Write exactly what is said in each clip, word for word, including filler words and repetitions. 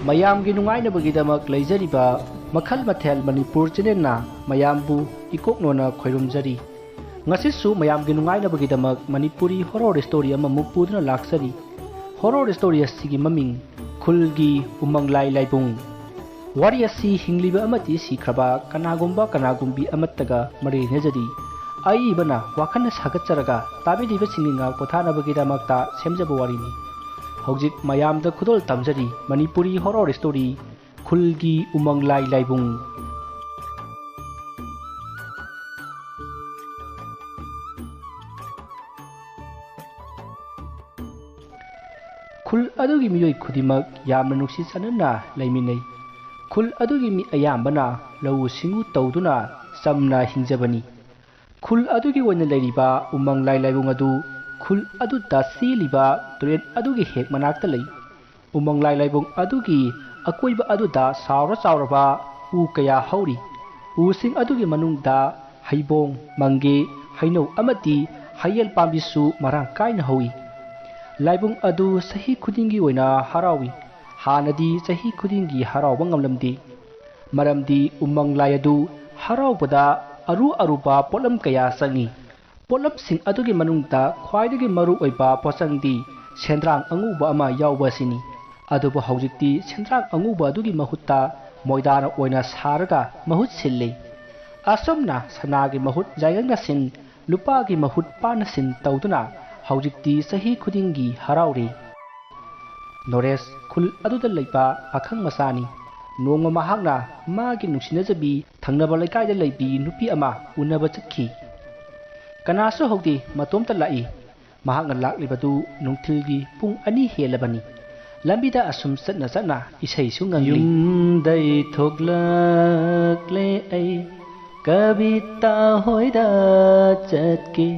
ꯃꯌꯥꯝꯒꯤ ꯅꯨꯡꯉꯥꯏꯅꯕꯒꯤꯗꯃꯛ ꯂꯩꯖꯔꯤꯕ ꯃꯈꯜ ꯃꯊꯦꯜ ꯃꯅꯤꯄꯨꯔ ꯆꯦꯅꯦꯜꯅ ꯃꯌꯥꯝꯕꯨ ꯏꯀꯣꯛꯅꯣꯅ ꯈꯣꯏꯔꯨꯝꯖꯔꯤ꯫ ꯉꯁꯤꯁꯨ ꯃꯌꯥꯝꯒꯤ ꯅꯨꯡꯉꯥꯏꯅꯕꯒꯤꯗꯃꯛ ꯃꯅꯤꯄꯨꯔꯤ ꯍꯣꯔꯣꯔ ꯁ꯭ꯇꯣꯔꯤ ꯑꯃꯃꯨꯛ ꯄꯨꯗꯨꯅ ꯂꯥꯛꯆꯔꯤ꯫ ꯍꯣꯔꯣꯔ ꯁ꯭ꯇꯣꯔꯤ ꯑꯁꯤꯒꯤ ꯃꯃꯤꯡ ꯈꯨꯜꯒꯤ ꯎꯃꯪ ꯂꯥꯏ ꯂꯥꯏꯕꯨꯡ꯫ ꯋꯥꯔꯤ ꯑꯁꯤ ꯍꯤꯡꯂꯤꯕ ꯑꯃꯗꯤ ꯁꯤꯈ꯭ꯔꯕ ꯀꯅꯥꯒꯨꯝꯕ ꯀꯅꯥꯒꯨꯝꯕꯤ ꯑꯃꯠꯇꯒ ꯃꯔꯤ ꯂꯩꯅꯖꯗꯦ꯫ ꯑꯏꯕꯅ ꯋꯥꯈꯜꯅ ꯁꯥꯒꯠꯆꯔꯒ ꯇꯥꯕꯤꯔꯤꯕꯁꯤꯡꯒꯤ ꯉꯥꯛ ꯄꯣꯊꯥꯅꯕꯒꯤꯗꯃꯛꯇ ꯁꯦꯝꯖꯕ ꯋꯥꯔꯤꯅꯤ꯫ ꯍꯧꯖꯤꯛ ꯃꯌꯥꯝꯗ ꯈꯨꯗꯣꯜ ꯇꯝꯖꯔꯤ ꯃꯅꯤꯄꯨꯔꯤ ꯍꯣꯔꯣꯔ ꯁ꯭ꯇꯣꯔꯤ ꯈꯨꯜꯒꯤ ꯎꯃꯪ ꯂꯥꯏ ꯂꯥꯏꯕꯨꯡ꯫ ꯈꯨꯜ ꯑꯗꯨꯒꯤ ꯃꯤꯑꯣꯏ ꯈꯨꯗꯤꯡꯃꯛ ꯌꯥꯝꯅ ꯅꯨꯡꯁꯤ ꯆꯥꯟꯅꯅ ꯂꯩꯃꯤꯟꯅꯩ꯫ ꯈꯨꯜ ꯑꯗꯨꯒꯤ ꯃꯤ ꯑꯌꯥꯝꯕꯅ ꯂꯧꯎ ꯁꯤꯡꯎ ꯇꯧꯗꯨꯅ ꯆꯝꯅ ꯍꯤꯡꯖꯕꯅꯤ꯫ ꯈꯨꯜ ꯑꯗꯨꯒꯤ ꯑꯣꯏꯅ ꯂꯩꯔꯤꯕ ꯎꯃꯪ ꯂꯥꯏ ꯂꯥꯏꯕꯨꯡ ꯑꯗꯨ ꯈꯨꯜ ꯑꯗꯨꯗ ꯆꯦꯜꯂꯤꯕ ꯇꯨꯔꯦꯜ ꯑꯗꯨꯒꯤ ꯍꯦꯛ ꯃꯅꯥꯛꯇ ꯂꯩ꯫ ꯎꯃꯪ ꯂꯥꯏ ꯂꯥꯏꯕꯨꯡ ꯑꯗꯨꯒꯤ ꯑꯀꯣꯏꯕ ꯑꯗꯨꯗ ꯆꯥꯎꯔ ꯆꯥꯎꯔꯕ ꯎ ꯀꯌꯥ ꯍꯧꯔꯤ꯫ ꯎꯁꯤꯡ ꯑꯗꯨꯒꯤ ꯃꯅꯨꯡꯗ ꯍꯩꯕꯣꯡ, ꯃꯪꯒꯦ, ꯍꯩꯅꯧ ꯑꯃꯗꯤ ꯍꯩꯌꯦꯜ ꯄꯥꯝꯕꯤꯁꯨ ꯃꯔꯥꯡ ꯀꯥꯏꯅ ꯍꯧꯏ꯫ ꯂꯥꯏꯕꯨꯡ ꯑꯗꯨ ꯆꯍꯤ ꯈꯨꯗꯤꯡꯒꯤ ꯑꯣꯏꯅ ꯍꯔꯥꯎꯏ꯫ ꯍꯥꯟꯅꯗꯤ ꯆꯍꯤ ꯈꯨꯗꯤꯡꯒꯤ ꯍꯔꯥꯎꯕ ꯉꯝꯂꯝꯗꯦ꯫ ꯃꯔꯝꯗꯤ ꯎꯃꯪ ꯂꯥꯏ ꯑꯗꯨ ꯍꯔꯥꯎꯕꯗ ꯑꯔꯨ ꯑꯔꯨꯕ ꯄꯣꯠꯂꯝ ꯀꯌꯥ ꯆꯪꯏ꯫ ꯄꯣꯠꯂꯝꯁꯤꯡ ꯑꯗꯨꯒꯤ ꯃꯅꯨꯡꯗ ꯈ꯭ꯋꯥꯏꯗꯒꯤ ꯃꯔꯨ ꯑꯣꯏꯕ ꯄꯣꯠꯆꯪꯗꯤ ꯁꯦꯟꯗ꯭ꯔꯥꯡ ꯑꯉꯧꯕ ꯑꯃ ꯌꯥꯎꯕ ꯑꯁꯤꯅꯤ꯫ ꯑꯗꯨꯕꯨ ꯍꯧꯖꯤꯛꯇꯤ ꯁꯦꯟꯗ꯭ꯔꯥꯡ ꯑꯉꯧꯕ ꯑꯗꯨꯒꯤ ꯃꯍꯨꯠꯇ ꯃꯣꯏꯗꯥꯅ ꯑꯣꯏꯅ ꯁꯥꯔꯒ ꯃꯍꯨꯠ ꯁꯤꯜꯂꯤ꯫ ꯑꯁꯨꯝꯅ ꯁꯅꯥꯒꯤ ꯃꯍꯨꯠ ꯌꯥꯏꯉꯪꯅ ꯁꯤꯟ, ꯂꯨꯄꯥꯒꯤ ꯃꯍꯨꯠ ꯄꯥꯟꯅ ꯁꯤꯟ ꯇꯧꯗꯨꯅ ꯍꯧꯖꯤꯛꯇꯤ ꯆꯍꯤ ꯈꯨꯗꯤꯡꯒꯤ ꯍꯔꯥꯎꯔꯤ꯫ ꯅꯣꯔꯦꯁ ꯈꯨꯜ ꯑꯗꯨꯗ ꯂꯩꯕ ꯄꯥꯈꯪ ꯃꯆꯥꯅꯤ꯫ ꯅꯣꯡꯃ ꯃꯍꯥꯛꯅ ꯃꯥꯒꯤ ꯅꯨꯡꯁꯤꯅꯖꯕꯤ ꯊꯪꯅꯕ ꯂꯩꯀꯥꯏꯗ ꯂꯩꯕꯤ ꯅꯨꯄꯤ ꯑꯃ ꯎꯅꯕ ꯆꯠꯈꯤ꯫ ꯀꯅꯥꯁꯨ ꯍꯧꯗꯦ, ꯃꯇꯣꯝꯇ ꯂꯥꯛꯏ꯫ ꯃꯍꯥꯛꯅ ꯂꯥꯛꯂꯤꯕꯗꯨ ꯅꯨꯡꯊꯤꯜꯒꯤ ꯄꯨꯡ ꯑꯅꯤ ꯍꯦꯜꯂꯕꯅꯤ꯫ ꯂꯝꯕꯤꯗ ꯑꯁꯨꯝ ꯆꯠꯅ ꯆꯠꯅ ꯏꯁꯩꯁꯨ ꯉꯪꯂꯤ꯫ ꯌꯨꯝꯗꯩ ꯊꯣꯛꯂꯛꯂꯦ ꯑꯩ, ꯀꯕꯤꯇꯥ ꯍꯣꯏꯗ ꯆꯠꯀꯦ,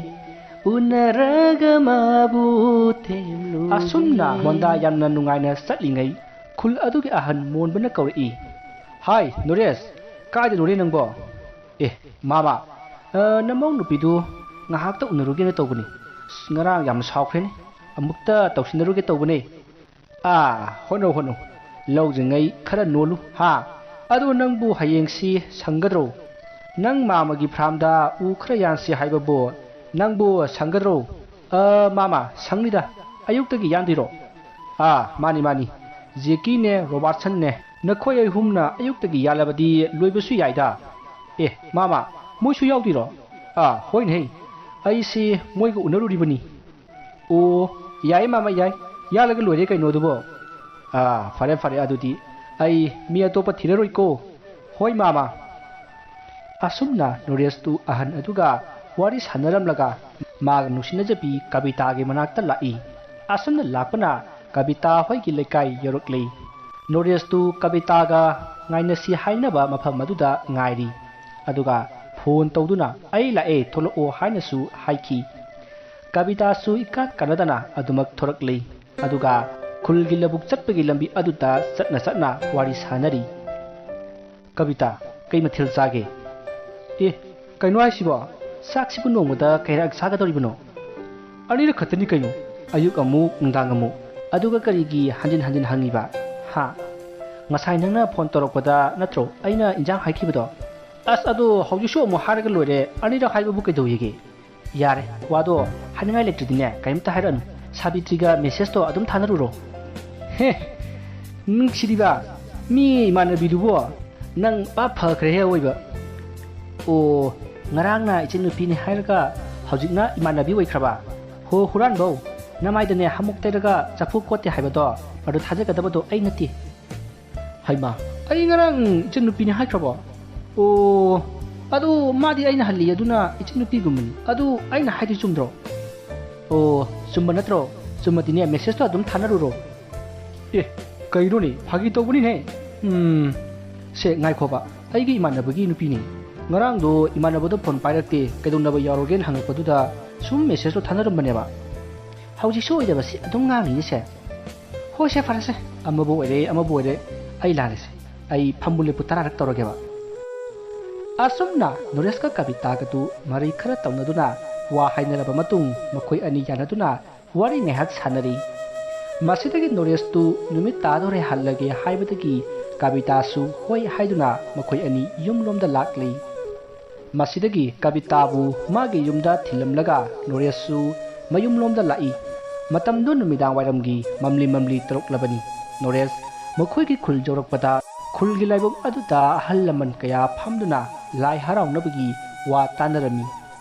ꯎꯅꯔꯒ ꯃꯥꯕꯨ ꯊꯦꯝꯂꯨꯒꯦ꯫ ꯑꯁꯨꯝꯅ ꯃꯣꯟꯗꯥ ꯌꯥꯝꯅ ꯅꯨꯡꯉꯥꯏꯅ ꯆꯠꯂꯤꯉꯩ ꯈꯨꯜ ꯑꯗꯨꯒꯤ ꯑꯍꯟ ꯃꯣꯟꯕꯅ ꯀꯧꯔꯛꯏ꯫ "ꯍꯥꯏ ꯅꯣꯔꯦꯁ, ꯀꯥꯏꯗꯅꯣꯅꯦ ꯅꯪꯕꯣ?" "ꯑꯦ ꯃꯥꯃ, ꯑ, ꯅꯃꯧ ꯅꯨꯄꯤꯗꯨ ꯉꯥꯏꯍꯥꯛꯇ ꯎꯅꯔꯨꯒꯦꯅ ꯇꯧꯕꯅꯤ꯫ ꯑꯁ, ꯉꯔꯥꯡ ꯌꯥꯝ ꯁꯥꯎꯈ꯭ꯔꯦꯅꯦ꯫ ꯑꯃꯨꯛꯇ ꯇꯧꯁꯤꯟꯅꯔꯨꯒꯦ ꯇꯧꯕꯅꯦ꯫ ꯑꯥ, ꯍꯣꯠꯅꯧ ꯍꯣꯠꯅꯧ꯫ ꯂꯧꯗ꯭ꯔꯤꯉꯩ ꯈꯔ ꯅꯣꯜꯂꯨ ꯍꯥ? ꯑꯗꯣ ꯅꯪꯕꯨ ꯍꯌꯦꯡꯁꯤ ꯁꯪꯒꯗ꯭ꯔꯣ? ꯅꯪ ꯃꯥꯃꯒꯤ ꯐꯥꯔꯝꯗ ꯎ ꯈꯔ ꯌꯥꯟꯁꯤ ꯍꯥꯏꯕꯕꯨ ꯅꯪꯕꯨ ꯁꯪꯒꯗ꯭ꯔꯣ? ꯑ, ꯃꯥꯃ, ꯁꯪꯅꯤꯗ꯫ ꯑꯌꯨꯛꯇꯒꯤ ꯌꯥꯟꯗꯣꯏꯔꯣ? ꯑꯥ, ꯃꯥꯅꯤ, ꯃꯥꯅꯤ꯫ ꯖꯦꯀꯤꯅꯦ, ꯔꯣꯕꯥꯔꯠꯁꯟꯅꯦ, ꯅꯈꯣꯏ ꯑꯍꯨꯝꯅ ꯑꯌꯨꯛꯇꯒꯤ ꯌꯥꯜꯂꯕꯗꯤ ꯂꯣꯏꯕꯁꯨ ꯌꯥꯏꯗ꯫ ꯑꯦ, ꯃꯥꯃ, ꯃꯣꯏꯁꯨ ꯌꯥꯎꯗꯣꯏꯔꯣ? ꯑꯥ, ꯍꯣꯏꯅꯦ꯫ ꯑꯩꯁꯤ ꯃꯣꯏꯒ ꯎꯅꯔꯨꯔꯤꯕꯅꯤ꯫ ꯑꯣ, ꯌꯥꯏ ꯃꯥꯃ, ꯌꯥꯏ꯫ ꯌꯥꯜꯂꯒ ꯂꯣꯏꯔꯦ ꯀꯩꯅꯣ ꯑꯗꯨꯕꯣ꯫ ꯑꯥ, ꯐꯔꯦ, ꯐꯔꯦ, ꯑꯗꯨꯗꯤ ꯑꯩ ꯃꯤ ꯑꯇꯣꯞꯄ ꯊꯤꯔꯔꯣꯏꯀꯣ꯫ ꯍꯣꯏ ꯃꯥꯃ꯫ ꯑꯁꯨꯝꯅ ꯅꯣꯔꯦꯁꯇꯨ ꯑꯍꯟ ꯑꯗꯨꯒ ꯋꯥꯔꯤ ꯁꯥꯟꯅꯔꯝꯂꯒ ꯃꯥꯒ ꯅꯨꯡꯁꯤꯅꯖꯕꯤ ꯀꯕꯤꯇꯥꯒꯤ ꯃꯅꯥꯛꯇ ꯂꯥꯛꯏ꯫ ꯑꯁꯨꯝꯅ ꯂꯥꯛꯄꯅ ꯀꯕꯤꯇꯥ ꯍꯣꯏꯒꯤ ꯂꯩꯀꯥꯏ ꯌꯧꯔꯛꯂꯤ꯫ ꯅꯣꯔꯦꯁꯇꯨ ꯀꯕꯤꯇꯥꯒ ꯉꯥꯏꯅꯁꯤ ꯍꯥꯏꯅꯕ ꯃꯐꯝ ꯑꯗꯨꯗ ꯉꯥꯏꯔꯤ꯫ ꯑꯗꯨꯒ ꯐꯣꯟ ꯇꯧꯗꯨꯅ "ꯑꯩ ꯂꯥꯛꯑꯦ, ꯊꯣꯛꯂꯛꯑꯣ" ꯍꯥꯏꯅꯁꯨ ꯍꯥꯏꯈꯤ꯫ ꯀꯕꯤꯇꯥꯁꯨ ꯏꯀꯥꯟ ꯀꯥꯟꯅꯗꯅ ꯑꯗꯨꯃꯛ ꯊꯣꯔꯛꯂꯤ꯫ ꯑꯗꯨꯒ ꯈꯨꯜꯒꯤ ꯂꯧꯕꯨꯛ ꯆꯠꯄꯒꯤ ꯂꯝꯕꯤ ꯑꯗꯨꯗ ꯆꯠꯅ ꯆꯠꯅ ꯋꯥꯔꯤ ꯁꯥꯅꯔꯤ꯫ "ꯀꯕꯤꯇꯥ, ꯀꯩ ꯃꯊꯦꯜ ꯆꯥꯒꯦ?" "ꯑꯦ, ꯀꯩꯅꯣ ꯍꯥꯏꯁꯤꯕꯣ? ꯆꯥꯛꯁꯤꯕꯨ ꯅꯣꯡꯃꯗ ꯀꯌꯥꯔꯛ ꯆꯥꯒꯗꯧꯔꯤꯕꯅꯣ?" "ꯑꯅꯤꯔꯛ ꯈꯛꯇꯅꯤ ꯀꯩꯅꯣ, ꯑꯌꯨꯛ ꯑꯃꯨꯛ, ꯅꯨꯡꯗꯥꯡ ꯑꯃꯨꯛ꯫ ꯑꯗꯨꯒ ꯀꯔꯤꯒꯤ ꯍꯟꯖꯤꯟ ꯍꯟꯖꯤꯟ ꯍꯪꯉꯤꯕ? ꯍꯥ? ꯉꯁꯥꯏ ꯅꯪꯅ ꯐꯣꯟ ꯇꯧꯔꯛꯄꯗ ꯅꯠꯇ꯭ꯔꯣ ꯑꯩꯅ ꯏꯟꯖꯥꯡ ꯍꯥꯏꯈꯤꯕꯗꯣ?" "ꯑꯁ, ꯑꯗꯣ ꯍꯧꯖꯤꯛꯁꯨ ꯑꯃꯨꯛ ꯍꯥꯏꯔꯒ ꯂꯣꯏꯔꯦ, ꯑꯅꯤꯔꯛ ꯍꯥꯏꯕꯕꯨ ꯀꯩꯗꯧꯋꯦꯒꯦ?" "ꯌꯥꯔꯦ, ꯋꯥꯗꯣ ꯍꯥꯏꯅꯤꯡꯉꯥꯏ ꯂꯩꯇ꯭ꯔꯗꯤꯅꯦ, ꯀꯔꯤꯝꯇ ꯍꯥꯏꯔꯛꯑꯅꯨ꯫ ꯁꯥꯕꯤꯇ꯭ꯔꯤꯒ ꯃꯦꯁꯦꯖꯇꯣ ꯑꯗꯨꯝ ꯊꯥꯅꯔꯨꯔꯣ꯫" "ꯍꯦ, ꯅꯨꯡꯁꯤꯔꯤꯕ, ꯃꯤ ꯏꯃꯥꯟꯅꯕꯤꯗꯨꯕꯨ ꯅꯪ ꯄꯥꯞ ꯐꯈ꯭ꯔꯦꯍꯦ ꯑꯋꯣꯏꯕ꯫ ꯑꯣ, ꯉꯔꯥꯡꯅ ꯏꯆꯟꯅꯨꯄꯤꯅꯤ ꯍꯥꯏꯔꯒ ꯍꯧꯖꯤꯛꯅ ꯏꯃꯥꯟꯅꯕꯤ ꯑꯣꯏꯈ꯭ꯔꯕ? ꯍꯣ ꯍꯨꯔꯥꯟꯕꯧ, ꯅꯃꯥꯏꯗꯅꯦ ꯍꯥꯃꯨꯛ ꯇꯩꯔꯒ ꯆꯐꯨ ꯀꯣꯠꯇꯦ ꯍꯥꯏꯕꯗꯣ, ꯑꯗꯨ ꯊꯥꯖꯒꯗꯕꯗꯣ ꯑꯩ ꯅꯠꯇꯦ꯫" "ꯍꯩꯃꯥ, ꯑꯩ ꯉꯔꯥꯡ ꯏꯆꯟꯅꯨꯄꯤꯅꯤ ꯍꯥꯏꯈ꯭ꯔꯕꯣ? ꯑꯣ, ꯑꯗꯨ ꯃꯥꯗꯤ ꯑꯩꯅ ꯍꯜꯂꯤ, ꯑꯗꯨꯅ ꯏꯆꯟꯅꯨꯄꯤꯒꯨꯝꯕꯅꯤ꯫ ꯑꯗꯨ ꯑꯩꯅ ꯍꯥꯏꯗꯣꯏ ꯆꯨꯝꯗ꯭ꯔꯣ?" "ꯑꯣ, ꯆꯨꯝꯕ ꯅꯠꯇ꯭ꯔꯣ? ꯆꯨꯝꯃꯗꯤꯅꯦ ꯃꯦꯁꯦꯖꯇꯣ ꯑꯗꯨꯝ ꯊꯥꯅꯔꯨꯔꯣ꯫" "ꯑꯦ, ꯀꯩꯅꯣꯅꯦ, ꯐꯥꯒꯤ ꯇꯧꯕꯅꯤꯅꯦ꯫" "ꯎꯝ, ꯁꯦ ꯉꯥꯏꯈꯣꯕ, ꯑꯩꯒꯤ ꯏꯃꯥꯟꯅꯕꯒꯤ ꯅꯨꯄꯤꯅꯤ꯫ ꯉꯔꯥꯡꯗꯣ ꯏꯃꯥꯟꯅꯕꯗꯣ ꯐꯣꯟ ꯄꯥꯏꯔꯛꯇꯦ, ꯀꯩꯗꯧꯅꯕ ꯌꯥꯎꯔꯒꯦꯅ ꯍꯪꯉꯛꯄꯗꯨꯗ ꯁꯨꯝ ꯃꯦꯁꯦꯖꯇꯣ ꯊꯥꯅꯔꯝꯕꯅꯦꯕ꯫" "ꯍꯧꯖꯤꯛꯁꯨ ꯑꯣꯏꯗꯕꯁꯤ ꯑꯗꯨꯝ ꯉꯥꯡꯉꯤꯅꯦ ꯁꯦ꯫" "ꯍꯣꯏꯁꯦ, ꯐꯔꯦꯁꯦ, ꯑꯃꯕꯨ ꯑꯣꯏꯔꯦ ꯑꯃꯕꯨ ꯑꯣꯏꯔꯦ, ꯑꯩ ꯂꯥꯜꯂꯦꯁꯦ꯫ ꯑꯩ ꯐꯝꯕꯨ ꯂꯦꯞꯄꯨ ꯇꯔꯥꯔꯛ ꯇꯧꯔꯒꯦꯕ꯫" ꯑꯁꯨꯝꯅ ꯅꯣꯔꯦꯁꯀ ꯀꯕꯤꯇꯥꯒꯗꯨ ꯃꯔꯩ ꯈꯔ ꯇꯧꯅꯗꯨꯅ ꯋꯥ ꯍꯥꯏꯅꯔꯕ ꯃꯇꯨꯡ ꯃꯈꯣꯏ ꯑꯅꯤ ꯌꯥꯅꯗꯨꯅ ꯋꯥꯔꯤ ꯉꯥꯏꯍꯥꯛ ꯁꯥꯟꯅꯔꯤ꯫ ꯃꯁꯤꯗꯒꯤ ꯅꯣꯔꯦꯁꯇꯨ ꯅꯨꯃꯤꯠ ꯇꯥꯗꯣꯔꯦ, ꯍꯜꯂꯒꯦ ꯍꯥꯏꯕꯗꯒꯤ ꯀꯕꯤꯇꯥꯁꯨ ꯍꯣꯏ ꯍꯥꯏꯗꯨꯅ ꯃꯈꯣꯏ ꯑꯅꯤ ꯌꯨꯝꯂꯣꯝꯗ ꯂꯥꯛꯂꯤ꯫ ꯃꯁꯤꯗꯒꯤ ꯀꯕꯤꯇꯥꯕꯨ ꯃꯥꯒꯤ ꯌꯨꯝꯗ ꯊꯤꯜꯂꯝꯂꯒ ꯅꯣꯔꯦꯁꯁꯨ ꯃꯌꯨꯝꯂꯣꯝꯗ ꯂꯥꯛꯏ꯫ ꯃꯇꯝꯗꯨ ꯅꯨꯃꯤꯗꯥꯡ ꯋꯥꯏꯔꯝꯒꯤ ꯃꯝꯂꯤ ꯃꯝꯂꯤ ꯇꯧꯔꯛꯂꯕꯅꯤ꯫ ꯅꯣꯔꯦꯁ ꯃꯈꯣꯏꯒꯤ ꯈꯨꯜ ꯌꯧꯔꯛꯄꯗ ꯈꯨꯜꯒꯤ ꯂꯥꯏꯕꯨꯡ ꯑꯗꯨꯗ ꯑꯍꯜ ꯂꯃꯟ ꯀꯌꯥ ꯐꯝꯗꯨꯅ ꯂꯥꯏ ꯍꯔꯥꯎꯅꯕꯒꯤ ꯋꯥ ꯇꯥꯟꯅꯔꯝꯃꯤ꯫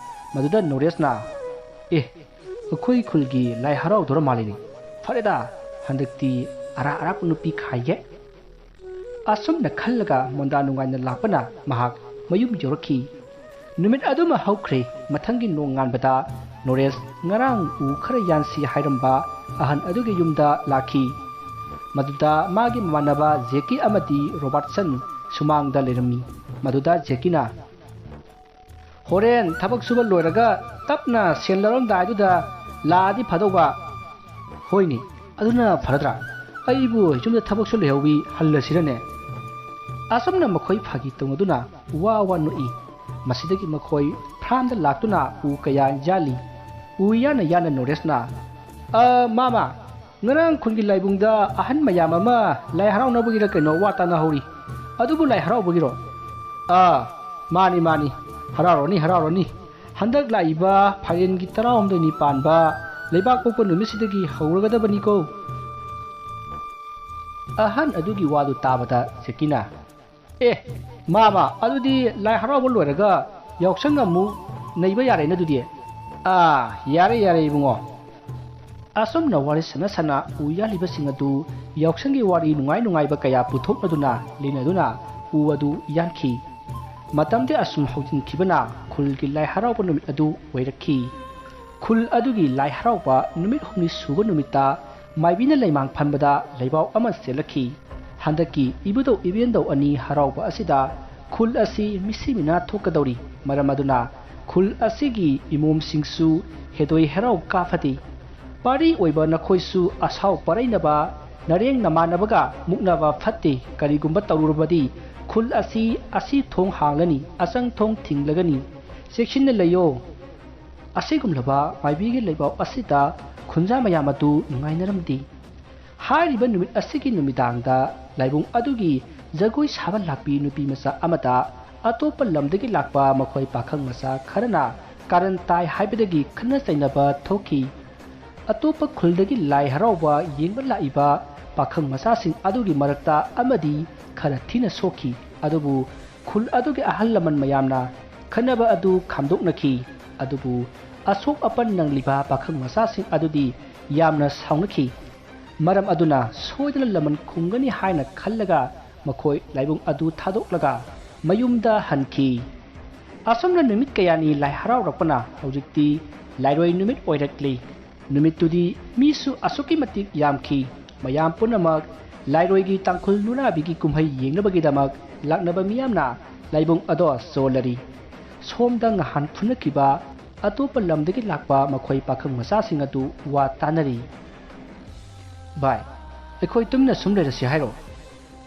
ꯃꯗꯨꯗ ꯅꯣꯔꯦꯁꯅ, "ꯑꯦ, ꯑꯩꯈꯣꯏ ꯈꯨꯜꯒꯤ ꯂꯥꯏ ꯍꯔꯥꯎꯗꯣꯔ ꯃꯥꯜꯂꯤꯅꯦ꯫ ꯐꯔꯦꯗ, ꯍꯟꯗꯛꯇꯤ ꯑꯔꯥꯛ ꯑꯔꯥꯛꯄ ꯅꯨꯄꯤ ꯈꯥꯏꯒꯦ"꯫ ꯑꯁꯨꯝꯅ ꯈꯜꯂꯒ ꯃꯣꯟꯗꯥ ꯅꯨꯡꯉꯥꯏꯅ ꯂꯥꯛꯄꯅ ꯃꯍꯥꯛ ꯃꯌꯨꯝ ꯌꯧꯔꯛꯈꯤ꯫ ꯅꯨꯃꯤꯠ ꯑꯗꯨꯃ ꯍꯧꯈ꯭ꯔꯦ꯫ ꯃꯊꯪꯒꯤ ꯅꯣꯡꯉꯥꯟꯕꯗ ꯅꯣꯔꯦꯁ ꯉꯔꯥꯡ ꯎ ꯈꯔ ꯌꯥꯟꯁꯤ ꯍꯥꯏꯔꯝꯕ ꯑꯍꯟ ꯑꯗꯨꯒꯤ ꯌꯨꯝꯗ ꯂꯥꯛꯈꯤ꯫ ꯃꯗꯨꯗ ꯃꯥꯒꯤ ꯃꯃꯥꯟꯅꯕ ꯖꯦꯀꯤ ꯑꯃꯗꯤ ꯔꯣꯕꯥꯔꯠꯁꯟ ꯁꯨꯃꯥꯡꯗ ꯂꯩꯔꯝꯃꯤ꯫ ꯃꯗꯨꯗ ꯖꯦꯀꯤꯅ, "ꯍꯣꯔꯦꯟ ꯊꯕꯛ ꯁꯨꯕ ꯂꯣꯏꯔꯒ ꯇꯞꯅ ꯁꯦꯟ ꯂꯧꯔꯝꯗꯥꯏꯗꯨꯗ ꯂꯥꯛꯑꯗꯤ ꯐꯗꯧꯕ"꯫ "ꯍꯣꯏꯅꯦ, ꯑꯗꯨꯅ ꯐꯔꯗ꯭ꯔꯥ? ꯑꯩꯕꯨ ꯌꯨꯝꯗ ꯊꯕꯛꯁꯨ ꯂꯩꯍꯧꯋꯤ, ꯍꯜꯂꯁꯤꯔꯅꯦ?" ꯑꯁꯨꯝꯅ ꯃꯈꯣꯏ ꯐꯥꯒꯤ ꯇꯧꯅꯗꯨꯅ ꯋꯥ ꯋꯥ ꯅꯣꯛꯏ꯫ ꯃꯁꯤꯗꯒꯤ ꯃꯈꯣꯏ ꯐ꯭ꯔꯥꯝꯗ ꯂꯥꯛꯇꯨꯅ ꯎ ꯀꯌꯥ ꯌꯥꯜꯂꯤ꯫ ꯎ ꯌꯥꯟꯅ ꯌꯥꯟꯅ ꯅꯣꯔꯦꯁꯅ, "ꯑ, ꯃꯥꯃ, ꯉꯔꯥꯡ ꯈꯨꯟꯒꯤ ꯂꯥꯏꯕꯨꯡꯗ ꯑꯍꯟ ꯃꯌꯥꯝ ꯑꯃ ꯂꯥꯏ ꯍꯔꯥꯎꯅꯕꯒꯤꯔ ꯀꯩꯅꯣ ꯋꯥ ꯇꯥꯅꯍꯧꯔꯤ꯫ ꯑꯗꯨꯕꯨ ꯂꯥꯏ ꯍꯔꯥꯎꯕꯒꯤꯔꯣ?" "ꯑꯥ, ꯃꯥꯅꯤ, ꯃꯥꯅꯤ꯫ ꯍꯔꯥꯎꯔꯅꯤ, ꯍꯔꯥꯎꯔꯅꯤ꯫ ꯍꯟꯗꯛ ꯂꯥꯛꯏꯕ ꯐꯥꯏꯔꯦꯟꯒꯤ ꯇꯔꯥꯍꯨꯝꯗꯣꯏꯅꯤ ꯄꯥꯟꯕ ꯂꯩꯕꯥꯛ ꯄꯣꯛꯄ ꯅꯨꯃꯤꯠꯁꯤꯗꯒꯤ ꯍꯧꯔꯒꯗꯕꯅꯤꯀꯣ"꯫ ꯑꯍꯟ ꯑꯗꯨꯒꯤ ꯋꯥꯗꯨ ꯇꯥꯕꯗ ꯖꯦꯀꯤꯅ, "ꯑꯦ, ꯃꯥꯃ, ꯑꯗꯨꯗꯤ ꯂꯥꯏ ꯍꯔꯥꯎꯕ ꯂꯣꯏꯔꯒ ꯌꯥꯎꯁꯪ ꯑꯃꯨꯛ ꯅꯩꯕ ꯌꯥꯔꯦꯅ ꯑꯗꯨꯗꯤ"꯫ "ꯑꯥ, ꯌꯥꯔꯦ, ꯌꯥꯔꯦ, ꯏꯕꯨꯡꯉꯣ"꯫ ꯑꯁꯨꯝꯅ ꯋꯥꯔꯤ ꯁꯥꯟꯅ ꯁꯥꯟꯅ ꯎ ꯌꯥꯜꯂꯤꯕꯁꯤꯡ ꯑꯗꯨ ꯌꯥꯎꯁꯪꯒꯤ ꯋꯥꯔꯤ ꯅꯨꯡꯉꯥꯏ ꯅꯨꯡꯉꯥꯏꯕ ꯀꯌꯥ ꯄꯨꯊꯣꯛꯅꯗꯨꯅ ꯂꯤꯅꯗꯨꯅ ꯎ ꯑꯗꯨ ꯌꯥꯟꯈꯤ꯫ ꯃꯇꯝꯗꯤ ꯑꯁꯨꯝ ꯍꯧꯖꯤꯟꯈꯤꯕꯅ ꯈꯨꯜꯒꯤ ꯂꯥꯏ ꯍꯔꯥꯎꯕ ꯅꯨꯃꯤꯠ ꯑꯗꯨ ꯑꯣꯏꯔꯛꯈꯤ꯫ ꯈꯨꯜ ꯑꯗꯨꯒꯤ ꯂꯥꯏ ꯍꯔꯥꯎꯕ ꯅꯨꯃꯤꯠ ꯍꯨꯝꯅꯤ ꯁꯨꯕ ꯅꯨꯃꯤꯠꯇ ꯃꯥꯏꯕꯤꯅ ꯂꯩꯃꯥꯡ ꯐꯝꯕꯗ ꯂꯩꯕꯥꯎ ꯑꯃ ꯆꯦꯜꯂꯛꯈꯤ꯫ ꯍꯟꯗꯛꯀꯤ ꯏꯕꯨꯙꯧ ꯏꯕꯦꯟꯗꯧ ꯑꯅꯤ ꯍꯔꯥꯎꯕ ꯑꯁꯤꯗ ꯈꯨꯜ ꯑꯁꯤ ꯃꯤꯁꯤ ꯃꯤꯅꯥ ꯊꯣꯛꯀꯗꯧꯔꯤ꯫ ꯃꯔꯝ ꯑꯗꯨꯅ ꯈꯨꯜ ꯑꯁꯤꯒꯤ ꯏꯃꯣꯝꯁꯤꯡꯁꯨ ꯍꯦꯗꯣꯏ ꯍꯦꯔꯥꯎ ꯀꯥꯐꯗꯦ꯫ ꯄꯥꯔꯤ ꯑꯣꯏꯕ ꯅꯈꯣꯏꯁꯨ ꯑꯁꯥꯎ ꯄꯔꯩꯅꯕ, ꯅꯔꯦꯡ ꯅꯃꯥꯟꯅꯕꯒ ꯃꯨꯛꯅꯕ ꯐꯠꯇꯦ꯫ ꯀꯔꯤꯒꯨꯝꯕ ꯇꯧꯔꯨꯔꯕꯗꯤ ꯈꯨꯜ ꯑꯁꯤ ꯑꯁꯤ ꯊꯣꯡ ꯍꯥꯡꯂꯅꯤ, ꯑꯆꯪ ꯊꯣꯡ ꯊꯤꯡꯂꯒꯅꯤ꯫ ꯆꯦꯛꯁꯤꯟꯅ ꯂꯩꯌꯣ꯫ ꯑꯁꯤꯒꯨꯝꯂꯕ ꯃꯥꯏꯕꯤꯒꯤ ꯂꯩꯕꯥꯎ ꯑꯁꯤꯗ ꯈꯨꯟꯖꯥ ꯃꯌꯥꯝ ꯑꯗꯨ ꯅꯨꯡꯉꯥꯏꯅꯔꯝꯗꯦ꯫ ꯍꯥꯏꯔꯤꯕ ꯅꯨꯃꯤꯠ ꯑꯁꯤꯒꯤ ꯅꯨꯃꯤꯗꯥꯡꯗ ꯂꯥꯏꯕꯨꯡ ꯑꯗꯨꯒꯤ ꯖꯒꯣꯏ ꯁꯥꯕ ꯂꯥꯛꯄꯤ ꯅꯨꯄꯤ ꯃꯆꯥ ꯑꯃꯗ ꯑꯇꯣꯞꯄ ꯂꯝꯗꯒꯤ ꯂꯥꯛꯄ ꯃꯈꯣꯏ ꯄꯥꯈꯪ ꯃꯆꯥ ꯈꯔꯅ ꯀꯥꯔꯟ ꯇꯥꯏ ꯍꯥꯏꯕꯗꯒꯤ ꯈꯠꯅ ꯆꯩꯅꯕ ꯊꯣꯛꯈꯤ꯫ ꯑꯇꯣꯞꯄ ꯈꯨꯜꯗꯒꯤ ꯂꯥꯏ ꯍꯔꯥꯎꯕ ꯌꯦꯡꯕ ꯂꯥꯛꯏꯕ ꯄꯥꯈꯪ ꯃꯆꯥꯁꯤꯡ ꯑꯗꯨꯒꯤ ꯃꯔꯛꯇ ꯑꯃꯗꯤ ꯈꯔ ꯊꯤꯅ ꯁꯣꯛꯈꯤ꯫ ꯑꯗꯨꯕꯨ ꯈꯨꯜ ꯑꯗꯨꯒꯤ ꯑꯍꯜ ꯂꯃꯟ ꯃꯌꯥꯝꯅ ꯈꯠꯅꯕ ꯑꯗꯨ ꯈꯥꯝꯗꯣꯛꯅꯈꯤ꯫ ꯑꯗꯨꯕꯨ ꯑꯁꯣꯛ ꯑꯄꯟ ꯅꯪꯂꯤꯕ ꯄꯥꯈꯪ ꯃꯆꯥꯁꯤꯡ ꯑꯗꯨꯗꯤ ꯌꯥꯝꯅ ꯁꯥꯎꯅꯈꯤ꯫ ꯃꯔꯝ ꯑꯗꯨꯅ ꯁꯣꯏꯗꯅ ꯂꯃꯟ ꯈꯨꯝꯒꯅꯤ ꯍꯥꯏꯅ ꯈꯜꯂꯒ ꯃꯈꯣꯏ ꯂꯥꯏꯕꯨꯡ ꯑꯗꯨ ꯊꯥꯗꯣꯛꯂꯒ ꯃꯌꯨꯝꯗ ꯍꯟꯈꯤ꯫ ꯑꯁꯨꯝꯅ ꯅꯨꯃꯤꯠ ꯀꯌꯥꯅꯤ ꯂꯥꯏ ꯍꯔꯥꯎꯔꯛꯄꯅ ꯍꯧꯖꯤꯛꯇꯤ ꯂꯥꯏꯔꯣꯏ ꯅꯨꯃꯤꯠ ꯑꯣꯏꯔꯛꯂꯤ꯫ ꯅꯨꯃꯤꯠꯇꯨꯗꯤ ꯃꯤꯁꯨ ꯑꯁꯨꯛꯀꯤ ꯃꯇꯤꯛ ꯌꯥꯝꯈꯤ꯫ ꯃꯌꯥꯝ ꯄꯨꯝꯅꯃꯛ ꯂꯥꯏꯔꯣꯏꯒꯤ ꯇꯥꯡꯈꯨꯜ ꯅꯨꯔꯥꯕꯤꯒꯤ ꯀꯨꯝꯍꯩ ꯌꯦꯡꯅꯕꯒꯤꯗꯃꯛ ꯂꯥꯛꯅꯕ ꯃꯤꯌꯥꯝꯅ ꯂꯥꯏꯕꯨꯡ ꯑꯗꯣ ꯆꯣꯜꯂꯔꯤ꯫ ꯁꯣꯝꯗ ꯉꯍꯥꯟ ꯐꯨꯅꯈꯤꯕ ꯑꯇꯣꯞꯄ ꯂꯝꯗꯒꯤ ꯂꯥꯛꯄ ꯃꯈꯣꯏ ꯄꯥꯈꯪ ꯃꯆꯥꯁꯤꯡ ꯑꯗꯨ ꯋꯥ ꯇꯥꯅꯔꯤ꯫ "ꯚꯥꯏ, ꯑꯩꯈꯣꯏ ꯇꯨꯃꯤꯟꯅ ꯁꯨꯝ ꯂꯩꯔꯁꯤ ꯍꯥꯏꯔꯣ?"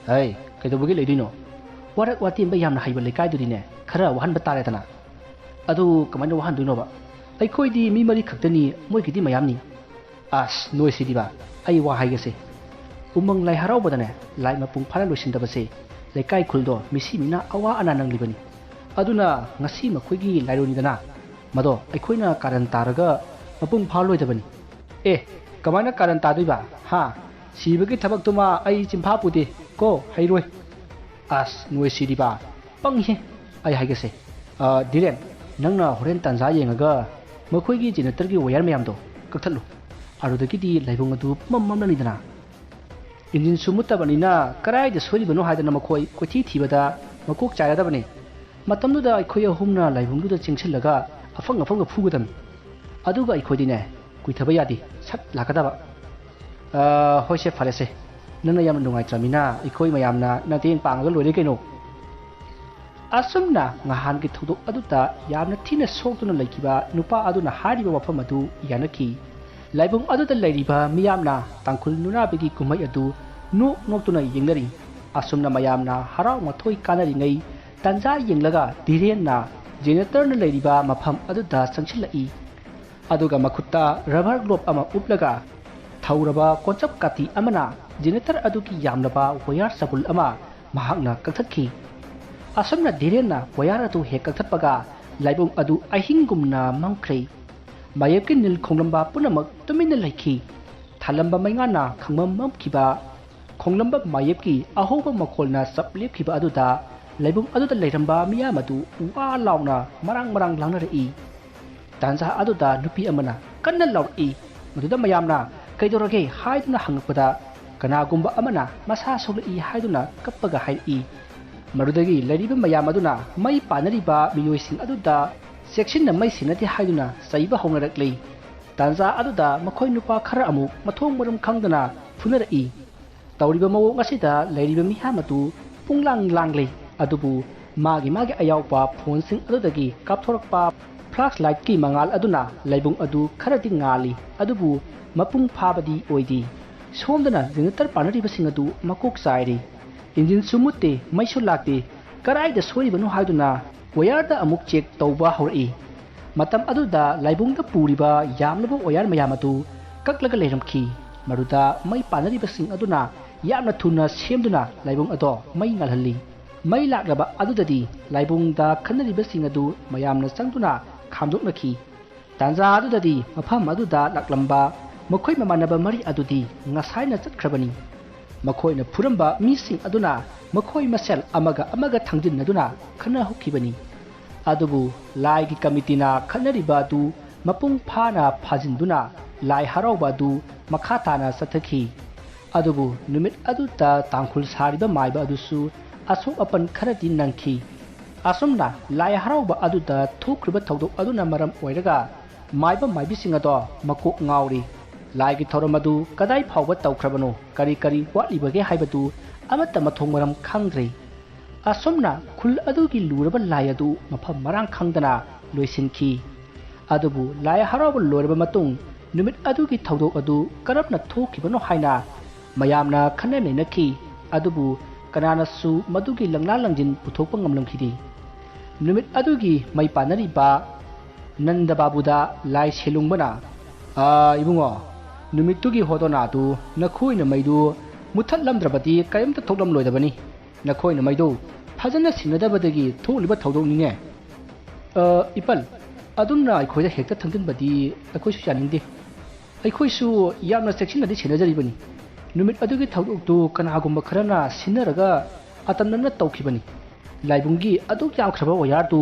"ꯍꯩ, ꯀꯩꯗꯧꯕꯒꯤ ꯂꯩꯗꯣꯏꯅꯣ? ꯋꯥꯔꯛ ꯋꯥꯇꯦꯝꯕ ꯌꯥꯝꯅ ꯍꯩꯕ ꯂꯩꯀꯥꯏꯗꯨꯗꯤꯅꯦ, ꯈꯔ ꯋꯥꯍꯟꯕ ꯇꯥꯔꯦꯗꯅ꯫" "ꯑꯗꯨ ꯀꯃꯥꯏꯅ ꯋꯥꯍꯟꯗꯣꯏꯅꯣꯕ? ꯑꯩꯈꯣꯏꯗꯤ ꯃꯤ ꯃꯔꯤ ꯈꯛꯇꯅꯤ, ꯃꯣꯏꯒꯤꯗꯤ ꯃꯌꯥꯝꯅꯤ꯫" "ꯑꯁ, ꯅꯣꯏ ꯁꯤꯗꯤꯕ, ꯑꯩ ꯋꯥ ꯍꯥꯏꯒꯦꯁꯦ꯫ ꯎꯃꯪ ꯂꯥꯏ ꯍꯔꯥꯎꯕꯗꯅꯦ, ꯂꯥꯏ ꯃꯄꯨꯡ ꯐꯥꯅ ꯂꯣꯏꯁꯤꯟꯗꯕꯁꯦ ꯂꯩꯀꯥꯏ ꯈꯨꯜꯗꯣ ꯃꯤꯁꯤ ꯃꯤꯅ ꯑꯋꯥ ꯑꯅꯥ ꯅꯪꯂꯤꯕꯅꯤ꯫ ꯑꯗꯨꯅ ꯉꯁꯤ ꯃꯈꯣꯏꯒꯤ ꯂꯥꯏꯔꯣꯏꯅꯤꯗꯅ, ꯃꯗꯣ ꯑꯩꯈꯣꯏꯅ ꯀꯥꯔꯟ ꯇꯥꯔꯒ ꯃꯄꯨꯡ ꯐꯥꯔꯣꯏꯗꯕꯅꯤ꯫" "ꯑꯦ, ꯀꯃꯥꯏꯅ ꯀꯥꯔꯟ ꯇꯥꯗꯣꯏꯕ? ꯍꯥ? ꯁꯤꯕꯒꯤ ꯊꯕꯛꯇꯨꯃ ꯑꯩ ꯆꯤꯟꯐꯥ ꯄꯨꯗꯦ ꯀꯣ, ꯍꯩꯔꯣꯏ꯫" "ꯑꯁ, ꯅꯣꯏ ꯁꯤꯗꯤꯕ, ꯄꯪꯉꯤꯍꯦ꯫ ꯑꯩ ꯍꯥꯏꯒꯦꯁꯦ, ꯑ, ꯙꯤꯔꯦꯟ, ꯅꯪꯅ ꯍꯣꯔꯦꯟ ꯇꯥꯟꯖꯥ ꯌꯦꯡꯉꯒ ꯃꯈꯣꯏꯒꯤ ꯖꯦꯅꯦꯔꯦꯇꯔꯒꯤ ꯋꯥꯌꯔ ꯃꯌꯥꯝꯗꯣ ꯀꯛꯊꯠꯂꯨ꯫ ꯑꯗꯨꯗꯒꯤꯗꯤ ꯂꯥꯏꯕꯨꯡ ꯑꯗꯨ ꯄꯨꯝꯃꯝ ꯃꯝꯂꯅꯤꯗꯅ꯫ ꯏꯟꯖꯤꯟꯁꯨ ꯃꯨꯠꯇꯕꯅꯤꯅ ꯀꯗꯥꯏꯗ ꯁꯣꯏꯔꯤꯕꯅꯣ ꯍꯥꯏꯗꯅ ꯃꯈꯣꯏ ꯀꯣꯏꯊꯤ ꯊꯤꯕꯗ ꯃꯀꯣꯛ ꯆꯥꯏꯔꯗꯕꯅꯤ꯫ ꯃꯇꯝꯗꯨꯗ ꯑꯩꯈꯣꯏ ꯑꯍꯨꯝꯅ ꯂꯥꯏꯕꯨꯡꯗꯨꯗ ꯆꯦꯟꯁꯤꯜꯂꯒ ꯑꯐꯪ ꯑꯐꯪꯕ ꯐꯨꯒꯗꯕꯅꯤ꯫ ꯑꯗꯨꯒ ꯑꯩꯈꯣꯏꯗꯤꯅꯦ, ꯀꯨꯏꯊꯕ ꯌꯥꯗꯦ, ꯁꯠ ꯂꯥꯛꯀꯗꯕ꯫" "ꯑ, ꯍꯣꯏꯁꯦ, ꯐꯔꯦꯁꯦ꯫ ꯅꯪꯅ ꯌꯥꯝꯅ ꯅꯨꯡꯉꯥꯏꯇ꯭ꯔꯃꯤꯅ ꯑꯩꯈꯣꯏ ꯃꯌꯥꯝꯅ ꯅꯇꯦꯡ ꯄꯥꯡꯉꯒ ꯂꯣꯏꯔꯦ ꯀꯩꯅꯣ꯫" ꯑꯁꯨꯝꯅ ꯉꯍꯥꯟꯒꯤ ꯊꯧꯗꯣꯛ ꯑꯗꯨꯗ ꯌꯥꯝꯅ ꯊꯤꯅ ꯁꯣꯛꯇꯨꯅ ꯂꯩꯈꯤꯕ ꯅꯨꯄꯥ ꯑꯗꯨꯅ ꯍꯥꯏꯔꯤꯕ ꯋꯥꯐꯝ ꯑꯗꯨ ꯌꯥꯅꯈꯤ꯫ ꯂꯥꯏꯕꯨꯡ ꯑꯗꯨꯗ ꯂꯩꯔꯤꯕ ꯃꯤꯌꯥꯝꯅ ꯇꯥꯡꯈꯨꯜ ꯅꯨꯔꯥꯕꯤꯒꯤ ꯀꯨꯝꯍꯩ ꯑꯗꯨ ꯅꯣꯛ ꯅꯣꯛꯇꯨꯅ ꯌꯦꯡꯅꯔꯤ꯫ ꯑꯁꯨꯝꯅ ꯃꯌꯥꯝꯅ ꯍꯔꯥꯎ ꯃꯊꯣꯏ ꯀꯥꯅꯔꯤꯉꯩ ꯇꯥꯟꯖꯥ ꯌꯦꯡꯂꯒ ꯙꯤꯔꯦꯟꯅ ꯖꯦꯅꯦꯔꯦꯇꯔꯅ ꯂꯩꯔꯤꯕ ꯃꯐꯝ ꯑꯗꯨꯗ ꯆꯪꯁꯤꯜꯂꯛꯏ꯫ ꯑꯗꯨꯒ ꯃꯈꯨꯠꯇ ꯔꯕꯔ ꯒ꯭ꯂꯣꯞ ꯑꯃ ꯎꯞꯂꯒ ꯊꯧꯔꯕ ꯀꯣꯟꯆꯞ ꯀꯥꯇꯤ ꯑꯃꯅ ꯖꯦꯅꯦꯔꯦꯇꯔ ꯑꯗꯨꯒꯤ ꯌꯥꯝꯂꯕ ꯋꯥꯌꯔ ꯆꯕꯨꯜ ꯑꯃ ꯃꯍꯥꯛꯅ ꯀꯛꯊꯠꯈꯤ꯫ ꯑꯁꯨꯝꯅ ꯙꯤꯔꯦꯟꯅ ꯋꯥꯌꯔ ꯑꯗꯨ ꯍꯦꯛ ꯀꯛꯊꯠꯄꯒ, ꯂꯥꯏꯕꯨꯡ ꯑꯗꯨ ꯑꯍꯤꯡꯒꯨꯝꯅ ꯃꯝꯈ꯭ꯔꯦ꯫ ꯃꯥꯌꯦꯞꯀꯤ ꯅꯤꯜ ꯈꯣꯡꯂꯝꯕ ꯄꯨꯝꯅꯃꯛ ꯇꯨꯃꯤꯟꯅ ꯂꯩꯈꯤ꯫ ꯊꯥꯜꯂꯝꯕ ꯃꯩꯉꯥꯟꯅ ꯈꯪꯃꯝ ꯃꯝꯈꯤꯕ ꯈꯣꯡꯂꯝꯕ ꯃꯥꯌꯦꯞꯀꯤ ꯑꯍꯧꯕ ꯃꯈꯣꯜꯅ ꯆꯞ ꯂꯦꯞꯈꯤꯕ ꯑꯗꯨꯗ, ꯂꯥꯏꯕꯨꯡ ꯑꯗꯨꯗ ꯂꯩꯔꯝꯕ ꯃꯤꯌꯥꯝ ꯑꯗꯨ ꯋꯥ ꯂꯥꯎꯅ ꯃꯔꯥꯡ ꯃꯔꯥꯡ ꯂꯥꯡꯅꯔꯛꯏ꯫ ꯇꯥꯟꯖꯥ ꯑꯗꯨꯗ ꯅꯨꯄꯤ ꯑꯃꯅ ꯀꯟꯅ ꯂꯥꯎꯔꯛꯏ꯫ ꯃꯗꯨꯗ ꯃꯌꯥꯝꯅ, "ꯀꯩꯗꯧꯔꯒꯦ?" ꯍꯥꯏꯗꯨꯅ ꯍꯪꯉꯛꯄꯗ, ꯀꯅꯥꯒꯨꯝꯕ ꯑꯃꯅ ꯃꯁꯥ ꯁꯣꯛꯂꯛꯏ ꯍꯥꯏꯗꯨꯅ ꯀꯞꯄꯒ ꯍꯥꯏꯔꯛꯏ꯫ ꯃꯗꯨꯗꯒꯤ ꯂꯩꯔꯤꯕ ꯃꯌꯥꯝ ꯑꯗꯨꯅ ꯃꯩ ꯄꯥꯟꯅꯔꯤꯕ ꯃꯤꯑꯣꯏꯁꯤꯡ ꯑꯗꯨꯗ ꯆꯦꯛꯁꯤꯟꯅ ꯃꯩ ꯁꯤꯟꯅꯗꯦ ꯍꯥꯏꯗꯨꯅ ꯆꯩꯕ ꯍꯧꯅꯔꯛꯂꯤ꯫ ꯇꯥꯟꯖꯥ ꯑꯗꯨꯗ ꯃꯈꯣꯏ ꯅꯨꯄꯥ ꯈꯔ ꯑꯃꯨꯛ ꯃꯊꯣꯡ ꯃꯔꯝ ꯈꯪꯗꯅ ꯐꯨꯅꯔꯛꯏ꯫ ꯇꯧꯔꯤꯕ ꯃꯑꯣꯡ ꯑꯁꯤꯗ ꯂꯩꯔꯤꯕ ꯃꯤꯌꯥꯝ ꯑꯗꯨ ꯄꯨꯡꯂꯥꯡ ꯂꯥꯡꯂꯤ꯫ ꯑꯗꯨꯕꯨ ꯃꯥꯒꯤ ꯃꯥꯒꯤ ꯑꯌꯥꯎꯕ ꯐꯣꯟꯁꯤꯡ ꯑꯗꯨꯗꯒꯤ ꯀꯥꯞꯊꯣꯔꯛꯄ ꯐ꯭ꯂꯥꯁ ꯂꯥꯏꯠꯀꯤ ꯃꯉꯥꯜ ꯑꯗꯨꯅ ꯂꯥꯏꯕꯨꯡ ꯑꯗꯨ ꯈꯔꯗꯤ ꯉꯥꯜꯂꯤ, ꯑꯗꯨꯕꯨ ꯃꯄꯨꯡ ꯐꯥꯕꯗꯤ ꯑꯣꯏꯗꯦ꯫ ꯁꯣꯝꯗꯅ ꯖꯦꯅꯦꯔꯦꯇꯔ ꯄꯥꯟꯅꯔꯤꯕꯁꯤꯡ ꯑꯗꯨ ꯃꯀꯣꯛ ꯆꯥꯏꯔꯤ꯫ ꯏꯟꯖꯤꯟꯁꯨ ꯃꯨꯠꯇꯦ, ꯃꯩꯁꯨ ꯂꯥꯛꯇꯦ꯫ ꯀꯗꯥꯏꯗ ꯁꯣꯏꯔꯤꯕꯅꯣ ꯍꯥꯏꯗꯨꯅ ꯋꯥꯌꯔꯗ ꯑꯃꯨꯛ ꯆꯦꯛ ꯇꯧꯕ ꯍꯧꯔꯛꯏ꯫ ꯃꯇꯝ ꯑꯗꯨꯗ ꯂꯥꯏꯕꯨꯡꯗ ꯄꯨꯔꯤꯕ ꯌꯥꯝꯂꯕ ꯋꯥꯌꯔ ꯃꯌꯥꯝ ꯑꯗꯨ ꯀꯛꯂꯒ ꯂꯩꯔꯝꯈꯤ꯫ ꯃꯗꯨꯗ ꯃꯩ ꯄꯥꯟꯅꯔꯤꯕꯁꯤꯡ ꯑꯗꯨꯅ ꯌꯥꯝꯅ ꯊꯨꯅ ꯁꯦꯝꯗꯨꯅ ꯂꯥꯏꯕꯨꯡ ꯑꯗꯣ ꯃꯩ ꯉꯥꯜꯍꯜꯂꯤ꯫ ꯃꯩ ꯂꯥꯛꯂꯕ ꯑꯗꯨꯗꯗꯤ ꯂꯥꯏꯕꯨꯡꯗ ꯈꯟꯅꯔꯤꯕꯁꯤꯡ ꯑꯗꯨ ꯃꯌꯥꯝꯅ ꯆꯪꯗꯨꯅ ꯈꯥꯝꯗꯣꯛꯅꯈꯤ꯫ ꯇꯥꯟꯖꯥ ꯑꯗꯨꯗꯗꯤ ꯃꯐꯝ ꯑꯗꯨꯗ ꯂꯥꯛꯂꯝꯕ ꯃꯈꯣꯏ ꯃꯃꯥꯟꯅꯕ ꯃꯔꯤ ꯑꯗꯨꯗꯤ ꯉꯁꯥꯏꯅ ꯆꯠꯈ꯭ꯔꯕꯅꯤ꯫ ꯃꯈꯣꯏꯅ ꯐꯨꯔꯝꯕ ꯃꯤꯁꯤꯡ ꯑꯗꯨꯅ ꯃꯈꯣꯏ ꯃꯁꯦꯜ ꯑꯃꯒ ꯑꯃꯒ ꯊꯥꯡꯖꯤꯟꯅꯗꯨꯅ ꯈꯠꯅ ꯍꯧꯈꯤꯕꯅꯤ꯫ ꯑꯗꯨꯕꯨ ꯂꯥꯏꯒꯤ ꯀꯃꯤꯇꯤꯅ ꯈꯠꯅꯔꯤꯕ ꯑꯗꯨ ꯃꯄꯨꯡ ꯐꯥꯅ ꯐꯥꯖꯤꯟꯗꯨꯅ ꯂꯥꯏ ꯍꯔꯥꯎꯕ ꯑꯗꯨ ꯃꯈꯥ ꯇꯥꯅ ꯆꯠꯊꯈꯤ꯫ ꯑꯗꯨꯕꯨ ꯅꯨꯃꯤꯠ ꯑꯗꯨꯗ ꯇꯥꯡꯈꯨꯜ ꯁꯥꯔꯤꯕ ꯃꯥꯏꯕ ꯑꯗꯨꯁꯨ ꯑꯁꯣꯛ ꯑꯄꯟ ꯈꯔꯗꯤ ꯅꯪꯈꯤ꯫ ꯑꯁꯨꯝꯅ ꯂꯥꯏ ꯍꯔꯥꯎꯕ ꯑꯗꯨꯗ ꯊꯣꯛꯈ꯭ꯔꯤꯕ ꯊꯧꯗꯣꯛ ꯑꯗꯨꯅ ꯃꯔꯝ ꯑꯣꯏꯔꯒ ꯃꯥꯏꯕ ꯃꯥꯏꯕꯤꯁꯤꯡ ꯑꯗꯣ ꯃꯀꯣꯛ ꯉꯥꯎꯔꯤ꯫ ꯂꯥꯏꯒꯤ ꯊꯧꯔꯝ ꯑꯗꯨ ꯀꯗꯥꯏ ꯐꯥꯎꯕ ꯇꯧꯈ꯭ꯔꯕꯅꯣ, ꯀꯔꯤ ꯀꯔꯤ ꯋꯥꯠꯂꯤꯕꯒꯦ ꯍꯥꯏꯕꯗꯨ ꯑꯃꯠꯇ ꯃꯊꯣꯡ ꯃꯔꯝ ꯈꯪꯗ꯭ꯔꯦ꯫ ꯑꯁꯨꯝꯅ ꯈꯨꯜ ꯑꯗꯨꯒꯤ ꯂꯨꯔꯕ ꯂꯥꯏ ꯑꯗꯨ ꯃꯐꯝ ꯃꯔꯥꯡ ꯈꯪꯗꯅ ꯂꯣꯏꯁꯤꯟꯈꯤ꯫ ꯑꯗꯨꯕꯨ ꯂꯥꯏ ꯍꯔꯥꯎꯕ ꯂꯣꯏꯔꯕ ꯃꯇꯨꯡ ꯅꯨꯃꯤꯠ ꯑꯗꯨꯒꯤ ꯊꯧꯗꯣꯛ ꯑꯗꯨ ꯀꯔꯝꯅ ꯊꯣꯛꯈꯤꯕꯅꯣ ꯍꯥꯏꯅ ꯃꯌꯥꯝꯅ ꯈꯟꯅ ꯅꯩꯅꯈꯤ꯫ ꯑꯗꯨꯕꯨ ꯀꯅꯥꯅꯁꯨ ꯃꯗꯨꯒꯤ ꯂꯪꯂꯥ ꯂꯪꯖꯤꯟ ꯄꯨꯊꯣꯛꯄ ꯉꯝꯂꯝꯈꯤꯗꯦ꯫ ꯅꯨꯃꯤꯠ ꯑꯗꯨꯒꯤ ꯃꯩ ꯄꯥꯟꯅꯔꯤꯕ ꯅꯟꯗ ꯕꯥꯕꯨꯗ ꯂꯥꯏ ꯁꯦꯂꯨꯡꯕꯅ, "ꯑꯥ, ꯏꯕꯨꯡꯉꯣ, ꯅꯨꯃꯤꯠꯇꯨꯒꯤ ꯍꯣꯗꯣꯅꯥꯗꯨ ꯅꯈꯣꯏꯅ ꯃꯩꯗꯨ ꯃꯨꯊꯠꯂꯝꯗ꯭ꯔꯕꯗꯤ ꯀꯔꯤꯝꯇ ꯊꯣꯛꯂꯝꯂꯣꯏꯗꯕꯅꯤ꯫ ꯅꯈꯣꯏꯅ ꯃꯩꯗꯨ ꯐꯖꯅ ꯁꯤꯟꯅꯗꯕꯗꯒꯤ ꯊꯣꯛꯂꯤꯕ ꯊꯧꯗꯣꯛꯅꯤꯅꯦ꯫ ꯑ, ꯏꯄꯜ, ꯑꯗꯨꯝꯅ ꯑꯩꯈꯣꯏꯗ ꯍꯦꯛꯇ ꯊꯪꯖꯤꯟꯕꯗꯤ ꯑꯩꯈꯣꯏꯁꯨ ꯌꯥꯅꯤꯡꯗꯦ꯫ ꯑꯩꯈꯣꯏꯁꯨ ꯌꯥꯝꯅ ꯆꯦꯛꯁꯤꯟꯅꯗꯤ ꯁꯦꯟꯅꯖꯔꯤꯕꯅꯤ꯫ ꯅꯨꯃꯤꯠ ꯑꯗꯨꯒꯤ ꯊꯧꯗꯣꯛꯇꯨ ꯀꯅꯥꯒꯨꯝꯕ ꯈꯔꯅ ꯁꯤꯟꯅꯔꯒ ꯑꯇꯝꯅꯅ ꯇꯧꯈꯤꯕꯅꯤ꯫ ꯂꯥꯏꯕꯨꯡꯒꯤ ꯑꯗꯨꯛ ꯌꯥꯝꯈ꯭ꯔꯕ ꯋꯥꯌꯥꯔꯗꯨ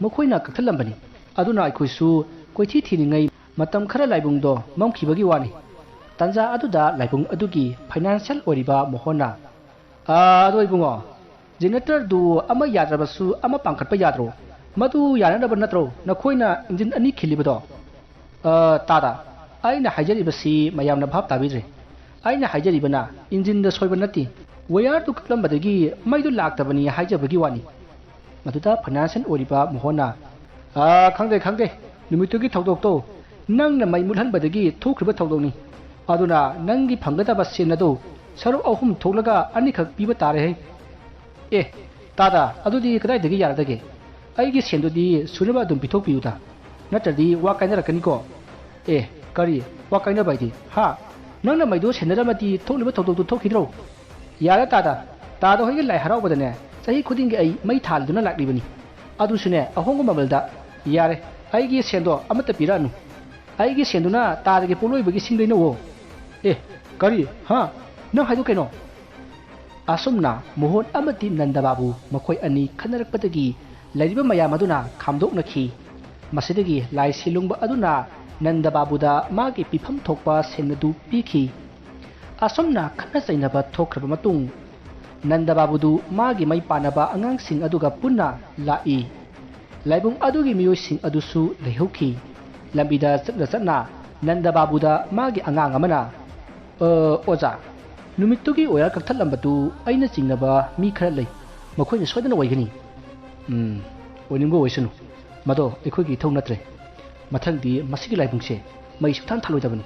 ꯃꯈꯣꯏꯅ ꯀꯛꯊꯠꯂꯝꯕꯅꯤ꯫ ꯑꯗꯨꯅ ꯑꯩꯈꯣꯏꯁꯨ ꯀꯣꯏꯊꯤ ꯊꯤꯔꯤꯉꯩ ꯃꯇꯝ ꯈꯔ ꯂꯥꯏꯕꯨꯡꯗꯣ ꯃꯝꯈꯤꯕꯒꯤ ꯋꯥꯅꯤ꯫ ꯇꯥꯟꯖꯥ ꯑꯗꯨꯗ ꯂꯥꯏꯕꯨꯡ ꯑꯗꯨꯒꯤ ꯐꯥꯏꯅꯥꯟꯁꯤꯌꯦꯜ ꯑꯣꯏꯔꯤꯕ ꯃꯣꯍꯣꯟꯅ, "ꯑꯥ, ꯑꯗꯣ ꯏꯕꯨꯡꯉꯣ, ꯖꯦꯅꯦꯔꯦꯇꯔꯗꯨ ꯑꯃ ꯌꯥꯗ꯭ꯔꯕꯁꯨ ꯑꯃ ꯄꯥꯟꯈꯠꯄ ꯌꯥꯗ꯭ꯔꯣ? ꯃꯗꯨ ꯌꯥꯅꯅꯕ ꯅꯠꯇ꯭ꯔꯣ ꯅꯈꯣꯏꯅ ꯏꯟꯖꯤꯟ ꯑꯅꯤ ꯈꯤꯜꯂꯤꯕꯗꯣ?" "ꯑ, ꯇꯥꯗ, ꯑꯩꯅ ꯍꯥꯏꯖꯔꯤꯕꯁꯤ ꯃꯌꯥꯝꯅ ꯚꯥꯞ ꯇꯥꯕꯤꯗ꯭ꯔꯦ꯫ ꯑꯩꯅ ꯍꯥꯏꯖꯔꯤꯕꯅ ꯏꯟꯖꯤꯟꯗ ꯁꯣꯏꯕ ꯅꯠꯇꯦ, ꯋꯥꯌꯔꯗꯨ ꯀꯛꯂꯝꯕꯗꯒꯤ ꯃꯩꯗꯨ ꯂꯥꯛꯇꯕꯅꯤ ꯍꯥꯏꯖꯕꯒꯤ ꯋꯥꯅꯤ꯫" ꯃꯗꯨꯗ ꯐꯥꯏꯅꯥꯟꯁꯤꯌꯦꯜ ꯑꯣꯏꯔꯤꯕ ꯃꯣꯍꯣꯟꯅ, "ꯑ, ꯈꯪꯗꯦ, ꯈꯪꯗꯦ꯫ ꯅꯨꯃꯤꯠꯇꯨꯒꯤ ꯊꯧꯗꯣꯛꯇꯣ ꯅꯪꯅ ꯃꯩ ꯃꯨꯠꯍꯟꯕꯗꯒꯤ ꯊꯣꯛꯈ꯭ꯔꯤꯕ ꯊꯧꯗꯣꯛꯅꯤ꯫ ꯑꯗꯨꯅ ꯅꯪꯒꯤ ꯐꯪꯒꯗꯕ ꯁꯦꯟ ꯑꯗꯨ ꯁꯔꯨꯛ ꯑꯍꯨꯝ ꯊꯣꯛꯂꯒ ꯑꯅꯤꯈꯛ ꯄꯤꯕ ꯇꯥꯔꯦꯍꯦ꯫" "ꯑꯦ, ꯇꯥꯗ, ꯑꯗꯨꯗꯤ ꯀꯗꯥꯏꯗꯒꯤ ꯌꯥꯔꯗꯒꯦ? ꯑꯩꯒꯤ ꯁꯦꯟꯗꯨꯗꯤ ꯁꯨꯅꯕ ꯑꯗꯨꯝ ꯄꯤꯊꯣꯛꯄꯤꯌꯨꯗ, ꯅꯠꯇ꯭ꯔꯗꯤ ꯋꯥ ꯀꯥꯏꯅꯔꯛꯀꯅꯤꯀꯣ꯫" "ꯑꯦ, ꯀꯔꯤ ꯋꯥ ꯀꯥꯏꯅꯕ ꯍꯥꯏꯗꯤ? ꯍꯥ? ꯅꯪꯅ ꯃꯩꯗꯨ ꯁꯦꯟꯅꯔꯝꯃꯗꯤ ꯊꯣꯛꯂꯤꯕ ꯊꯧꯗꯣꯛꯇꯨ ꯊꯣꯛꯈꯤꯗ꯭ꯔꯣ?" "ꯌꯥꯔꯦ ꯇꯥꯗ, ꯇꯥꯗ ꯍꯣꯏꯒꯤ ꯂꯥꯏ ꯍꯔꯥꯎꯕꯗꯅꯦ ꯆꯍꯤ ꯈꯨꯗꯤꯡꯒꯤ ꯑꯩ ꯃꯩ ꯊꯥꯜꯂꯗꯨꯅ ꯂꯥꯛꯂꯤꯕꯅꯤ, ꯑꯗꯨꯁꯨꯅꯦ ꯑꯍꯣꯡꯕ ꯃꯃꯜꯗ꯫ ꯌꯥꯔꯦ, ꯑꯩꯒꯤ ꯁꯦꯟꯗꯣ ꯑꯃꯠꯇ ꯄꯤꯔꯛꯑꯅꯨ꯫ ꯑꯩꯒꯤ ꯁꯦꯟꯗꯨꯅ ꯇꯥꯗꯒꯤ ꯄꯣꯠꯂꯣꯏꯕꯒꯤ ꯁꯤꯡ ꯂꯩꯅꯧꯋꯣ꯫" "ꯑꯦ, ꯀꯔꯤ? ꯍꯥ? ꯅꯪ ꯍꯥꯏꯗꯣ ꯀꯩꯅꯣ?" ꯑꯁꯨꯝꯅ ꯃꯣꯍꯣꯟ ꯑꯃꯗꯤ ꯅꯟꯗꯕꯥꯕꯨ ꯃꯈꯣꯏ ꯑꯅꯤ ꯈꯟꯅꯔꯛꯄꯗꯒꯤ ꯂꯩꯔꯤꯕ ꯃꯌꯥꯝ ꯑꯗꯨꯅ ꯈꯥꯝꯗꯣꯛꯅꯈꯤ꯫ ꯃꯁꯤꯗꯒꯤ ꯂꯥꯏ ꯁꯤꯂꯨꯡꯕ ꯑꯗꯨꯅ ꯅꯟꯗꯕꯥꯕꯨꯗ ꯃꯥꯒꯤ ꯄꯤꯐꯝ ꯊꯣꯛꯄ ꯁꯦꯟ ꯑꯗꯨ ꯄꯤꯈꯤ꯫ ꯑꯁꯨꯝꯅ ꯈꯠꯅ ꯆꯩꯅꯕ ꯊꯣꯛꯈ꯭ꯔꯕ ꯃꯇꯨꯡ, ꯅꯟꯗꯕꯥꯕꯨꯗꯨ ꯃꯥꯒꯤ ꯃꯩ ꯄꯥꯟꯅꯕ ꯑꯉꯥꯡꯁꯤꯡ ꯑꯗꯨꯒ ꯄꯨꯟꯅ ꯂꯥꯛꯏ꯫ ꯂꯥꯏꯕꯨꯡ ꯑꯗꯨꯒꯤ ꯃꯤꯑꯣꯏꯁꯤꯡ ꯑꯗꯨꯁꯨ ꯂꯩꯍꯧꯈꯤ꯫ ꯂꯝꯕꯤꯗ ꯆꯠꯅ ꯆꯠꯅ ꯅꯟꯗꯕꯥꯕꯨꯗ ꯃꯥꯒꯤ ꯑꯉꯥꯡ ꯑꯃꯅ, "ꯑ, ꯑꯣꯖꯥ, ꯅꯨꯃꯤꯠꯇꯨꯒꯤ ꯋꯥꯌꯔ ꯀꯛꯊꯠꯂꯝꯕꯗꯨ ꯑꯩꯅ ꯆꯤꯡꯅꯕ ꯃꯤ ꯈꯔ ꯂꯩ꯫ ꯃꯈꯣꯏꯅ ꯁꯣꯏꯗꯅ ꯑꯣꯏꯒꯅꯤ꯫" "ꯎꯝ, ꯑꯣꯏꯅꯤꯡꯕ ꯑꯣꯏꯁꯅꯨ꯫ ꯃꯗꯣ ꯑꯩꯈꯣꯏꯒꯤ ꯏꯊꯧ ꯅꯠꯇ꯭ꯔꯦ꯫ ꯃꯊꯪꯗꯤ ꯃꯁꯤꯒꯤ ꯂꯥꯏꯕꯨꯡꯁꯦ ꯃꯩ ꯁꯨꯛꯊꯥꯟ ꯊꯥꯜꯂꯣꯏꯗꯕꯅꯤ꯫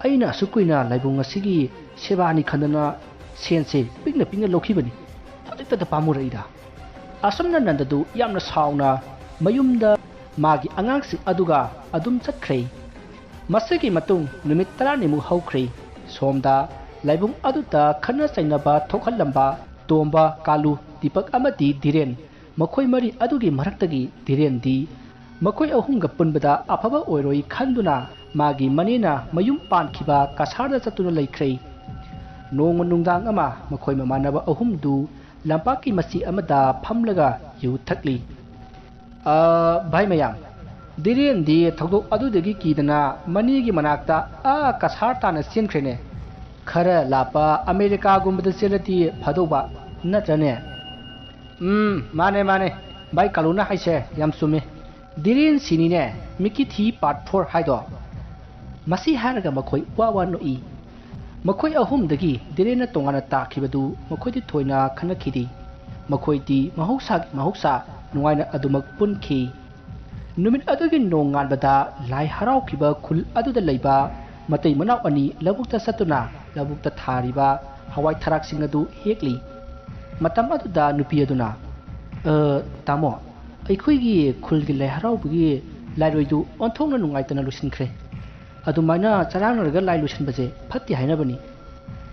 ꯑꯩꯅ ꯑꯁꯨꯛ ꯀꯨꯏꯅ ꯂꯥꯏꯕꯨꯡ ꯑꯁꯤꯒꯤ ꯁꯦꯕꯥꯅꯤ ꯈꯟꯗꯅ ꯁꯦꯟꯁꯦ ꯄꯤꯛꯅ ꯄꯤꯛꯅ ꯂꯧꯈꯤꯕꯅꯤ꯫ ꯍꯧꯖꯤꯛꯇꯗ ꯄꯥꯝꯃꯨꯔꯛꯏꯗ꯫" ꯑꯁꯨꯝꯅ ꯅꯟꯗꯗꯨ ꯌꯥꯝꯅ ꯁꯥꯎꯅ ꯃꯌꯨꯝꯗ ꯃꯥꯒꯤ ꯑꯉꯥꯡꯁꯤꯡ ꯑꯗꯨꯒ ꯑꯗꯨꯝ ꯆꯠꯈ꯭ꯔꯦ꯫ ꯃꯁꯤꯒꯤ ꯃꯇꯨꯡ ꯅꯨꯃꯤꯠ ꯇꯔꯥꯅꯤꯃꯨꯛ ꯍꯧꯈ꯭ꯔꯦ꯫ ꯁꯣꯝꯗ ꯂꯥꯏꯕꯨꯡ ꯑꯗꯨꯗ ꯈꯠꯅ ꯆꯩꯅꯕ ꯊꯣꯛꯍꯜꯂꯝꯕ ꯇꯣꯝꯕ, ꯀꯥꯂꯨ, ꯗꯤꯄꯛ ꯑꯃꯗꯤ ꯙꯤꯔꯦꯟ, ꯃꯈꯣꯏ ꯃꯔꯤ ꯑꯗꯨꯒꯤ ꯃꯔꯛꯇꯒꯤ ꯙꯤꯔꯦꯟꯗꯤ ꯃꯈꯣꯏ ꯑꯍꯨꯝꯒ ꯄꯨꯟꯕꯗ ꯑꯐꯕ ꯑꯣꯏꯔꯣꯏ ꯈꯟꯗꯨꯅ ꯃꯥꯒꯤ ꯃꯅꯦꯅ ꯃꯌꯨꯝ ꯄꯥꯟꯈꯤꯕ ꯀꯁꯥꯔꯗ ꯆꯠꯇꯨꯅ ꯂꯩꯈ꯭ꯔꯦ꯫ ꯅꯣꯡꯃ ꯅꯨꯡꯗꯥꯡ ꯑꯃ ꯃꯈꯣꯏ ꯃꯃꯥꯟꯅꯕ ꯑꯍꯨꯝꯗꯨ ꯂꯝꯄꯥꯛꯀꯤ ꯃꯆꯤ ꯑꯃꯗ ꯐꯝꯂꯒ ꯌꯨ ꯊꯛꯂꯤ꯫ "ꯑ, ꯚꯥꯏ ꯃꯌꯥꯝ, ꯙꯤꯔꯦꯟꯗꯤ ꯊꯧꯗꯣꯛ ꯑꯗꯨꯗꯒꯤ ꯀꯤꯗꯅ ꯃꯅꯦꯒꯤ ꯃꯅꯥꯛꯇ ꯑꯥ ꯀꯁꯥꯔ ꯇꯥꯅ ꯆꯦꯟꯈ꯭ꯔꯦꯅꯦ꯫ ꯈꯔ ꯂꯥꯞꯄ ꯑꯃꯦꯔꯤꯀꯥꯒꯨꯝꯕꯗ ꯆꯦꯜꯂꯗꯤ ꯐꯗꯧꯕ, ꯅꯠꯇ꯭ꯔꯅꯦ?" "ꯎꯝ, ꯃꯥꯅꯦ, ꯃꯥꯅꯦ꯫ ꯚꯥꯏ ꯀꯥꯂꯨꯅ ꯍꯥꯏꯁꯦ ꯌꯥꯝ ꯆꯨꯝꯃꯦ꯫ ꯙꯤꯔꯦꯟ ꯁꯤꯅꯤꯅꯦ, ꯃꯤꯀꯤ ꯊꯤ part four ꯍꯥꯏꯗꯣ꯫" ꯃꯁꯤ ꯍꯥꯏꯔꯒ ꯃꯈꯣꯏ ꯋꯥ ꯋꯥ ꯅꯣꯛꯏ꯫ ꯃꯈꯣꯏ ꯑꯍꯨꯝꯗꯒꯤ ꯙꯤꯔꯦꯟꯅ ꯇꯣꯉꯥꯟꯅ ꯇꯥꯈꯤꯕꯗꯨ ꯃꯈꯣꯏꯗꯤ ꯊꯣꯏꯅ ꯈꯟꯅꯈꯤꯗꯦ꯫ ꯃꯈꯣꯏꯗꯤ ꯃꯍꯧꯁꯥꯒꯤ ꯃꯍꯧꯁꯥ ꯅꯨꯡꯉꯥꯏꯅ ꯑꯗꯨꯃꯛ ꯄꯨꯟꯈꯤ꯫ ꯅꯨꯃꯤꯠ ꯑꯗꯨꯒꯤ ꯅꯣꯡꯉꯥꯟꯕꯗ ꯂꯥꯏ ꯍꯔꯥꯎꯈꯤꯕ ꯈꯨꯜ ꯑꯗꯨꯗ ꯂꯩꯕ ꯃꯇꯩ ꯃꯅꯥꯎ ꯑꯅꯤ ꯂꯧꯕꯨꯛꯇ ꯆꯠꯇꯨꯅ ꯂꯧꯕꯨꯛꯇ ꯊꯥꯔꯤꯕ ꯍꯋꯥꯏ ꯊꯔꯥꯛꯁꯤꯡ ꯑꯗꯨ ꯍꯦꯛꯂꯤ꯫ ꯃꯇꯝ ꯑꯗꯨꯗ ꯅꯨꯄꯤ ꯑꯗꯨꯅ, "ꯑ, ꯇꯥꯃꯣ, ꯑꯩꯈꯣꯏꯒꯤ ꯈꯨꯜꯒꯤ ꯂꯥꯏ ꯍꯔꯥꯎꯕꯒꯤ ꯂꯥꯏꯔꯣꯏꯗꯨ ꯑꯣꯟꯊꯣꯛꯅ ꯅꯨꯡꯉꯥꯏꯇꯅ ꯂꯣꯏꯁꯤꯟꯈ꯭ꯔꯦ꯫ ꯑꯗꯨꯃꯥꯏꯅ ꯆꯔꯥꯡꯅꯔꯒ ꯂꯥꯏ ꯂꯣꯏꯁꯤꯟꯕꯁꯦ ꯐꯠꯇꯦ ꯍꯥꯏꯅꯕꯅꯤ꯫"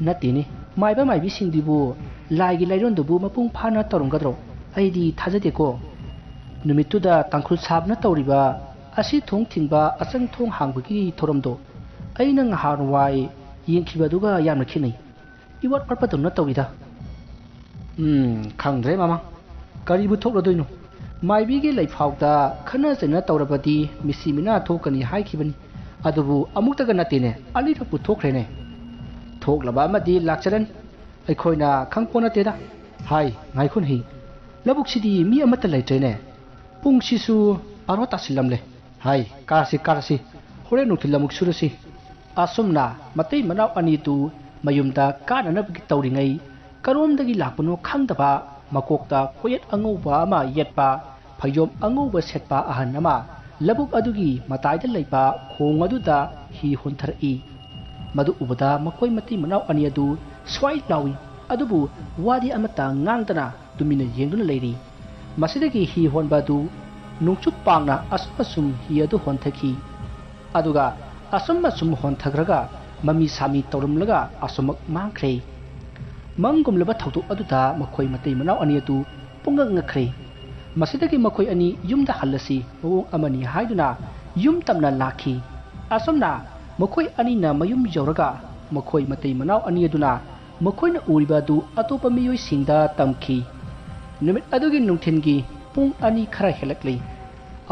"ꯅꯠꯇꯦꯅꯦ, ꯃꯥꯏꯕ ꯃꯥꯏꯕꯤꯁꯤꯡꯗꯨꯕꯨ ꯂꯥꯏꯒꯤ ꯂꯥꯏꯔꯣꯟꯗꯨꯕꯨ ꯃꯄꯨꯡ ꯐꯥꯅ ꯇꯧꯔꯝꯒꯗ꯭ꯔꯣ? ꯑꯩꯗꯤ ꯊꯥꯖꯗꯦꯀꯣ꯫ ꯅꯨꯃꯤꯠꯇꯨꯗ ꯇꯥꯡꯈꯨꯜ ꯁꯥꯕꯅ ꯇꯧꯔꯤꯕ ꯑꯁꯤ ꯊꯣꯡ ꯊꯤꯡꯕ, ꯑꯆꯪ ꯊꯣꯡ ꯍꯥꯡꯕꯒꯤ ꯊꯧꯔꯝꯗꯣ ꯑꯩꯅ ꯉꯍꯥꯟꯋꯥꯏ ꯌꯦꯡꯈꯤꯕꯗꯨꯒ ꯌꯥꯝꯅ ꯈꯦꯠꯅꯩ꯫ ꯏꯋꯥꯠ ꯋꯥꯠꯄꯗꯧꯅ ꯇꯧꯏꯗ꯫" "ꯎꯝ, ꯈꯪꯗ꯭ꯔꯦ ꯃꯃꯥ, ꯀꯔꯤꯕꯨ ꯊꯣꯛꯂꯗꯣꯏꯅꯣ? ꯃꯥꯏꯕꯤꯒꯤ ꯂꯩꯐꯥꯎꯗ ꯈꯠꯅ ꯆꯩꯅ ꯇꯧꯔꯕꯗꯤ ꯃꯤꯁꯤ ꯃꯤꯅꯥ ꯊꯣꯛꯀꯅꯤ ꯍꯥꯏꯈꯤꯕꯅꯤ꯫ ꯑꯗꯨꯕꯨ ꯑꯃꯨꯛꯇꯒ ꯅꯠꯇꯦꯅꯦ, ꯑꯅꯤꯔꯛꯄꯨ ꯊꯣꯛꯈ꯭ꯔꯦꯅꯦ꯫ ꯊꯣꯛꯂꯕ ꯑꯃꯗꯤ ꯂꯥꯛꯆꯔꯅꯤ꯫ ꯑꯩꯈꯣꯏꯅ ꯈꯪꯄꯣ ꯅꯠꯇꯦꯗ꯫ ꯍꯥꯏ, ꯉꯥꯏꯈꯣꯅꯦꯍꯦ, ꯂꯧꯕꯨꯛꯁꯤꯗꯤ ꯃꯤ ꯑꯃꯠꯇ ꯂꯩꯇ꯭ꯔꯦꯅꯦ꯫ ꯄꯨꯡꯁꯤꯁꯨ ꯕꯥꯔꯣ ꯇꯥꯁꯤꯜꯂꯝꯂꯦ꯫ ꯍꯥꯏ, ꯀꯥꯔꯁꯤ, ꯀꯥꯔꯁꯤ, ꯍꯣꯔꯦꯟ ꯅꯨꯡꯊꯤꯜ ꯑꯃꯨꯛ ꯁꯨꯔꯁꯤ꯫" ꯑꯁꯨꯝꯅ ꯃꯇꯩ ꯃꯅꯥꯎ ꯑꯅꯤꯗꯨ ꯃꯌꯨꯝꯗ ꯀꯥꯅꯅꯕꯒꯤ ꯇꯧꯔꯤꯉꯩ, ꯀꯔꯣꯝꯗꯒꯤ ꯂꯥꯛꯄꯅꯣ ꯈꯪꯗꯕ, ꯃꯀꯣꯛꯇ ꯀꯣꯌꯦꯠ ꯑꯉꯧꯕ ꯑꯃ ꯌꯦꯠꯄ, ꯐꯩꯖꯣꯝ ꯑꯉꯧꯕ ꯁꯦꯠꯄ ꯑꯍꯟ ꯑꯃ ꯂꯧꯕꯨꯛ ꯑꯗꯨꯒꯤ ꯃꯇꯥꯏꯗ ꯂꯩꯕ ꯈꯣꯡ ꯑꯗꯨꯗ ꯍꯤ ꯍꯣꯟꯊꯔꯛꯏ꯫ ꯃꯗꯨ ꯎꯕꯗ ꯃꯈꯣꯏ ꯃꯇꯩ ꯃꯅꯥꯎ ꯑꯅꯤ ꯑꯗꯨ ꯁ꯭ꯋꯥꯏ ꯂꯥꯎꯏ, ꯑꯗꯨꯕꯨ ꯋꯥꯗꯤ ꯑꯃꯠꯇ ꯉꯥꯡꯗꯅ ꯇꯨꯃꯤꯟꯅ ꯌꯦꯡꯗꯨꯅ ꯂꯩꯔꯤ꯫ ꯃꯁꯤꯗꯒꯤ ꯍꯤ ꯍꯣꯟꯕ ꯑꯗꯨ ꯅꯣꯡꯆꯨꯞ ꯄꯥꯡꯅ ꯑꯁꯨꯝ ꯑꯁꯨꯝ ꯍꯤ ꯑꯗꯨ ꯍꯣꯟꯊꯈꯤ꯫ ꯑꯗꯨꯒ ꯑꯁꯨꯝ ꯑꯁꯨꯝ ꯍꯣꯟꯊꯈ꯭ꯔꯒ ꯃꯃꯤ ꯁꯥꯃꯤ ꯇꯧꯔꯝꯂꯒ ꯑꯁꯨꯃꯛ ꯃꯥꯡꯈ꯭ꯔꯦ꯫ ꯃꯪꯒꯨꯝꯂꯕ ꯊꯧꯗꯣꯛ ꯑꯗꯨꯗ ꯃꯈꯣꯏ ꯃꯇꯩ ꯃꯅꯥꯎ ꯑꯅꯤ ꯑꯗꯨ ꯄꯨꯡꯉꯛ ꯉꯛꯈ꯭ꯔꯦ꯫ ꯃꯁꯤꯗꯒꯤ ꯃꯈꯣꯏ ꯑꯅꯤ ꯌꯨꯝꯗ ꯍꯜꯂꯁꯤ, ꯃꯑꯣꯡ ꯑꯃꯅꯤ ꯍꯥꯏꯗꯨꯅ ꯌꯨꯝ ꯇꯝꯅ ꯂꯥꯛꯈꯤ꯫ ꯑꯁꯨꯝꯅ ꯃꯈꯣꯏ ꯑꯅꯤꯅ ꯃꯌꯨꯝ ꯌꯧꯔꯒ ꯃꯈꯣꯏ ꯃꯇꯩ ꯃꯅꯥꯎ ꯑꯅꯤ ꯑꯗꯨꯅ ꯃꯈꯣꯏꯅ ꯎꯔꯤꯕ ꯑꯗꯨ ꯑꯇꯣꯞꯄ ꯃꯤꯑꯣꯏꯁꯤꯡꯗ ꯇꯝꯈꯤ꯫ ꯅꯨꯃꯤꯠ ꯑꯗꯨꯒꯤ ꯅꯨꯡꯊꯤꯜꯒꯤ ꯄꯨꯡ ꯑꯅꯤ ꯈꯔ ꯍꯦꯜꯂꯛꯂꯤ꯫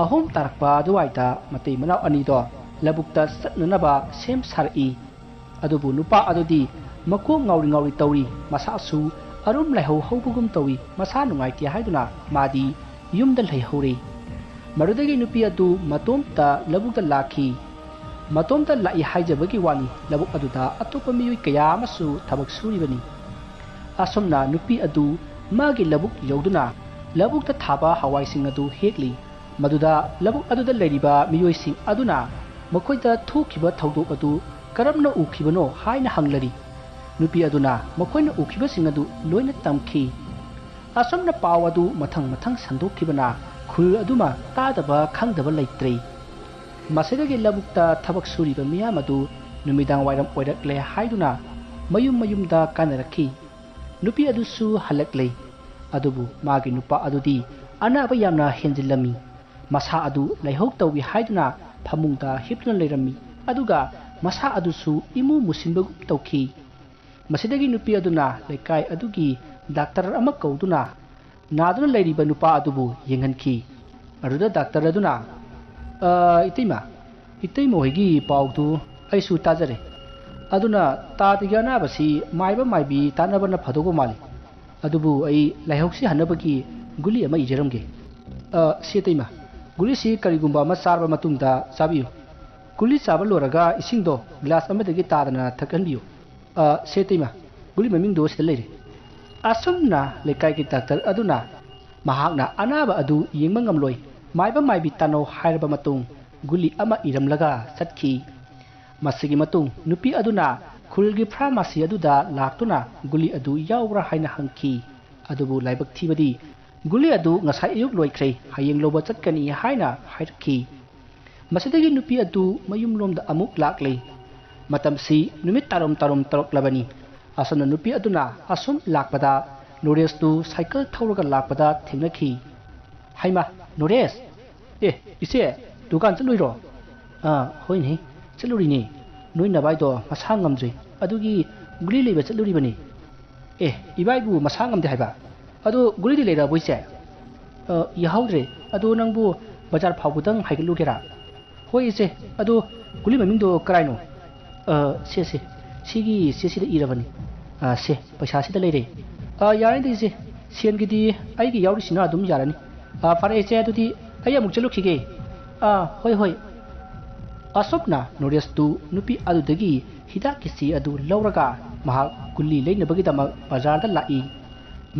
ꯑꯍꯨꯝ ꯇꯥꯔꯛꯄ ꯑꯗꯨꯋꯥꯏꯗ ꯃꯇꯩ ꯃꯅꯥꯎ ꯑꯅꯤꯗꯣ ꯂꯧꯕꯨꯛꯇ ꯆꯠꯅꯅꯕ ꯁꯦꯝ ꯁꯥꯔꯛꯏ꯫ ꯑꯗꯨꯕꯨ ꯅꯨꯄꯥ ꯑꯗꯨꯗꯤ ꯃꯀꯣꯛ ꯉꯥꯎꯔꯤ ꯉꯥꯎꯔꯤ ꯇꯧꯔꯤ, ꯃꯁꯥꯁꯨ ꯑꯔꯨꯝ ꯂꯥꯏꯍꯧ ꯍꯧꯕꯒꯨꯝ ꯇꯧꯏ, ꯃꯁꯥ ꯅꯨꯡꯉꯥꯏꯇꯦ ꯍꯥꯏꯗꯨꯅ ꯃꯥꯗꯤ ꯌꯨꯝꯗ ꯂꯩꯍꯧꯔꯦ꯫ ꯃꯗꯨꯗꯒꯤ ꯅꯨꯄꯤ ꯑꯗꯨ ꯃꯇꯣꯝꯇ ꯂꯧꯕꯨꯛꯇ ꯂꯥꯛꯈꯤ꯫ ꯃꯇꯣꯝꯇ ꯂꯥꯛꯏ ꯍꯥꯏꯖꯕꯒꯤ ꯋꯥꯅꯤ, ꯂꯧꯕꯨꯛ ꯑꯗꯨꯗ ꯑꯇꯣꯞꯄ ꯃꯤꯑꯣꯏ ꯀꯌꯥ ꯑꯃꯁꯨ ꯊꯕꯛ ꯁꯨꯔꯤꯕꯅꯤ꯫ ꯑꯁꯨꯝꯅ ꯅꯨꯄꯤ ꯑꯗꯨ ꯃꯥꯒꯤ ꯂꯧꯕꯨꯛ ꯌꯧꯗꯨꯅ ꯂꯧꯕꯨꯛꯇ ꯊꯥꯕ ꯍꯋꯥꯏꯁꯤꯡ ꯑꯗꯨ ꯍꯦꯛꯂꯤ꯫ ꯃꯗꯨꯗ ꯂꯧꯕꯨꯛ ꯑꯗꯨꯗ ꯂꯩꯔꯤꯕ ꯃꯤꯑꯣꯏꯁꯤꯡ ꯑꯗꯨꯅ ꯃꯈꯣꯏꯗ ꯊꯣꯛꯈꯤꯕ ꯊꯧꯗꯣꯛ ꯑꯗꯨ ꯀꯔꯝꯅ ꯎꯈꯤꯕꯅꯣ ꯍꯥꯏꯅ ꯍꯪꯂꯔꯤ꯫ ꯅꯨꯄꯤ ꯑꯗꯨꯅ ꯃꯈꯣꯏꯅ ꯎꯈꯤꯕꯁꯤꯡ ꯑꯗꯨ ꯂꯣꯏꯅ ꯇꯝꯈꯤ꯫ ꯑꯁꯨꯝꯅ ꯄꯥꯎ ꯑꯗꯨ ꯃꯊꯪ ꯃꯊꯪ ꯁꯟꯗꯣꯛꯈꯤꯕꯅ ꯈꯨꯜ ꯑꯗꯨꯃ ꯇꯥꯗꯕ ꯈꯪꯗꯕ ꯂꯩꯇ꯭ꯔꯦ꯫ ꯃꯁꯤꯗꯒꯤ ꯂꯧꯕꯨꯛꯇ ꯊꯕꯛ ꯁꯨꯔꯤꯕ ꯃꯤꯌꯥꯝ ꯑꯗꯨ ꯅꯨꯃꯤꯗꯥꯡ ꯋꯥꯏꯔꯝ ꯑꯣꯏꯔꯛꯂꯦ ꯍꯥꯏꯗꯨꯅ ꯃꯌꯨꯝ ꯃꯌꯨꯝꯗ ꯀꯥꯅꯔꯛꯈꯤ꯫ ꯅꯨꯄꯤ ꯑꯗꯨꯁꯨ ꯍꯜꯂꯛꯂꯦ꯫ ꯑꯗꯨꯕꯨ ꯃꯥꯒꯤ ꯅꯨꯄꯥ ꯑꯗꯨꯗꯤ ꯑꯅꯥꯕ ꯌꯥꯝꯅ ꯍꯦꯟꯖꯤꯜꯂꯝꯃꯤ꯫ ꯃꯁꯥ ꯑꯗꯨ ꯂꯥꯏꯍꯧ ꯇꯧꯏ ꯍꯥꯏꯗꯨꯅ ꯐꯃꯨꯡꯗ ꯍꯤꯞꯇꯨꯅ ꯂꯩꯔꯝꯃꯤ꯫ ꯑꯗꯨꯒ ꯃꯁꯥ ꯑꯗꯨꯁꯨ ꯏꯃꯨ ꯃꯨꯁꯤꯟꯕꯒꯨꯝ ꯇꯧꯈꯤ꯫ ꯃꯁꯤꯗꯒꯤ ꯅꯨꯄꯤ ꯑꯗꯨꯅ ꯂꯩꯀꯥꯏ ꯑꯗꯨꯒꯤ ꯗꯥꯛꯇꯔ ꯑꯃ ꯀꯧꯗꯨꯅ ꯅꯥꯗꯨꯅ ꯂꯩꯔꯤꯕ ꯅꯨꯄꯥ ꯑꯗꯨꯕꯨ ꯌꯦꯡꯍꯟꯈꯤ꯫ ꯑꯗꯨꯗ ꯗꯥꯛꯇꯔ ꯑꯗꯨꯅ, "ꯑ, ꯏꯇꯩꯃ, ꯏꯇꯩꯃ ꯍꯣꯏꯒꯤ ꯄꯥꯎꯗꯨ ꯑꯩꯁꯨ ꯇꯥꯖꯔꯦ꯫ ꯑꯗꯨꯅ ꯇꯥꯗꯒꯤ ꯑꯅꯥꯕꯁꯤ ꯃꯥꯏꯕ ꯃꯥꯏꯕꯤ ꯇꯥꯟꯅꯕꯅ ꯐꯗꯧꯕ ꯃꯥꯜꯂꯤ꯫ ꯑꯗꯨꯕꯨ ꯑꯩ ꯂꯥꯏꯍꯧꯁꯤ ꯍꯟꯅꯕꯒꯤ ꯒꯨꯂꯤ ꯑꯃ ꯏꯖꯔꯝꯒꯦ꯫ ꯑ, ꯁꯤ ꯏꯇꯩꯃ, ꯒꯨꯂꯤꯁꯤ ꯀꯔꯤꯒꯨꯝꯕ ꯑꯃ ꯆꯥꯔꯕ ꯃꯇꯨꯡꯗ ꯆꯥꯕꯤꯌꯨ꯫ ꯒꯨꯂꯤ ꯆꯥꯕ ꯂꯣꯏꯔꯒ ꯏꯁꯤꯡꯗꯣ ꯒ꯭ꯂꯥꯁ ꯑꯃꯗꯒꯤ ꯇꯥꯗꯅ ꯊꯛꯍꯟꯕꯤꯌꯨ꯫ ꯑ, ꯁꯦ ꯏꯇꯩꯃ, ꯒꯨꯂꯤ ꯃꯃꯤꯡꯗꯣ ꯁꯤꯗ ꯂꯩꯔꯦ"꯫ ꯑꯁꯨꯝꯅ ꯂꯩꯀꯥꯏꯒꯤ ꯗꯥꯛꯇꯔ ꯑꯗꯨꯅ ꯃꯍꯥꯛꯅ ꯑꯅꯥꯕ ꯑꯗꯨ ꯌꯦꯡꯕ ꯉꯝꯂꯣꯏ, ꯃꯥꯏꯕ ꯃꯥꯏꯕꯤ ꯇꯥꯟꯅꯧ ꯍꯥꯏꯔꯕ ꯃꯇꯨꯡ ꯒꯨꯂꯤ ꯑꯃ ꯏꯔꯝꯂꯒ ꯆꯠꯈꯤ꯫ ꯃꯁꯤꯒꯤ ꯃꯇꯨꯡ ꯅꯨꯄꯤ ꯑꯗꯨꯅ ꯈꯨꯜꯒꯤ ꯐꯥꯔꯃꯥꯁꯤ ꯑꯗꯨꯗ ꯂꯥꯛꯇꯨꯅ ꯒꯨꯂꯤ ꯑꯗꯨ ꯌꯥꯎꯕ꯭ꯔꯥ ꯍꯥꯏꯅ ꯍꯪꯈꯤ꯫ ꯑꯗꯨꯕꯨ ꯂꯥꯏꯕꯛ ꯊꯤꯕꯗꯤ ꯒꯨꯂꯤ ꯑꯗꯨ ꯉꯁꯥꯏ ꯑꯌꯨꯛ ꯂꯣꯏꯈ꯭ꯔꯦ, ꯍꯌꯦꯡ ꯂꯧꯕ ꯆꯠꯀꯅꯤ ꯍꯥꯏꯅ ꯍꯥꯏꯔꯛꯈꯤ꯫ ꯃꯁꯤꯗꯒꯤ ꯅꯨꯄꯤ ꯑꯗꯨ ꯃꯌꯨꯝꯂꯣꯝꯗ ꯑꯃꯨꯛ ꯂꯥꯛꯂꯦ꯫ ꯃꯇꯝꯁꯤ ꯅꯨꯃꯤꯠ ꯇꯥꯔꯝ ꯇꯥꯔꯝ ꯇꯧꯔꯛꯂꯕꯅꯤ꯫ ꯑꯁꯨꯝꯅ ꯅꯨꯄꯤ ꯑꯗꯨꯅ ꯑꯁꯨꯝ ꯂꯥꯛꯄꯗ ꯅꯣꯔꯦꯁꯇꯨ ꯁꯥꯏꯀꯜ ꯊꯧꯔꯒ ꯂꯥꯛꯄꯗ ꯊꯦꯡꯅꯈꯤ꯫ "ꯍꯩꯃꯥ, ꯅꯣꯔꯦꯁ! ꯑꯦ, ꯏꯆꯦ, ꯗꯨꯀꯥꯟ ꯆꯠꯂꯨꯏꯔꯣ?" "ꯑꯥ, ꯍꯣꯏꯅꯦ, ꯆꯠꯂꯨꯔꯤꯅꯦ꯫ ꯅꯣꯏ ꯅꯕꯥꯏꯗꯣ ꯃꯁꯥ ꯉꯝꯗ꯭ꯔꯦ, ꯑꯗꯨꯒꯤ ꯒꯨꯂꯤ ꯂꯩꯕ ꯆꯠꯂꯨꯔꯤꯕꯅꯤ꯫" "ꯑꯦ, ꯏꯕꯥꯏꯕꯨ ꯃꯁꯥ ꯉꯝꯗꯦ ꯍꯥꯏꯕ? ꯑꯗꯣ ꯒꯨꯂꯤꯗꯤ ꯂꯩꯔꯛꯑꯕꯣ, ꯏꯆꯦ?" "ꯑ, ꯌꯥꯍꯧꯗ꯭ꯔꯦ꯫ ꯑꯗꯣ ꯅꯪꯕꯨ ꯕꯖꯥꯔ ꯐꯥꯎꯕꯗꯪ ꯍꯥꯏꯒꯠꯂꯨꯒꯦꯔꯥ?" "ꯍꯣꯏ, ꯏꯆꯦ꯫ ꯑꯗꯣ ꯒꯨꯂꯤ ꯃꯃꯤꯡꯗꯣ ꯀꯔꯥꯏꯅꯣ?" "ꯑ, ꯁꯦ, ꯁꯦ꯫ ꯁꯤꯒꯤ ꯆꯦꯁꯤꯗ ꯏꯔꯕꯅꯤ꯫ ꯑ, ꯁꯦ, ꯄꯩꯁꯥꯁꯤꯗ ꯂꯩꯔꯦ꯫ ꯑ, ꯌꯥꯔꯦꯗ, ꯏꯆꯦ꯫ ꯁꯦꯟꯒꯤꯗꯤ ꯑꯩꯒꯤ ꯌꯥꯎꯔꯤꯁꯤꯅ ꯑꯗꯨꯝ ꯌꯥꯔꯅꯤ꯫ ꯑ, ꯐꯔꯦ, ꯏꯆꯦ, ꯑꯗꯨꯗꯤ ꯑꯩ ꯑꯃꯨꯛ ꯆꯠꯂꯨꯈꯤꯒꯦ꯫ ꯑ, ꯍꯣꯏ, ꯍꯣꯏ꯫" ꯑꯁꯨꯝꯅ ꯅꯣꯔꯦꯁꯇꯨ ꯅꯨꯄꯤ ꯑꯗꯨꯗꯒꯤ ꯍꯤꯗꯥꯛꯀꯤ ꯆꯦ ꯑꯗꯨ ꯂꯧꯔꯒ ꯃꯍꯥꯛ ꯒꯨꯂꯤ ꯂꯩꯅꯕꯒꯤꯗꯃꯛ ꯕꯖꯥꯔꯗ ꯂꯥꯛꯏ꯫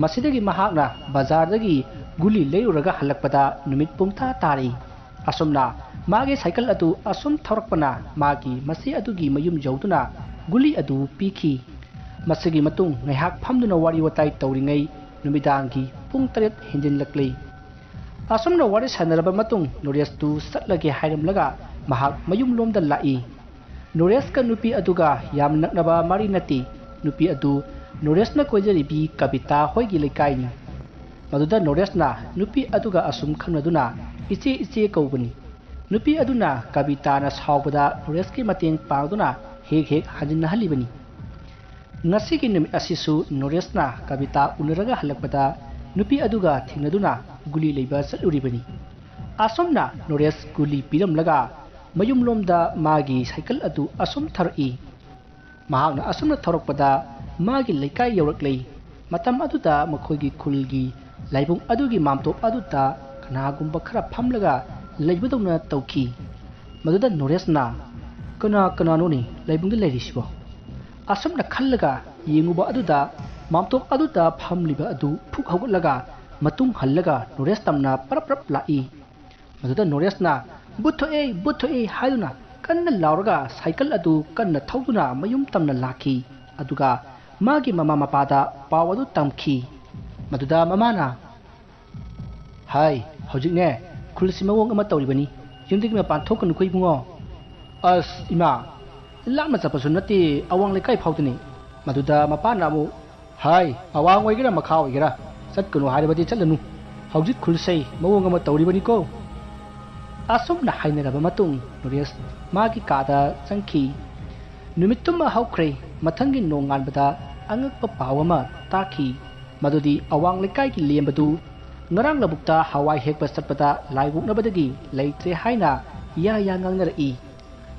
ꯃꯁꯤꯗꯒꯤ ꯃꯍꯥꯛꯅ ꯕꯖꯥꯔꯗꯒꯤ ꯒꯨꯂꯤ ꯂꯩꯔꯨꯔꯒ ꯍꯜꯂꯛꯄꯗ ꯅꯨꯃꯤꯠ ꯄꯨꯡꯇꯥ ꯇꯥꯔꯤ꯫ ꯑꯁꯨꯝꯅ ꯃꯥꯒꯤ ꯁꯥꯏꯀꯜ ꯑꯗꯨ ꯑꯁꯨꯝ ꯊꯧꯔꯛꯄꯅ ꯃꯥꯒꯤ ꯃꯆꯦ ꯑꯗꯨꯒꯤ ꯃꯌꯨꯝ ꯌꯧꯗꯨꯅ ꯒꯨꯂꯤ ꯑꯗꯨ ꯄꯤꯈꯤ꯫ ꯃꯁꯤꯒꯤ ꯃꯇꯨꯡ ꯉꯥꯏꯍꯥꯛ ꯐꯝꯗꯨꯅ ꯋꯥꯔꯤ ꯋꯥꯇꯥꯏ ꯇꯧꯔꯤꯉꯩ ꯅꯨꯃꯤꯗꯥꯡꯒꯤ ꯄꯨꯡ ꯇꯔꯦꯠ ꯍꯦꯟꯖꯤꯜꯂꯛꯂꯤ꯫ ꯑꯁꯨꯝꯅ ꯋꯥꯔꯤ ꯁꯥꯟꯅꯔꯕ ꯃꯇꯨꯡ ꯅꯣꯔꯦꯁꯇꯨ ꯆꯠꯂꯒꯦ ꯍꯥꯏꯔꯝꯂꯒ ꯃꯍꯥꯛ ꯃꯌꯨꯝꯂꯣꯝꯗ ꯂꯥꯛꯏ꯫ ꯅꯣꯔꯦꯁꯀ ꯅꯨꯄꯤ ꯑꯗꯨꯒ ꯌꯥꯝ ꯅꯛꯅꯕ ꯃꯔꯤ ꯅꯠꯇꯦ꯫ ꯅꯨꯄꯤ ꯑꯗꯨ ꯅꯣꯔꯦꯁꯅ ꯀꯣꯏꯖꯔꯤꯕꯤ ꯀꯕꯤꯇꯥ ꯍꯣꯏꯒꯤ ꯂꯩꯀꯥꯏꯅꯤ꯫ ꯃꯗꯨꯗ ꯅꯣꯔꯦꯁꯅ ꯅꯨꯄꯤ ꯑꯗꯨꯒ ꯑꯁꯨꯝ ꯈꯪꯅꯗꯨꯅ "ꯏꯆꯦ, ꯏꯆꯦ" ꯀꯧꯕꯅꯤ꯫ ꯅꯨꯄꯤ ꯑꯗꯨꯅ ꯀꯕꯤꯇꯥꯅ ꯁꯥꯎꯕꯗ ꯅꯣꯔꯦꯁꯀꯤ ꯃꯇꯦꯡ ꯄꯥꯡꯗꯨꯅ ꯍꯦꯛ ꯍꯦꯛ ꯍꯟꯖꯤꯟꯅꯍꯜꯂꯤꯕꯅꯤ꯫ ꯉꯁꯤꯒꯤ ꯅꯨꯃꯤꯠ ꯑꯁꯤꯁꯨ ꯅꯣꯔꯦꯁꯅ ꯀꯕꯤꯇꯥ ꯎꯅꯔꯒ ꯍꯜꯂꯛꯄꯗ ꯅꯨꯄꯤ ꯑꯗꯨꯒ ꯊꯦꯡꯅꯗꯨꯅ ꯒꯨꯂꯤ ꯂꯩꯕ ꯆꯠꯂꯨꯔꯤꯕꯅꯤ꯫ ꯑꯁꯨꯝꯅ ꯅꯣꯔꯦꯁ ꯒꯨꯂꯤ ꯄꯤꯔꯝꯂꯒ ꯃꯌꯨꯝꯂꯣꯝꯗ ꯃꯥꯒꯤ ꯁꯥꯏꯀꯜ ꯑꯗꯨ ꯑꯁꯨꯝ ꯊꯧꯔꯛꯏ꯫ ꯃꯍꯥꯛꯅ ꯑꯁꯨꯝꯅ ꯊꯧꯔꯛꯄꯗ ꯃꯥꯒꯤ ꯂꯩꯀꯥꯏ ꯌꯧꯔꯛꯂꯦ꯫ ꯃꯇꯝ ꯑꯗꯨꯗ ꯃꯈꯣꯏꯒꯤ ꯈꯨꯜꯒꯤ ꯂꯥꯏꯕꯨꯡ ꯑꯗꯨꯒꯤ ꯃꯥꯝꯇꯣꯞ ꯑꯗꯨꯗ ꯀꯅꯥꯒꯨꯝꯕ ꯈꯔ ꯐꯝꯂꯒ ꯂꯩꯕꯗꯧꯅ ꯇꯧꯈꯤ꯫ ꯃꯗꯨꯗ ꯅꯣꯔꯦꯁꯅ, "ꯀꯅꯥ ꯀꯅꯥꯅꯣꯅꯦ ꯂꯥꯏꯕꯨꯡꯗ ꯂꯩꯔꯤꯁꯤꯕꯣ?" ꯑꯁꯨꯝꯅ ꯈꯜꯂꯒ ꯌꯦꯡꯉꯨꯕ ꯑꯗꯨꯗ ꯃꯥꯝꯇꯣꯞ ꯑꯗꯨꯗ ꯐꯝꯂꯤꯕ ꯑꯗꯨ ꯐꯨꯛ ꯍꯧꯒꯠꯂꯒ ꯃꯇꯨꯡ ꯍꯜꯂꯒ ꯅꯣꯔꯦꯁ ꯇꯝꯅ ꯄꯔꯞ ꯄꯔꯞ ꯂꯥꯛꯏ꯫ ꯃꯗꯨꯗ ꯅꯣꯔꯦꯁꯅ, "ꯚꯨꯠ ꯊꯣꯛꯑꯦ, ꯚꯨꯠ ꯊꯣꯛꯑꯦ" ꯍꯥꯏꯗꯨꯅ ꯀꯟꯅ ꯂꯥꯎꯔꯒ ꯁꯥꯏꯀꯜ ꯑꯗꯨ ꯀꯟꯅ ꯊꯧꯗꯨꯅ ꯃꯌꯨꯝ ꯇꯝꯅ ꯂꯥꯛꯈꯤ꯫ ꯑꯗꯨꯒ ꯃꯥꯒꯤ ꯃꯃꯥ ꯃꯄꯥꯗ ꯄꯥꯎ ꯑꯗꯨ ꯇꯝꯈꯤ꯫ ꯃꯗꯨꯗ ꯃꯃꯥꯅ, "ꯍꯥꯏ, ꯍꯧꯖꯤꯛꯅꯦ ꯈꯨꯜꯁꯤ ꯃꯑꯣꯡ ꯑꯃ ꯇꯧꯔꯤꯕꯅꯤ꯫ ꯌꯨꯝꯗꯒꯤ ꯃꯄꯥꯟ ꯊꯣꯛꯀꯅꯨꯀꯣ ꯏꯕꯨꯡꯉꯣ꯫ ꯑꯁ ꯏꯃꯥ, ꯂꯥꯞꯅ ꯆꯠꯄꯁꯨ ꯅꯠꯇꯦ, ꯑꯋꯥꯡ ꯂꯩꯀꯥꯏ ꯐꯥꯎꯗꯅꯤ꯫ ꯃꯗꯨꯗ ꯃꯄꯥꯅ ꯑꯃꯨꯛ, ꯍꯥꯏ, ꯑꯋꯥꯡ ꯑꯣꯏꯒꯦꯔꯥ ꯃꯈꯥ ꯑꯣꯏꯒꯦꯔꯥ, ꯆꯠꯀꯅꯨ ꯍꯥꯏꯔꯕꯗꯤ ꯆꯠꯂꯅꯨ꯫ ꯍꯧꯖꯤꯛ ꯈꯨꯜꯁꯩ ꯃꯑꯣꯡ ꯑꯃ ꯇꯧꯔꯤꯕꯅꯤꯀꯣ꯫ ꯑꯁꯨꯝꯅ ꯍꯥꯏꯅꯔꯕ ꯃꯇꯨꯡ ꯅꯔꯦꯁ ꯃꯥꯒꯤ ꯀꯥꯗ ꯆꯪꯈꯤ꯫ ꯅꯨꯃꯤꯠꯇꯨꯃ ꯍꯧꯈ꯭ꯔꯦ꯫ ꯃꯊꯪꯒꯤ ꯅꯣꯡꯉꯥꯟꯕꯗ ꯑꯉꯛꯄ ꯄꯥꯎ ꯑꯃ ꯇꯥꯈꯤ꯫ ꯃꯗꯨꯗꯤ ꯑꯋꯥꯡ ꯂꯩꯀꯥꯏꯒꯤ ꯂꯦꯝꯕꯗꯨ ꯉꯔꯥꯡ ꯂꯧꯕꯨꯛꯇ ꯍꯋꯥꯏ ꯍꯦꯛꯄ ꯆꯠꯄꯗ ꯂꯥꯏ ꯑꯣꯛꯅꯕꯗꯒꯤ ꯂꯩꯇ꯭ꯔꯦ ꯍꯥꯏꯅ ꯌꯥ ꯌꯥ ꯉꯥꯡꯅꯔꯛꯏ꯫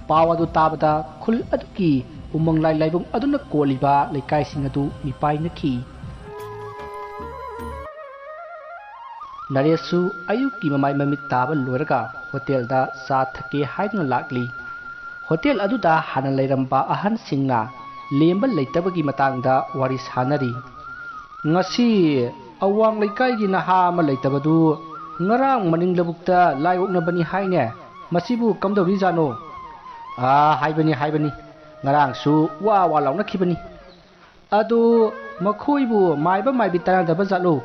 ꯄꯥꯎ ꯑꯗꯨ ꯇꯥꯕꯗ ꯈꯨꯜ ꯑꯗꯨꯒꯤ ꯎꯃꯪ ꯂꯥꯏ ꯂꯥꯏꯕꯨꯡ ꯑꯗꯨꯅ ꯀꯣꯜꯂꯤꯕ ꯂꯩꯀꯥꯏꯁꯤꯡ ꯑꯗꯨ ꯃꯤꯄꯥꯏꯅꯈꯤ꯫ ꯅꯔꯦꯁꯁꯨ ꯑꯌꯨꯛꯀꯤ ꯃꯃꯥꯏ ꯃꯃꯤꯠ ꯇꯥꯕ ꯂꯣꯏꯔꯒ ꯍꯣꯇꯦꯜꯗ ꯆꯥ ꯊꯛꯀꯦ ꯍꯥꯏꯗꯨꯅ ꯂꯥꯛꯂꯤ꯫ ꯍꯣꯇꯦꯜ ꯑꯗꯨꯗ ꯍꯥꯟꯅ ꯂꯩꯔꯝꯕ ꯑꯍꯟꯁꯤꯡꯅ ꯂꯦꯝꯕ ꯂꯩꯇꯕꯒꯤ ꯃꯇꯥꯡꯗ ꯋꯥꯔꯤ ꯁꯥꯅꯔꯤ꯫ "ꯉꯁꯤ ꯑꯋꯥꯡ ꯂꯩꯀꯥꯏꯒꯤ ꯅꯍꯥ ꯑꯃ ꯂꯩꯇꯕꯗꯨ ꯉꯔꯥꯡ ꯃꯅꯤꯡ ꯂꯧꯕꯨꯛꯇ ꯂꯥꯏ ꯑꯣꯛꯅꯕꯅꯤ ꯍꯥꯏꯅꯦ꯫ ꯃꯁꯤꯕꯨ ꯀꯝꯗꯧꯔꯤꯖꯥꯠꯅꯣ?" "ꯑꯥ, ꯍꯥꯏꯕꯅꯤ, ꯍꯥꯏꯕꯅꯤ꯫ ꯉꯔꯥꯡꯁꯨ ꯋꯥ ꯋꯥ ꯂꯥꯎꯅꯈꯤꯕꯅꯤ꯫ ꯑꯗꯨ ꯃꯈꯣꯏꯕꯨ ꯃꯥꯏꯕ ꯃꯥꯏꯕꯤ ꯇꯥꯟꯅꯗꯕ ꯖꯥꯠꯂꯣ?"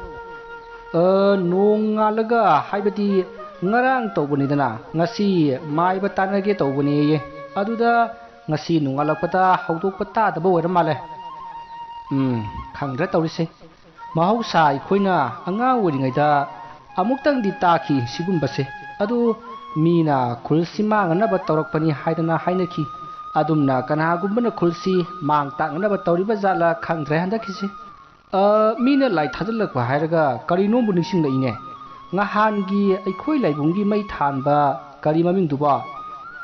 "ꯑ, ꯅꯣꯡꯉꯥꯜꯂꯒ, ꯍꯥꯏꯕꯗꯤ ꯉꯔꯥꯡ ꯇꯧꯕꯅꯤꯗꯅ, ꯉꯁꯤ ꯃꯥꯏꯕ ꯇꯥꯟꯅꯒꯦ ꯇꯧꯕꯅꯦꯌꯦ꯫ ꯑꯗꯨꯗ ꯉꯁꯤ ꯅꯣꯡꯉꯥꯜꯂꯛꯄꯗ ꯍꯧꯗꯣꯛꯄ ꯇꯥꯗꯕ ꯑꯣꯏꯔ ꯃꯥꯜꯂꯦ꯫ ꯎꯝ, ꯈꯪꯗ꯭ꯔꯦ ꯇꯧꯔꯤꯁꯦ꯫ ꯃꯍꯧꯁꯥ ꯑꯩꯈꯣꯏꯅ ꯑꯉꯥꯡ ꯑꯣꯏꯔꯤꯉꯩꯗ ꯑꯃꯨꯛꯇꯪꯗꯤ ꯇꯥꯈꯤ ꯁꯤꯒꯨꯝꯕꯁꯦ꯫ ꯑꯗꯨ ꯃꯤꯅ ꯈꯨꯜꯁꯤ ꯃꯥꯡꯅꯅꯕ ꯇꯧꯔꯛꯄꯅꯤ ꯍꯥꯏꯗꯅ ꯍꯥꯏꯅꯈꯤ꯫ ꯑꯗꯨꯝꯅ ꯀꯅꯥꯒꯨꯝꯕꯅ ꯈꯨꯜꯁꯤ ꯃꯥꯡ ꯇꯥꯛꯅꯅꯕ ꯇꯧꯔꯤꯕ ꯖꯥꯠꯂ ꯈꯪꯗ꯭ꯔꯦ ꯍꯟꯗꯛꯀꯤꯁꯦ꯫ ꯑ, ꯃꯤꯅ ꯂꯥꯏ ꯊꯥꯖꯤꯜꯂꯛꯄ ꯍꯥꯏꯔꯒ ꯀꯔꯤꯅꯣꯝꯕꯨ ꯅꯤꯡꯁꯤꯡꯂꯛꯏꯅꯦ꯫ ꯉꯍꯥꯟꯒꯤ ꯑꯩꯈꯣꯏ ꯂꯥꯏꯕꯨꯡꯒꯤ ꯃꯩ ꯊꯥꯟꯕ ꯀꯔꯤ ꯃꯃꯤꯡꯗꯨꯕꯣ?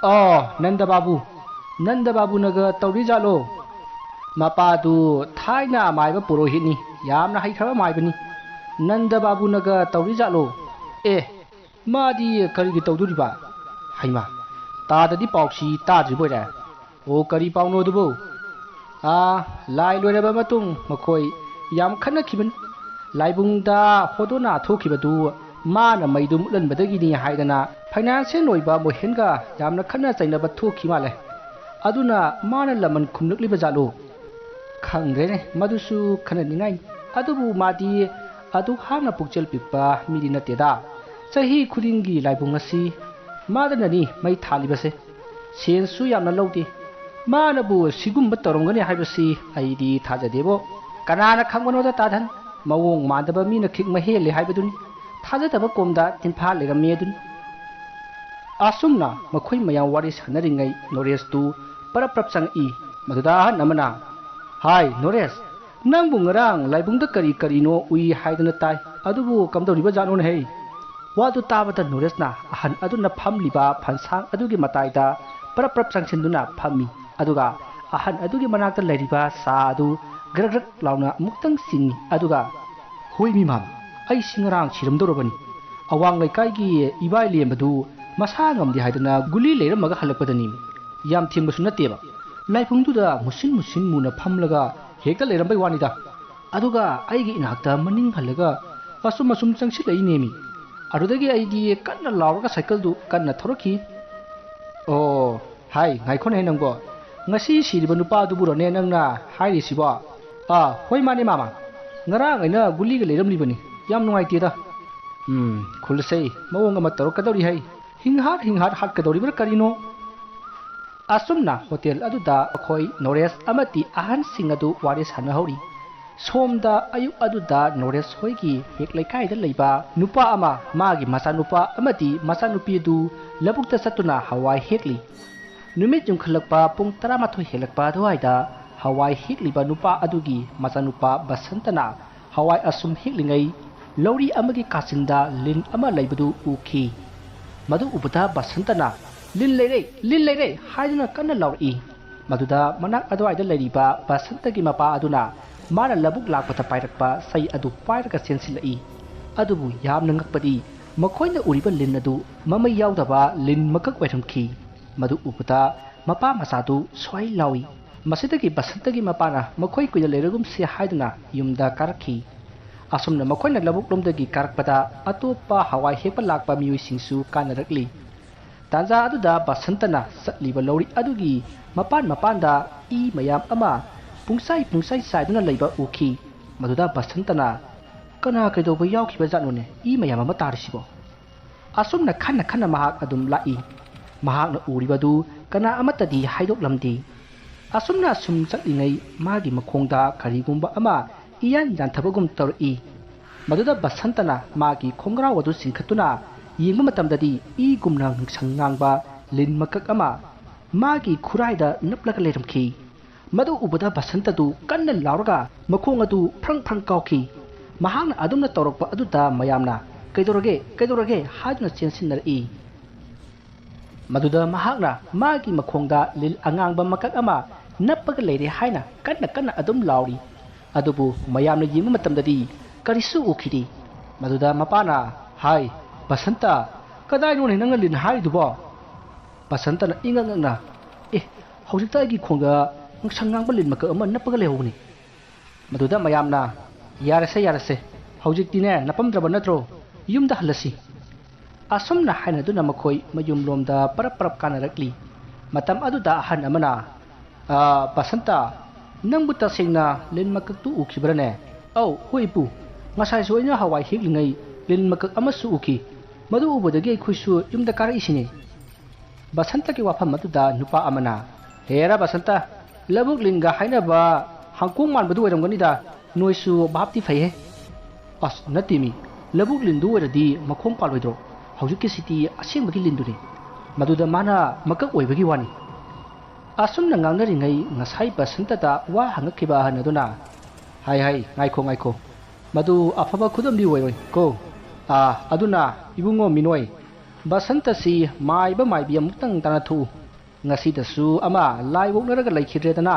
ꯑꯣ, ꯅꯟꯗ ꯕꯥꯕꯨ꯫ ꯅꯟꯗ ꯕꯥꯕꯨꯅꯒ ꯇꯧꯔꯤ ꯖꯥꯠꯂꯣ?" "ꯃꯄꯥꯗꯨ ꯊꯥꯏꯅ ꯃꯥꯏꯕ ꯄꯨꯔꯣꯍꯤꯠꯅꯤ, ꯌꯥꯝꯅ ꯍꯩꯈ꯭ꯔꯕ ꯃꯥꯏꯕꯅꯤ꯫ ꯅꯟꯗ ꯕꯥꯕꯨꯅꯒ ꯇꯧꯔꯤ ꯖꯥꯠꯂꯣ?" "ꯑꯦ, ꯃꯥꯗꯤ ꯀꯔꯤꯒꯤ ꯇꯧꯗꯣꯔꯤꯕ?" "ꯍꯩꯃꯥ, ꯇꯥꯗꯗꯤ ꯄꯥꯎꯁꯤ ꯇꯥꯗ꯭ꯔꯤꯕꯣꯏꯔꯦ꯫ ꯑꯣ, ꯀꯔꯤ ꯄꯥꯎꯅꯣ ꯑꯗꯨꯕꯨ?" "ꯑꯥ, ꯂꯥꯏ ꯂꯣꯏꯔꯕ ꯃꯇꯨꯡ ꯃꯈꯣꯏ ꯌꯥꯝ ꯈꯠꯅꯈꯤꯕꯅꯤ꯫ ꯂꯥꯏꯕꯨꯡꯗ ꯍꯣꯗꯣꯅꯥ ꯊꯣꯛꯈꯤꯕꯗꯨ ꯃꯥꯅ ꯃꯩꯗꯨ ꯃꯨꯠꯍꯟꯕꯗꯒꯤꯅꯤ ꯍꯥꯏꯗꯅ ꯐꯥꯏꯅꯥꯟꯁꯤꯌꯦꯜ ꯑꯣꯏꯕ ꯃꯣꯍꯦꯟꯒ ꯌꯥꯝꯅ ꯈꯠꯅ ꯆꯩꯅꯕ ꯊꯣꯛꯈꯤ ꯃꯥꯜꯂꯦ꯫ ꯑꯗꯨꯅ ꯃꯥꯅ ꯂꯃꯟ ꯈꯨꯝꯂꯛꯂꯤꯕ ꯖꯥꯠꯂꯣ?" "ꯈꯪꯗ꯭ꯔꯦꯅꯦ, ꯃꯗꯨꯁꯨ ꯈꯟꯅꯅꯤꯡꯉꯥꯏꯅꯤ꯫ ꯑꯗꯨꯕꯨ ꯃꯥꯗꯤ ꯑꯗꯨꯛ ꯍꯥꯛꯅ ꯄꯨꯛꯆꯦꯜ ꯄꯤꯛꯄ ꯃꯤꯗꯤ ꯅꯠꯇꯦꯗ꯫ ꯆꯍꯤ ꯈꯨꯗꯤꯡꯒꯤ ꯂꯥꯏꯕꯨꯡ ꯑꯁꯤ ꯃꯥꯗꯅꯅꯤ ꯃꯩ ꯊꯥꯜꯂꯤꯕꯁꯦ꯫ ꯁꯦꯟꯁꯨ ꯌꯥꯝꯅ ꯂꯧꯗꯦ꯫ ꯃꯥꯅꯕꯨ ꯁꯤꯒꯨꯝꯕ ꯇꯧꯔꯝꯒꯅꯤ ꯍꯥꯏꯕꯁꯤ ꯑꯩꯗꯤ ꯊꯥꯖꯗꯦꯕꯣ꯫ ꯀꯅꯥꯅ ꯈꯪꯕꯅꯣꯗ ꯇꯥꯗꯟ? ꯃꯑꯣꯡ ꯃꯥꯟꯗꯕ ꯃꯤꯅ ꯈꯤꯛ ꯃꯍꯦꯜꯂꯦ ꯍꯥꯏꯕꯗꯨꯅꯤ꯫ ꯊꯥꯖꯗꯕ ꯀꯣꯝꯗ ꯇꯤꯟꯐꯥ ꯂꯩꯔꯝꯃꯦ ꯑꯗꯨꯅꯤ꯫ ꯑꯁꯨꯝꯅ ꯃꯈꯣꯏ ꯃꯌꯥꯝ ꯋꯥꯔꯤ ꯁꯥꯟꯅꯔꯤꯉꯩ ꯅꯣꯔꯦꯁꯇꯨ ꯄꯔꯞ ꯄꯔꯞ ꯆꯪꯉꯛꯏ꯫ ꯃꯗꯨꯗ ꯑꯍꯟ ꯑꯃꯅ, "ꯍꯥꯏ ꯅꯣꯔꯦꯁ, ꯅꯪꯕꯨ ꯉꯔꯥꯡ ꯂꯥꯏꯕꯨꯡꯗ ꯀꯔꯤ ꯀꯔꯤꯅꯣ ꯎꯏ ꯍꯥꯏꯗꯅ ꯇꯥꯏ, ꯑꯗꯨꯕꯨ ꯀꯝꯗꯧꯔꯤꯕ ꯖꯥꯠꯅꯣꯅꯦ ꯍꯩ?" ꯋꯥꯗꯨ ꯇꯥꯕꯗ ꯅꯣꯔꯦꯁꯅ ꯑꯍꯟ ꯑꯗꯨꯅ ꯐꯝꯂꯤꯕ ꯐꯟꯁꯥꯡ ꯑꯗꯨꯒꯤ ꯃꯇꯥꯏꯗ ꯄꯔꯞ ꯄꯔꯞ ꯆꯪꯁꯤꯟꯗꯨꯅ ꯐꯝꯃꯤ꯫ ꯑꯗꯨꯒ ꯑꯍꯟ ꯑꯗꯨꯒꯤ ꯃꯅꯥꯛꯇ ꯂꯩꯔꯤꯕ ꯆꯥ ꯑꯗꯨ ꯒ꯭ꯔꯛ ꯒ꯭ꯔꯛ ꯂꯥꯎꯅ ꯑꯃꯨꯛꯇꯪ ꯆꯤꯡꯏ꯫ ꯑꯗꯨꯒ, "ꯍꯣꯏ ꯃꯤ ꯃꯥꯝ, ꯑꯩꯁꯤ ꯉꯔꯥꯡ ꯁꯤꯔꯝꯗꯧꯔꯕꯅꯤ꯫ ꯑꯋꯥꯡ ꯂꯩꯀꯥꯏꯒꯤ ꯏꯕꯥꯏ ꯂꯦꯝꯕꯗꯨ ꯃꯁꯥ ꯉꯝꯗꯦ ꯍꯥꯏꯗꯅ ꯒꯨꯂꯤ ꯂꯩꯔꯝꯃꯒ ꯍꯜꯂꯛꯄꯗꯅꯤ꯫ ꯌꯥꯝ ꯊꯦꯡꯕꯁꯨ ꯅꯠꯇꯦꯕ꯫ ꯂꯥꯏꯕꯨꯡꯗꯨꯗ ꯃꯨꯁꯤꯟ ꯃꯨꯁꯤꯟ ꯃꯨꯅ ꯐꯝꯂꯒ ꯍꯦꯛꯇ ꯂꯩꯔꯝꯕꯩ ꯋꯥꯅꯤꯗ꯫ ꯑꯗꯨꯒ ꯑꯩꯒꯤ ꯏꯅꯥꯛꯇ ꯃꯅꯤꯡ ꯍꯜꯂꯒ ꯑꯁꯨꯝ ꯑꯁꯨꯝ ꯆꯪꯁꯤꯜꯂꯛꯏꯅꯦꯃꯤ꯫ ꯑꯗꯨꯗꯒꯤ ꯑꯩꯗꯤ ꯀꯟꯅ ꯂꯥꯎꯔꯒ ꯁꯥꯏꯀꯜꯗꯨ ꯀꯟꯅ ꯊꯧꯔꯛꯈꯤ꯫" "ꯑꯣ, ꯍꯥꯏ, ꯉꯥꯏꯈꯣꯅꯦ ꯅꯪꯕꯣ꯫ ꯉꯁꯤ ꯁꯤꯔꯤꯕ ꯅꯨꯄꯥꯗꯨꯕꯨꯔꯣꯅꯦ ꯅꯪꯅ ꯍꯥꯏꯔꯤꯁꯤꯕꯣ?" "ꯑꯥ, ꯍꯣꯏ ꯃꯥꯅꯦ ꯃꯥꯃ꯫ ꯉꯔꯥꯡ ꯑꯩꯅ ꯒꯨꯂꯤꯒ ꯂꯩꯔꯝꯂꯤꯕꯅꯤ꯫ ꯌꯥꯝ ꯅꯨꯡꯉꯥꯏꯇꯦꯗ꯫" "ꯎꯝ, ꯈꯨꯜꯁꯦ ꯃꯑꯣꯡ ꯑꯃ ꯇꯧꯔꯛꯀꯗꯧꯔꯤ ꯍꯩ꯫ ꯍꯤꯡꯍꯥꯠ ꯍꯤꯡꯍꯥꯠ ꯍꯥꯠꯀꯗꯧꯔꯤꯕ꯭ꯔꯥ ꯀꯔꯤꯅꯣ?" ꯑꯁꯨꯝꯅ ꯍꯣꯇꯦꯜ ꯑꯗꯨꯗ ꯑꯩꯈꯣꯏ ꯅꯣꯔꯦꯁ ꯑꯃꯗꯤ ꯑꯍꯟꯁꯤꯡ ꯑꯗꯨ ꯋꯥꯔꯤ ꯁꯥꯟꯅꯍꯧꯔꯤ꯫ ꯁꯣꯝꯗ ꯑꯌꯨꯛ ꯑꯗꯨꯗ ꯅꯣꯔꯦꯁ ꯍꯣꯏꯒꯤ ꯍꯦꯛ ꯂꯩꯀꯥꯏꯗ ꯂꯩꯕ ꯅꯨꯄꯥ ꯑꯃ ꯃꯥꯒꯤ ꯃꯆꯥꯅꯨꯄꯥ ꯑꯃꯗꯤ ꯃꯆꯥꯅꯨꯄꯤ ꯑꯗꯨ ꯂꯧꯕꯨꯛꯇ ꯆꯠꯇꯨꯅ ꯍꯋꯥꯏ ꯍꯦꯛꯂꯤ꯫ ꯅꯨꯃꯤꯠ ꯌꯨꯡꯈꯠꯂꯛꯄ ꯄꯨꯡ ꯇꯔꯥꯃꯥꯊꯣꯏ ꯍꯦꯜꯂꯛꯄ ꯑꯗꯨꯋꯥꯏꯗ ꯍꯋꯥꯏ ꯍꯦꯛꯂꯤꯕ ꯅꯨꯄꯥ ꯑꯗꯨꯒꯤ ꯃꯆꯥꯅꯨꯄꯥ ꯕꯁꯟꯇꯅ ꯍꯋꯥꯏ ꯑꯁꯨꯝ ꯍꯦꯛꯂꯤꯉꯩ ꯂꯧꯔꯤ ꯑꯃꯒꯤ ꯀꯥꯆꯤꯟꯗ ꯂꯤꯟ ꯑꯃ ꯂꯩꯕꯗꯨ ꯎꯈꯤ꯫ ꯃꯗꯨ ꯎꯕꯗ ꯕꯁꯟꯇꯅ, "ꯂꯤꯟ ꯂꯩꯔꯦ, ꯂꯤꯟ ꯂꯩꯔꯦ!" ꯍꯥꯏꯗꯨꯅ ꯀꯟꯅ ꯂꯥꯎꯔꯛꯏ꯫ ꯃꯗꯨꯗ ꯃꯅꯥꯛ ꯑꯗꯨꯋꯥꯏꯗ ꯂꯩꯔꯤꯕ ꯕꯁꯟꯇꯒꯤ ꯃꯄꯥ ꯑꯗꯨꯅ ꯃꯥꯅ ꯂꯧꯕꯨꯛ ꯂꯥꯛꯄꯗ ꯄꯥꯏꯔꯛꯄ ꯆꯩ ꯑꯗꯨ ꯄꯥꯏꯔꯒ ꯆꯦꯟꯁꯤꯜꯂꯛꯏ꯫ ꯑꯗꯨꯕꯨ ꯌꯥꯝꯅ ꯉꯛꯄꯗꯤ ꯃꯈꯣꯏꯅ ꯎꯔꯤꯕ ꯂꯤꯟ ꯑꯗꯨ ꯃꯃꯩ ꯌꯥꯎꯗꯕ ꯂꯤꯟ ꯃꯀꯛ ꯑꯣꯏꯔꯝꯈꯤ꯫ ꯃꯗꯨ ꯎꯕꯗ ꯃꯄꯥ ꯃꯆꯥꯗꯨ ꯁ꯭ꯋꯥꯏ ꯂꯥꯎꯏ꯫ ꯃꯁꯤꯗꯒꯤ ꯕꯁꯟꯇꯒꯤ ꯃꯄꯥꯅ ꯃꯈꯣꯏ ꯀꯨꯏꯅ ꯂꯩꯔꯒꯨꯝꯁꯤ ꯍꯥꯏꯗꯨꯅ ꯌꯨꯝꯗ ꯀꯥꯔꯛꯈꯤ꯫ ꯑꯁꯨꯝꯅ ꯃꯈꯣꯏꯅ ꯂꯧꯕꯨꯛꯂꯣꯝꯗꯒꯤ ꯀꯥꯔꯛꯄꯗ ꯑꯇꯣꯞꯄ ꯍꯋꯥꯏ ꯍꯦꯛꯄ ꯂꯥꯛꯄ ꯃꯤꯑꯣꯏꯁꯤꯡꯁꯨ ꯀꯥꯅꯔꯛꯂꯤ꯫ ꯇꯥꯟꯖꯥ ꯑꯗꯨꯗ ꯕꯁꯟꯇꯅ ꯆꯠꯂꯤꯕ ꯂꯧꯔꯤ ꯑꯗꯨꯒꯤ ꯃꯄꯥꯟ ꯃꯄꯥꯟꯗ ꯏ ꯃꯌꯥꯝ ꯑꯃ ꯄꯨꯡꯆꯥꯏ ꯄꯨꯡꯆꯥꯏ ꯆꯥꯏꯗꯨꯅ ꯂꯩꯕ ꯎꯈꯤ꯫ ꯃꯗꯨꯗ ꯕꯁꯟꯇꯅ, "ꯀꯅꯥ ꯀꯩꯗꯧꯕ ꯌꯥꯎꯈꯤꯕ ꯖꯥꯠꯅꯣꯅꯦ ꯏ ꯃꯌꯥꯝ ꯑꯃ ꯇꯥꯔꯤꯁꯤꯕꯣ?" ꯑꯁꯨꯝꯅ ꯈꯟꯅ ꯈꯟꯅ ꯃꯍꯥꯛ ꯑꯗꯨꯝ ꯂꯥꯛꯏ꯫ ꯃꯍꯥꯛꯅ ꯎꯔꯤꯕꯗꯨ ꯀꯅꯥ ꯑꯃꯠꯇꯗꯤ ꯍꯥꯏꯗꯣꯛꯂꯝꯗꯦ꯫ ꯑꯁꯨꯝꯅ ꯑꯁꯨꯝ ꯆꯠꯂꯤꯉꯩ ꯃꯥꯒꯤ ꯃꯈꯣꯡꯗ ꯀꯔꯤꯒꯨꯝꯕ ꯑꯃ ꯏꯌꯥꯟ ꯌꯥꯟꯊꯕꯒꯨꯝ ꯇꯧꯔꯛꯏ꯫ ꯃꯗꯨꯗ ꯕꯁꯟꯇꯅ ꯃꯥꯒꯤ ꯈꯣꯡꯒ꯭ꯔꯥꯎ ꯑꯗꯨ ꯆꯤꯡꯈꯠꯇꯨꯅ ꯌꯦꯡꯕ ꯃꯇꯝꯗꯗꯤ ꯏꯒꯨꯝꯅ ꯉꯁꯪ ꯉꯥꯡꯕ ꯂꯤꯟ ꯃꯀꯛ ꯑꯃ ꯃꯥꯒꯤ ꯈꯨꯔꯥꯏꯗ ꯅꯞꯂꯒ ꯂꯩꯔꯝꯈꯤ꯫ ꯃꯗꯨ ꯎꯕꯗ ꯕꯁꯟꯇꯗꯨ ꯀꯟꯅ ꯂꯥꯎꯔꯒ ꯃꯈꯣꯡ ꯑꯗꯨ ꯐ꯭ꯔꯪ ꯐ꯭ꯔꯪ ꯀꯥꯎꯈꯤ꯫ ꯃꯍꯥꯛꯅ ꯑꯗꯨꯝꯅ ꯇꯧꯔꯛꯄ ꯑꯗꯨꯗ ꯃꯌꯥꯝꯅ "ꯀꯩꯗꯧꯔꯒꯦ? ꯀꯩꯗꯧꯔꯒꯦ?" ꯍꯥꯏꯗꯨꯅ ꯆꯦꯟꯁꯤꯟꯅꯔꯛꯏ꯫ ꯃꯗꯨꯗ ꯃꯍꯥꯛꯅ ꯃꯥꯒꯤ ꯃꯈꯣꯡꯗ ꯂꯤꯜ ꯑꯉꯥꯡꯕ ꯃꯀꯛ ꯑꯃ ꯅꯞꯄꯒ ꯂꯩꯔꯦ ꯍꯥꯏꯅ ꯀꯟꯅ ꯀꯟꯅ ꯑꯗꯨꯝ ꯂꯥꯎꯔꯤ꯫ ꯑꯗꯨꯕꯨ ꯃꯌꯥꯝꯅ ꯌꯦꯡꯕ ꯃꯇꯝꯗꯗꯤ ꯀꯔꯤꯁꯨ ꯎꯈꯤꯗꯦ꯫ ꯃꯗꯨꯗ ꯃꯄꯥꯅ, "ꯍꯥꯏ, ꯕꯁꯟꯇ, ꯀꯗꯥꯏꯅꯣꯅꯦ ꯅꯪꯅ ꯂꯤꯟ ꯍꯥꯏꯔꯤꯗꯨꯕꯣ?" ꯕꯁꯟꯇꯅ ꯏꯉꯛ ꯉꯛꯅ, "ꯑꯦ, ꯍꯧꯖꯤꯛꯇ ꯑꯩꯒꯤ ꯈꯣꯡꯗ ꯉꯁꯪ ꯉꯥꯡꯕ ꯂꯤꯟ ꯃꯀꯛ ꯑꯃ ꯅꯞꯄꯒ ꯂꯩꯍꯧꯕꯅꯤ꯫" ꯃꯗꯨꯗ ꯃꯌꯥꯝꯅ, "ꯌꯥꯔꯦꯁꯦ, ꯌꯥꯔꯦꯁꯦ, ꯍꯧꯖꯤꯛꯇꯤꯅꯦ ꯅꯄꯝꯗ꯭ꯔꯕ ꯅꯠꯇ꯭ꯔꯣ? ꯌꯨꯝꯗ ꯍꯜꯂꯁꯤ꯫" ꯑꯁꯨꯝꯅ ꯍꯥꯏꯅꯗꯨꯅ ꯃꯈꯣꯏ ꯃꯌꯨꯝꯂꯣꯝꯗ ꯄꯔꯞ ꯄꯔꯞ ꯀꯥꯟꯅꯔꯛꯂꯤ꯫ ꯃꯇꯝ ꯑꯗꯨꯗ ꯑꯍꯟ ꯑꯃꯅ, "ꯑ, ꯕꯁꯟꯇ, ꯅꯪꯕꯨ ꯇꯁꯦꯡꯅ ꯂꯤꯟ ꯃꯀꯛꯇꯨ ꯎꯈꯤꯕ꯭ꯔꯅꯦ?" "ꯑꯧ, ꯍꯣꯏ ꯏꯄꯨ, ꯉꯁꯥꯏꯁꯨ ꯑꯩꯅ ꯍꯋꯥꯏ ꯍꯦꯛꯂꯤꯉꯩ ꯂꯤꯟ ꯃꯀꯛ ꯑꯃꯁꯨ ꯎꯈꯤ꯫ ꯃꯗꯨ ꯎꯕꯗꯒꯤ ꯑꯩꯈꯣꯏꯁꯨ ꯌꯨꯝꯗ ꯀꯥꯔꯛꯏꯁꯤꯅꯤ꯫" ꯕꯁꯟꯇꯒꯤ ꯋꯥꯐꯝ ꯑꯗꯨꯗ ꯅꯨꯄꯥ ꯑꯃꯅ, "ꯍꯦꯔꯥ ꯕꯁꯟꯇ, ꯂꯧꯕꯨꯛ ꯂꯤꯟꯒ ꯍꯥꯏꯅꯕ ꯍꯪꯀꯣꯡ ꯃꯥꯟꯕꯗꯨ ꯑꯣꯏꯔꯝꯒꯅꯤꯗ, ꯅꯣꯏꯁꯨ ꯚꯥꯞꯇꯤ ꯐꯩꯍꯦ꯫" "ꯑꯁ, ꯅꯠꯇꯦꯃꯤ, ꯂꯧꯕꯨꯛ ꯂꯤꯟꯗꯨ ꯑꯣꯏꯔꯗꯤ ꯃꯈꯣꯡ ꯄꯥꯜꯂꯣꯏꯗ꯭ꯔꯣ? ꯍꯧꯖꯤꯛꯀꯤꯁꯤꯗꯤ ꯑꯁꯦꯡꯕꯒꯤ ꯂꯤꯟꯗꯨꯅꯤ꯫ ꯃꯗꯨꯗ ꯃꯥꯅ ꯃꯀꯛ ꯑꯣꯏꯕꯒꯤ ꯋꯥꯅꯤ꯫" ꯑꯁꯨꯝꯅ ꯉꯥꯡꯅꯔꯤꯉꯩ ꯉꯁꯥꯏ ꯕꯁꯟꯇꯗ ꯋꯥ ꯍꯪꯉꯛꯈꯤꯕ ꯑꯍꯟ ꯑꯗꯨꯅ, "ꯍꯥꯏ ꯍꯥꯏ, ꯉꯥꯏꯈꯣ ꯉꯥꯏꯈꯣ, ꯃꯗꯨ ꯑꯐꯕ ꯈꯨꯗꯝꯗꯤ ꯑꯣꯏꯔꯣꯏ ꯀꯣ꯫ ꯑꯥ, ꯑꯗꯨꯅ ꯏꯕꯨꯡꯉꯣ ꯃꯤꯅꯣꯏ, ꯕꯁꯟꯇꯁꯤ ꯃꯥꯏꯕ ꯃꯥꯏꯕꯤ ꯑꯃꯨꯛꯇꯪ ꯇꯥꯟꯅꯊꯣꯛꯎ꯫ ꯉꯁꯤꯗꯁꯨ ꯑꯃ ꯂꯥꯏ ꯑꯣꯛꯅꯔꯒ ꯂꯩꯈꯤꯗ꯭ꯔꯦꯗꯅ꯫"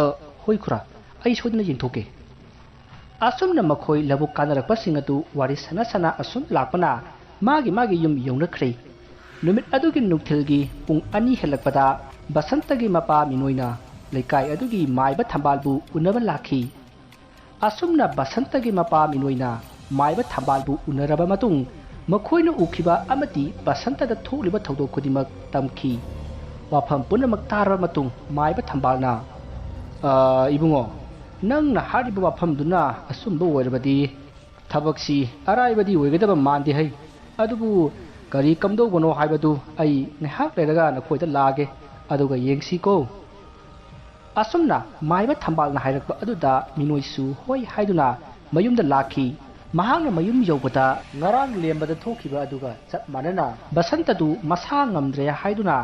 "ꯑ, ꯍꯣꯏ ꯈꯨꯔꯥ, ꯑꯩ ꯁꯣꯏꯗꯅ ꯌꯦꯡꯊꯣꯛꯀꯦ꯫" ꯑꯁꯨꯝꯅ ꯃꯈꯣꯏ ꯂꯧꯕꯨꯛ ꯀꯥꯟꯅꯔꯛꯄꯁꯤꯡ ꯑꯗꯨ ꯋꯥꯔꯤ ꯁꯥꯟꯅ ꯁꯥꯟꯅ ꯑꯁꯨꯝ ꯂꯥꯛꯄꯅ ꯃꯥꯒꯤ ꯃꯥꯒꯤ ꯌꯨꯝ ꯌꯧꯅꯈ꯭ꯔꯦ꯫ ꯅꯨꯃꯤꯠ ꯑꯗꯨꯒꯤ ꯅꯨꯡꯊꯤꯜꯒꯤ ꯄꯨꯡ ꯑꯅꯤ ꯍꯦꯜꯂꯛꯄꯗ ꯕꯁꯟꯇꯒꯤ ꯃꯄꯥ ꯃꯤꯅꯣꯏꯅ ꯂꯩꯀꯥꯏ ꯑꯗꯨꯒꯤ ꯃꯥꯏꯕ ꯊꯝꯕꯥꯜꯕꯨ ꯎꯅꯕ ꯂꯥꯛꯈꯤ꯫ ꯑꯁꯨꯝꯅ ꯕꯁꯟꯇꯒꯤ ꯃꯄꯥ ꯃꯤꯅꯣꯏꯅ ꯃꯥꯏꯕ ꯊꯝꯕꯥꯜꯕꯨ ꯎꯅꯔꯕ ꯃꯇꯨꯡ, ꯃꯈꯣꯏꯅ ꯎꯈꯤꯕ ꯑꯃꯗꯤ ꯕꯁꯟꯇꯗ ꯊꯣꯛꯂꯤꯕ ꯊꯧꯗꯣꯛ ꯈꯨꯗꯤꯡꯃꯛ ꯇꯝꯈꯤ꯫ ꯋꯥꯐꯝ ꯄꯨꯝꯅꯃꯛ ꯇꯥꯔꯕ ꯃꯇꯨꯡ, ꯃꯥꯏꯕ ꯊꯝꯕꯥꯜꯅ, "ꯑ, ꯏꯕꯨꯡꯉꯣ, ꯅꯪꯅ ꯍꯥꯏꯔꯤꯕ ꯋꯥꯐꯝꯗꯨꯅ ꯑꯆꯨꯝꯕ ꯑꯣꯏꯔꯕꯗꯤ ꯊꯕꯛꯁꯤ ꯑꯔꯥꯏꯕꯗꯤ ꯑꯣꯏꯒꯗꯕ ꯃꯥꯟꯗꯦ ꯍꯩ꯫ ꯑꯗꯨꯕꯨ ꯀꯔꯤ ꯀꯝꯗꯧꯕꯅꯣ ꯍꯥꯏꯕꯗꯨ ꯑꯩ ꯉꯥꯏꯍꯥꯛ ꯂꯩꯔꯒ ꯅꯈꯣꯏꯗ ꯂꯥꯛꯑꯒꯦ, ꯑꯗꯨꯒ ꯌꯦꯡꯁꯤꯀꯣ꯫ ꯑꯁꯨꯝꯅ ꯃꯥꯏꯕ ꯊꯝꯕꯥꯜꯅ ꯍꯥꯏꯔꯛꯄ ꯑꯗꯨꯗ ꯃꯤꯅꯣꯏꯁꯨ ꯍꯣꯏ ꯍꯥꯏꯗꯨꯅ ꯃꯌꯨꯝꯗ ꯂꯥꯛꯈꯤ꯫ ꯃꯍꯥꯛꯅ ꯃꯌꯨꯝ ꯌꯧꯕꯗ ꯉꯔꯥꯡ ꯂꯦꯝꯕꯗ ꯊꯣꯛꯈꯤꯕ ꯑꯗꯨꯒ ꯆꯞ ꯃꯥꯟꯅꯅ ꯕꯁꯟꯇꯗꯨ ꯃꯁꯥ ꯉꯝꯗ꯭ꯔꯦ ꯍꯥꯏꯗꯨꯅ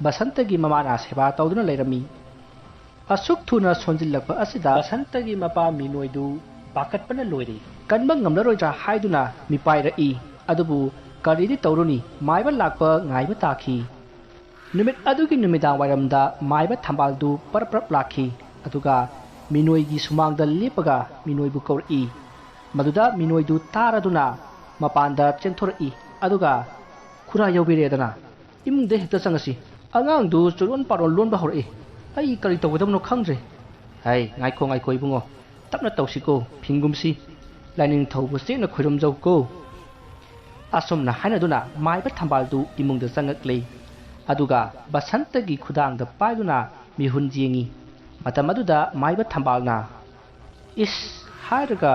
ꯕꯁꯟꯇꯒꯤ ꯃꯃꯥꯅ ꯁꯦꯕꯥ ꯇꯧꯗꯨꯅ ꯂꯩꯔꯝꯃꯤ꯫ ꯑꯁꯨꯛ ꯊꯨꯅ ꯁꯣꯟꯖꯤꯜꯂꯛꯄ ꯑꯁꯤꯗ ꯕꯁꯟꯇꯒꯤ ꯃꯄꯥ ꯃꯤꯅꯣꯏꯗꯨ ꯄꯥꯈꯠꯄꯅ ꯂꯣꯏꯔꯦ꯫ ꯀꯟꯕ ꯉꯝꯂꯔꯣꯏꯗ꯭ꯔꯥ ꯍꯥꯏꯗꯨꯅ ꯃꯤꯄꯥꯏꯔꯛꯏ꯫ ꯑꯗꯨꯕꯨ ꯀꯔꯤꯗꯤ ꯇꯧꯔꯨꯅꯤ, ꯃꯥꯏꯕ ꯂꯥꯛꯄ ꯉꯥꯏꯕ ꯇꯥꯈꯤ꯫ ꯅꯨꯃꯤꯠ ꯑꯗꯨꯒꯤ ꯅꯨꯃꯤꯗꯥꯡ ꯋꯥꯏꯔꯝꯗ ꯃꯥꯏꯕ ꯊꯝꯕꯥꯜꯗꯨ ꯄꯔꯞ ꯄꯔꯞ ꯂꯥꯛꯈꯤ꯫ ꯑꯗꯨꯒ ꯃꯤꯅꯣꯏꯒꯤ ꯁꯨꯃꯥꯡꯗ ꯂꯦꯞꯄꯒ ꯃꯤꯅꯣꯏꯕꯨ ꯀꯧꯔꯛꯏ꯫ ꯃꯗꯨꯗ ꯃꯤꯅꯣꯏꯗꯨ ꯇꯥꯔꯗꯨꯅ ꯃꯄꯥꯟꯗ ꯆꯦꯟꯊꯣꯔꯛꯏ꯫ ꯑꯗꯨꯒ, "ꯈꯨꯔꯥ ꯌꯧꯕꯤꯔꯦꯗꯅ, ꯏꯃꯨꯡꯗ ꯍꯦꯛꯇ ꯆꯪꯉꯁꯤ꯫ ꯑꯉꯥꯡꯗꯨ ꯆꯨꯔꯣꯟ ꯄꯥꯔꯣꯟ ꯂꯣꯟꯕ ꯍꯧꯔꯛꯏ꯫ ꯑꯩ ꯀꯔꯤ ꯇꯧꯒꯗꯕꯅꯣ ꯈꯪꯗ꯭ꯔꯦ꯫" "ꯍꯩ, ꯉꯥꯏꯈꯣ, ꯉꯥꯏꯈꯣ ꯏꯕꯨꯡꯉꯣ, ꯇꯞꯅ ꯇꯧꯁꯤꯀꯣ, ꯐꯤꯡꯒꯨꯝꯁꯤ꯫ ꯂꯥꯏꯅꯤꯡꯊꯧꯕꯨ ꯆꯦꯠꯅ ꯈꯣꯏꯔꯝꯖꯧꯀꯣ꯫" ꯑꯁꯨꯝꯅ ꯍꯥꯏꯅꯗꯨꯅ ꯃꯥꯏꯕ ꯊꯝꯕꯥꯜꯗꯨ ꯏꯃꯨꯡꯗ ꯆꯪꯉꯛꯂꯦ꯫ ꯑꯗꯨꯒ ꯕꯁꯟꯇꯒꯤ ꯈꯨꯗꯥꯡꯗ ꯄꯥꯏꯗꯨꯅ ꯃꯤꯍꯨꯟ ꯌꯦꯡꯉꯤ꯫ ꯃꯇꯝ ꯑꯗꯨꯗ ꯃꯥꯏꯕ ꯊꯝꯕꯥꯜꯅ, "ꯏꯁ!" ꯍꯥꯏꯔꯒ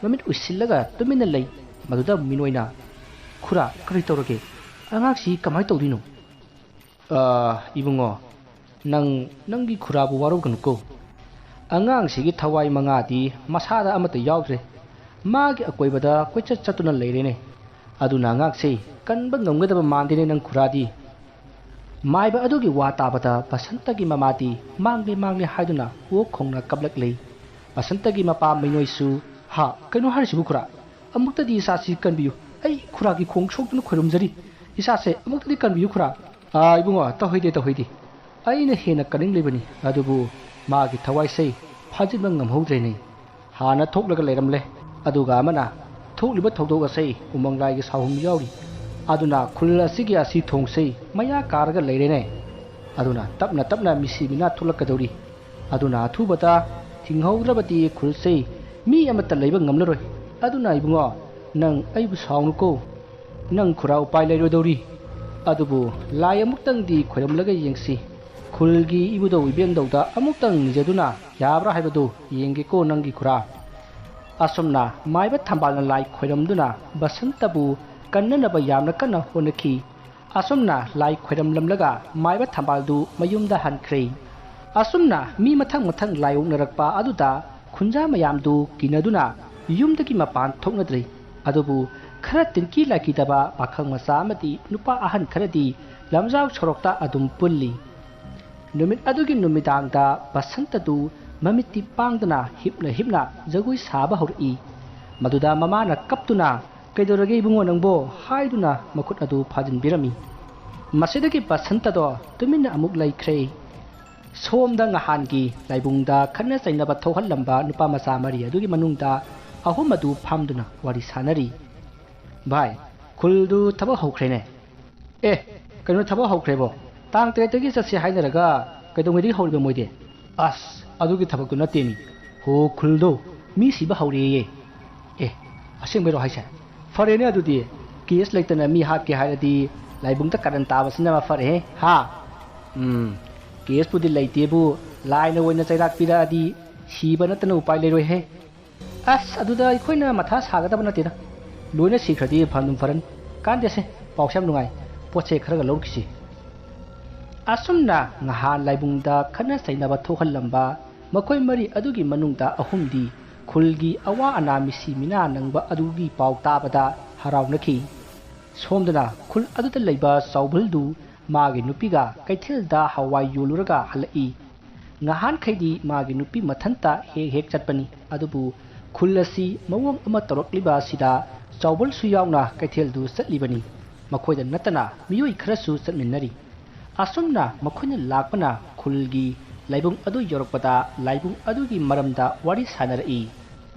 ꯃꯃꯤꯠ ꯎꯏꯁꯤꯜꯂꯒ ꯇꯨꯃꯤꯟꯅ ꯂꯩ꯫ ꯃꯗꯨꯗ ꯃꯤꯅꯣꯏꯅ, "ꯈꯨꯔꯥ, ꯀꯔꯤ ꯇꯧꯔꯒꯦ? ꯑꯉꯥꯡꯁꯤ ꯀꯃꯥꯏ ꯇꯧꯗꯣꯏꯅꯣ?" "ꯑ, ꯏꯕꯨꯡꯉꯣ, ꯅꯪ ꯅꯪꯒꯤ ꯈꯨꯔꯥꯕꯨ ꯋꯥꯔꯧꯒꯅꯨꯀꯣ꯫ ꯑꯉꯥꯡꯁꯤꯒꯤ ꯊꯋꯥꯏ ꯃꯉꯥꯗꯤ ꯃꯁꯥꯗ ꯑꯃꯠꯇ ꯌꯥꯎꯗ꯭ꯔꯦ꯫ ꯃꯥꯒꯤ ꯑꯀꯣꯏꯕꯗ ꯀꯣꯏꯆꯠ ꯆꯠꯇꯨꯅ ꯂꯩꯔꯦꯅꯦ꯫ ꯑꯗꯨꯅ ꯑꯉꯥꯡꯁꯦ ꯀꯟꯕ ꯉꯝꯒꯗꯕ ꯃꯥꯟꯗꯦꯅꯦ ꯅꯪ ꯈꯨꯔꯥꯗꯤ꯫" ꯃꯥꯏꯕ ꯑꯗꯨꯒꯤ ꯋꯥ ꯇꯥꯕꯗ ꯕꯁꯟꯇꯒꯤ ꯃꯃꯥꯗꯤ ꯃꯥꯡꯂꯦ ꯃꯥꯡꯂꯦ ꯍꯥꯏꯗꯨꯅ ꯑꯣꯛ ꯈꯣꯡꯅ ꯀꯞꯂꯛꯂꯦ꯫ ꯕꯁꯟꯇꯒꯤ ꯃꯄꯥ ꯃꯤꯅꯣꯏꯁꯨ, "ꯍꯥ, ꯀꯩꯅꯣ ꯍꯥꯏꯔꯤꯁꯤꯕꯨ ꯈꯨꯔꯥ? ꯑꯃꯨꯛꯇꯗꯤ ꯏꯆꯥꯁꯤ ꯀꯟꯕꯤꯌꯨ꯫ ꯑꯩ ꯈꯨꯔꯥꯒꯤ ꯈꯣꯡ ꯁꯣꯛꯇꯨꯅ ꯈꯣꯏꯔꯝꯖꯔꯤ꯫ ꯏꯆꯥꯁꯦ ꯑꯃꯨꯛꯇꯗꯤ ꯀꯟꯕꯤꯌꯨ ꯈꯨꯔꯥ꯫" "ꯑꯥ, ꯏꯕꯨꯡꯉꯣ, ꯇꯧꯍꯩꯗꯦ, ꯇꯧꯍꯩꯗꯦ꯫ ꯑꯩꯅ ꯍꯦꯟꯅ ꯀꯟꯅꯤꯡꯂꯤꯕꯅꯤ, ꯑꯗꯨꯕꯨ ꯃꯥꯒꯤ ꯊꯋꯥꯏꯁꯦ ꯐꯥꯖꯤꯟꯕ ꯉꯝꯍꯧꯗ꯭ꯔꯦꯅꯦ꯫ ꯍꯥꯟꯅ ꯊꯣꯛꯂꯒ ꯂꯩꯔꯝꯂꯦ, ꯑꯗꯨꯒ ꯑꯃꯅ ꯊꯣꯛꯂꯤꯕ ꯊꯧꯗꯣꯛ ꯑꯁꯦ ꯎꯃꯪ ꯂꯥꯏꯒꯤ ꯁꯥꯍꯨꯝ ꯌꯥꯎꯔꯤ꯫ ꯑꯗꯨꯅ ꯈꯨꯜ ꯑꯁꯤꯒꯤ ꯑꯁꯤ ꯊꯣꯡꯁꯦ ꯃꯌꯥ ꯀꯥꯔꯒ ꯂꯩꯔꯦꯅꯦ꯫ ꯑꯗꯨꯅ ꯇꯞꯅ ꯇꯞꯅ ꯃꯤꯁꯤ ꯃꯤꯅꯥ ꯊꯣꯛꯂꯛꯀꯗꯧꯔꯤ꯫ ꯑꯗꯨꯅ ꯑꯊꯨꯕꯗ ꯊꯤꯡꯍꯧꯗ꯭ꯔꯕꯗꯤ ꯈꯨꯜꯁꯦ ꯃꯤ ꯑꯃꯠꯇ ꯂꯩꯕ ꯉꯝꯂꯔꯣꯏ꯫ ꯑꯗꯨꯅ ꯏꯕꯨꯡꯉꯣ, ꯅꯪ ꯑꯩꯕꯨ ꯁꯥꯎꯅꯨꯀꯣ꯫ ꯅꯪ ꯈꯨꯔꯥ ꯎꯄꯥꯏ ꯂꯩꯔꯣꯏꯗꯧꯔꯤ꯫ ꯑꯗꯨꯕꯨ ꯂꯥꯏ ꯑꯃꯨꯛꯇꯪꯗꯤ ꯈꯣꯏꯔꯝꯂꯒ ꯌꯦꯡꯁꯤ꯫ ꯈꯨꯜꯒꯤ ꯏꯕꯨꯙꯧ ꯏꯕꯦꯟꯗꯧꯗ ꯑꯃꯨꯛꯇꯪ ꯅꯤꯖꯗꯨꯅ ꯌꯥꯕ꯭ꯔꯥ ꯍꯥꯏꯕꯗꯨ ꯌꯦꯡꯒꯦꯀꯣ ꯅꯪꯒꯤ ꯈꯨꯔꯥ꯫" ꯑꯁꯨꯝꯅ ꯃꯥꯏꯕ ꯊꯝꯕꯥꯜꯅ ꯂꯥꯏ ꯈꯣꯏꯔꯝꯗꯨꯅ ꯕꯁꯟꯇꯕꯨ ꯀꯟꯅꯅꯕ ꯌꯥꯝꯅ ꯀꯟꯅ ꯍꯣꯠꯅꯈꯤ꯫ ꯑꯁꯨꯝꯅ ꯂꯥꯏ ꯈꯣꯏꯔꯝꯂꯝꯂꯒ ꯃꯥꯏꯕ ꯊꯝꯕꯥꯜꯗꯨ ꯃꯌꯨꯝꯗ ꯍꯟꯈ꯭ꯔꯦ꯫ ꯑꯁꯨꯝꯅ ꯃꯤ ꯃꯊꯪ ꯃꯊꯪ ꯂꯥꯏ ꯑꯣꯛꯅꯔꯛꯄ ꯑꯗꯨꯗ ꯈꯨꯟꯖꯥ ꯃꯌꯥꯝꯗꯨ ꯀꯤꯅꯗꯨꯅ ꯌꯨꯝꯗꯒꯤ ꯃꯄꯥꯟ ꯊꯣꯛꯅꯗ꯭ꯔꯦ꯫ ꯑꯗꯨꯕꯨ ꯈꯔ ꯇꯤꯟꯀꯤ ꯂꯥꯏꯀꯤꯗꯕ ꯄꯥꯈꯪ ꯃꯆꯥ ꯑꯃꯗꯤ ꯅꯨꯄꯥ ꯑꯍꯟ ꯈꯔꯗꯤ ꯂꯝꯖꯥꯎ ꯁꯣꯔꯣꯛꯇ ꯑꯗꯨꯝ ꯄꯨꯜꯂꯤ꯫ ꯅꯨꯃꯤꯠ ꯑꯗꯨꯒꯤ ꯅꯨꯃꯤꯗꯥꯡꯗ ꯕꯁꯟꯇꯗꯨ ꯃꯃꯤꯠꯇꯤ ꯄꯥꯡꯗꯅ ꯍꯤꯞꯅ ꯍꯤꯞꯅ ꯖꯒꯣꯏ ꯁꯥꯕ ꯍꯧꯔꯛꯏ꯫ ꯃꯗꯨꯗ ꯃꯃꯥꯅ ꯀꯞꯇꯨꯅ, "ꯀꯩꯗꯧꯔꯒꯦ ꯏꯕꯨꯡꯉꯣ ꯅꯪꯕꯣ?" ꯍꯥꯏꯗꯨꯅ ꯃꯈꯨꯠ ꯑꯗꯨ ꯐꯥꯖꯤꯟꯕꯤꯔꯝꯃꯤ꯫ ꯃꯁꯤꯗꯒꯤ ꯕꯁꯟꯇꯗꯣ ꯇꯨꯃꯤꯟꯅ ꯑꯃꯨꯛ ꯂꯩꯈ꯭ꯔꯦ꯫ ꯁꯣꯝꯗ ꯅꯍꯥꯟꯒꯤ ꯂꯥꯏꯕꯨꯡꯗ ꯈꯠꯅ ꯆꯩꯅꯕ ꯊꯣꯛꯍꯜꯂꯝꯕ ꯅꯨꯄꯥ ꯃꯆꯥ ꯃꯔꯤ ꯑꯗꯨꯒꯤ ꯃꯅꯨꯡꯗ ꯑꯍꯨꯝ ꯑꯗꯨ ꯐꯝꯗꯨꯅ ꯋꯥꯔꯤ ꯁꯥꯟꯅꯔꯤ꯫ "ꯚꯥꯏ, ꯈꯨꯜꯗꯨ ꯊꯕꯛ ꯍꯧꯈ꯭ꯔꯦꯅꯦ?" "ꯑꯦ, ꯀꯩꯅꯣ ꯊꯕꯛ ꯍꯧꯈ꯭ꯔꯦꯕꯣ? ꯇꯥꯡ ꯇꯔꯦꯠꯇꯒꯤ ꯆꯠꯁꯦ ꯍꯥꯏꯅꯔꯒ ꯀꯩꯗꯧꯉꯩꯗꯒꯤ ꯍꯧꯔꯤꯕ ꯃꯣꯏꯗꯤ?" "ꯑꯁ, ꯑꯗꯨꯒꯤ ꯊꯕꯛꯇꯨ ꯅꯠꯇꯦꯃꯤ꯫ ꯍꯣ, ꯈꯨꯜꯗꯣ ꯃꯤ ꯁꯤꯕ ꯍꯧꯔꯦꯌꯦ꯫" "ꯑꯦ, ꯑꯁꯦꯡꯕꯩꯔꯣ ꯍꯥꯏꯁꯦ? ꯐꯔꯦꯅꯦ ꯑꯗꯨꯗꯤ꯫ ꯀꯦꯁ ꯂꯩꯇꯅ ꯃꯤ ꯍꯥꯠꯀꯦ ꯍꯥꯏꯔꯗꯤ ꯂꯥꯏꯕꯨꯡꯗ ꯀꯥꯔꯟ ꯇꯥꯕꯁꯤꯅ ꯃꯐꯔꯦꯍꯦ, ꯍꯥ?" "ꯎꯝ, ꯀꯦꯁꯄꯨꯗꯤ ꯂꯩꯇꯦꯕꯨ, ꯂꯥꯏꯅ ꯑꯣꯏꯅ ꯆꯩꯔꯥꯛ ꯄꯤꯔꯛꯑꯗꯤ ꯁꯤꯕ ꯅꯠꯇꯅ ꯎꯄꯥꯏ ꯂꯩꯔꯣꯏꯍꯦ꯫" "ꯑꯁ, ꯑꯗꯨꯗ ꯑꯩꯈꯣꯏꯅ ꯃꯊꯥ ꯁꯥꯒꯗꯕ ꯅꯠꯇꯦꯗ꯫ ꯂꯣꯏꯅ ꯁꯤꯈ꯭ꯔꯗꯤ ꯐꯝꯗꯨꯝ ꯐꯔꯅꯤ꯫ ꯀꯥꯟꯗꯦꯁꯦ, ꯄꯥꯎꯁꯦ ꯌꯥꯝ ꯅꯨꯡꯉꯥꯏ꯫ ꯄꯣꯠꯁꯦ ꯈꯔꯒ ꯂꯧꯔꯨꯈꯤꯁꯤ꯫" ꯑꯁꯨꯝꯅ ꯉꯍꯥꯟ ꯂꯥꯏꯕꯨꯡꯗ ꯈꯠꯅ ꯆꯩꯅꯕ ꯊꯣꯛꯍꯜꯂꯝꯕ ꯃꯈꯣꯏ ꯃꯔꯤ ꯑꯗꯨꯒꯤ ꯃꯅꯨꯡꯗ ꯑꯍꯨꯝꯗꯤ ꯈꯨꯜꯒꯤ ꯑꯋꯥ ꯑꯅꯥ ꯃꯤꯁꯤ ꯃꯤꯅꯥ ꯅꯪꯕ ꯑꯗꯨꯒꯤ ꯄꯥꯎ ꯇꯥꯕꯗ ꯍꯔꯥꯎꯅꯈꯤ꯫ ꯁꯣꯝꯗꯅ ꯈꯨꯜ ꯑꯗꯨꯗ ꯂꯩꯕ ꯆꯥꯎꯕꯜꯗꯨ ꯃꯥꯒꯤ ꯅꯨꯄꯤꯒ ꯀꯩꯊꯦꯜꯗ ꯍꯋꯥꯏ ꯌꯣꯜꯂꯨꯔꯒ ꯍꯜꯂꯛꯏ꯫ ꯉꯍꯥꯟꯈꯩꯗꯤ ꯃꯥꯒꯤ ꯅꯨꯄꯤ ꯃꯊꯟꯇ ꯍꯦꯛ ꯍꯦꯛ ꯆꯠꯄꯅꯤ, ꯑꯗꯨꯕꯨ ꯈꯨꯜ ꯑꯁꯤ ꯃꯑꯣꯡ ꯑꯃ ꯇꯧꯔꯛꯂꯤꯕ ꯑꯁꯤꯗ ꯆꯥꯎꯕꯜꯁꯨ ꯌꯥꯎꯅ ꯀꯩꯊꯦꯜꯗꯨ ꯆꯠꯂꯤꯕꯅꯤ꯫ ꯃꯈꯣꯏꯗ ꯅꯠꯇꯅ ꯃꯤꯑꯣꯏ ꯈꯔꯁꯨ ꯆꯠꯃꯤꯟꯅꯔꯤ꯫ ꯑꯁꯨꯝꯅ ꯃꯈꯣꯏꯅ ꯂꯥꯛꯄꯅ ꯈꯨꯜꯒꯤ ꯂꯥꯏꯕꯨꯡ ꯑꯗꯨ ꯌꯧꯔꯛꯄꯗ ꯂꯥꯏꯕꯨꯡ ꯑꯗꯨꯒꯤ ꯃꯔꯝꯗ ꯋꯥꯔꯤ ꯁꯥꯟꯅꯔꯛꯏ꯫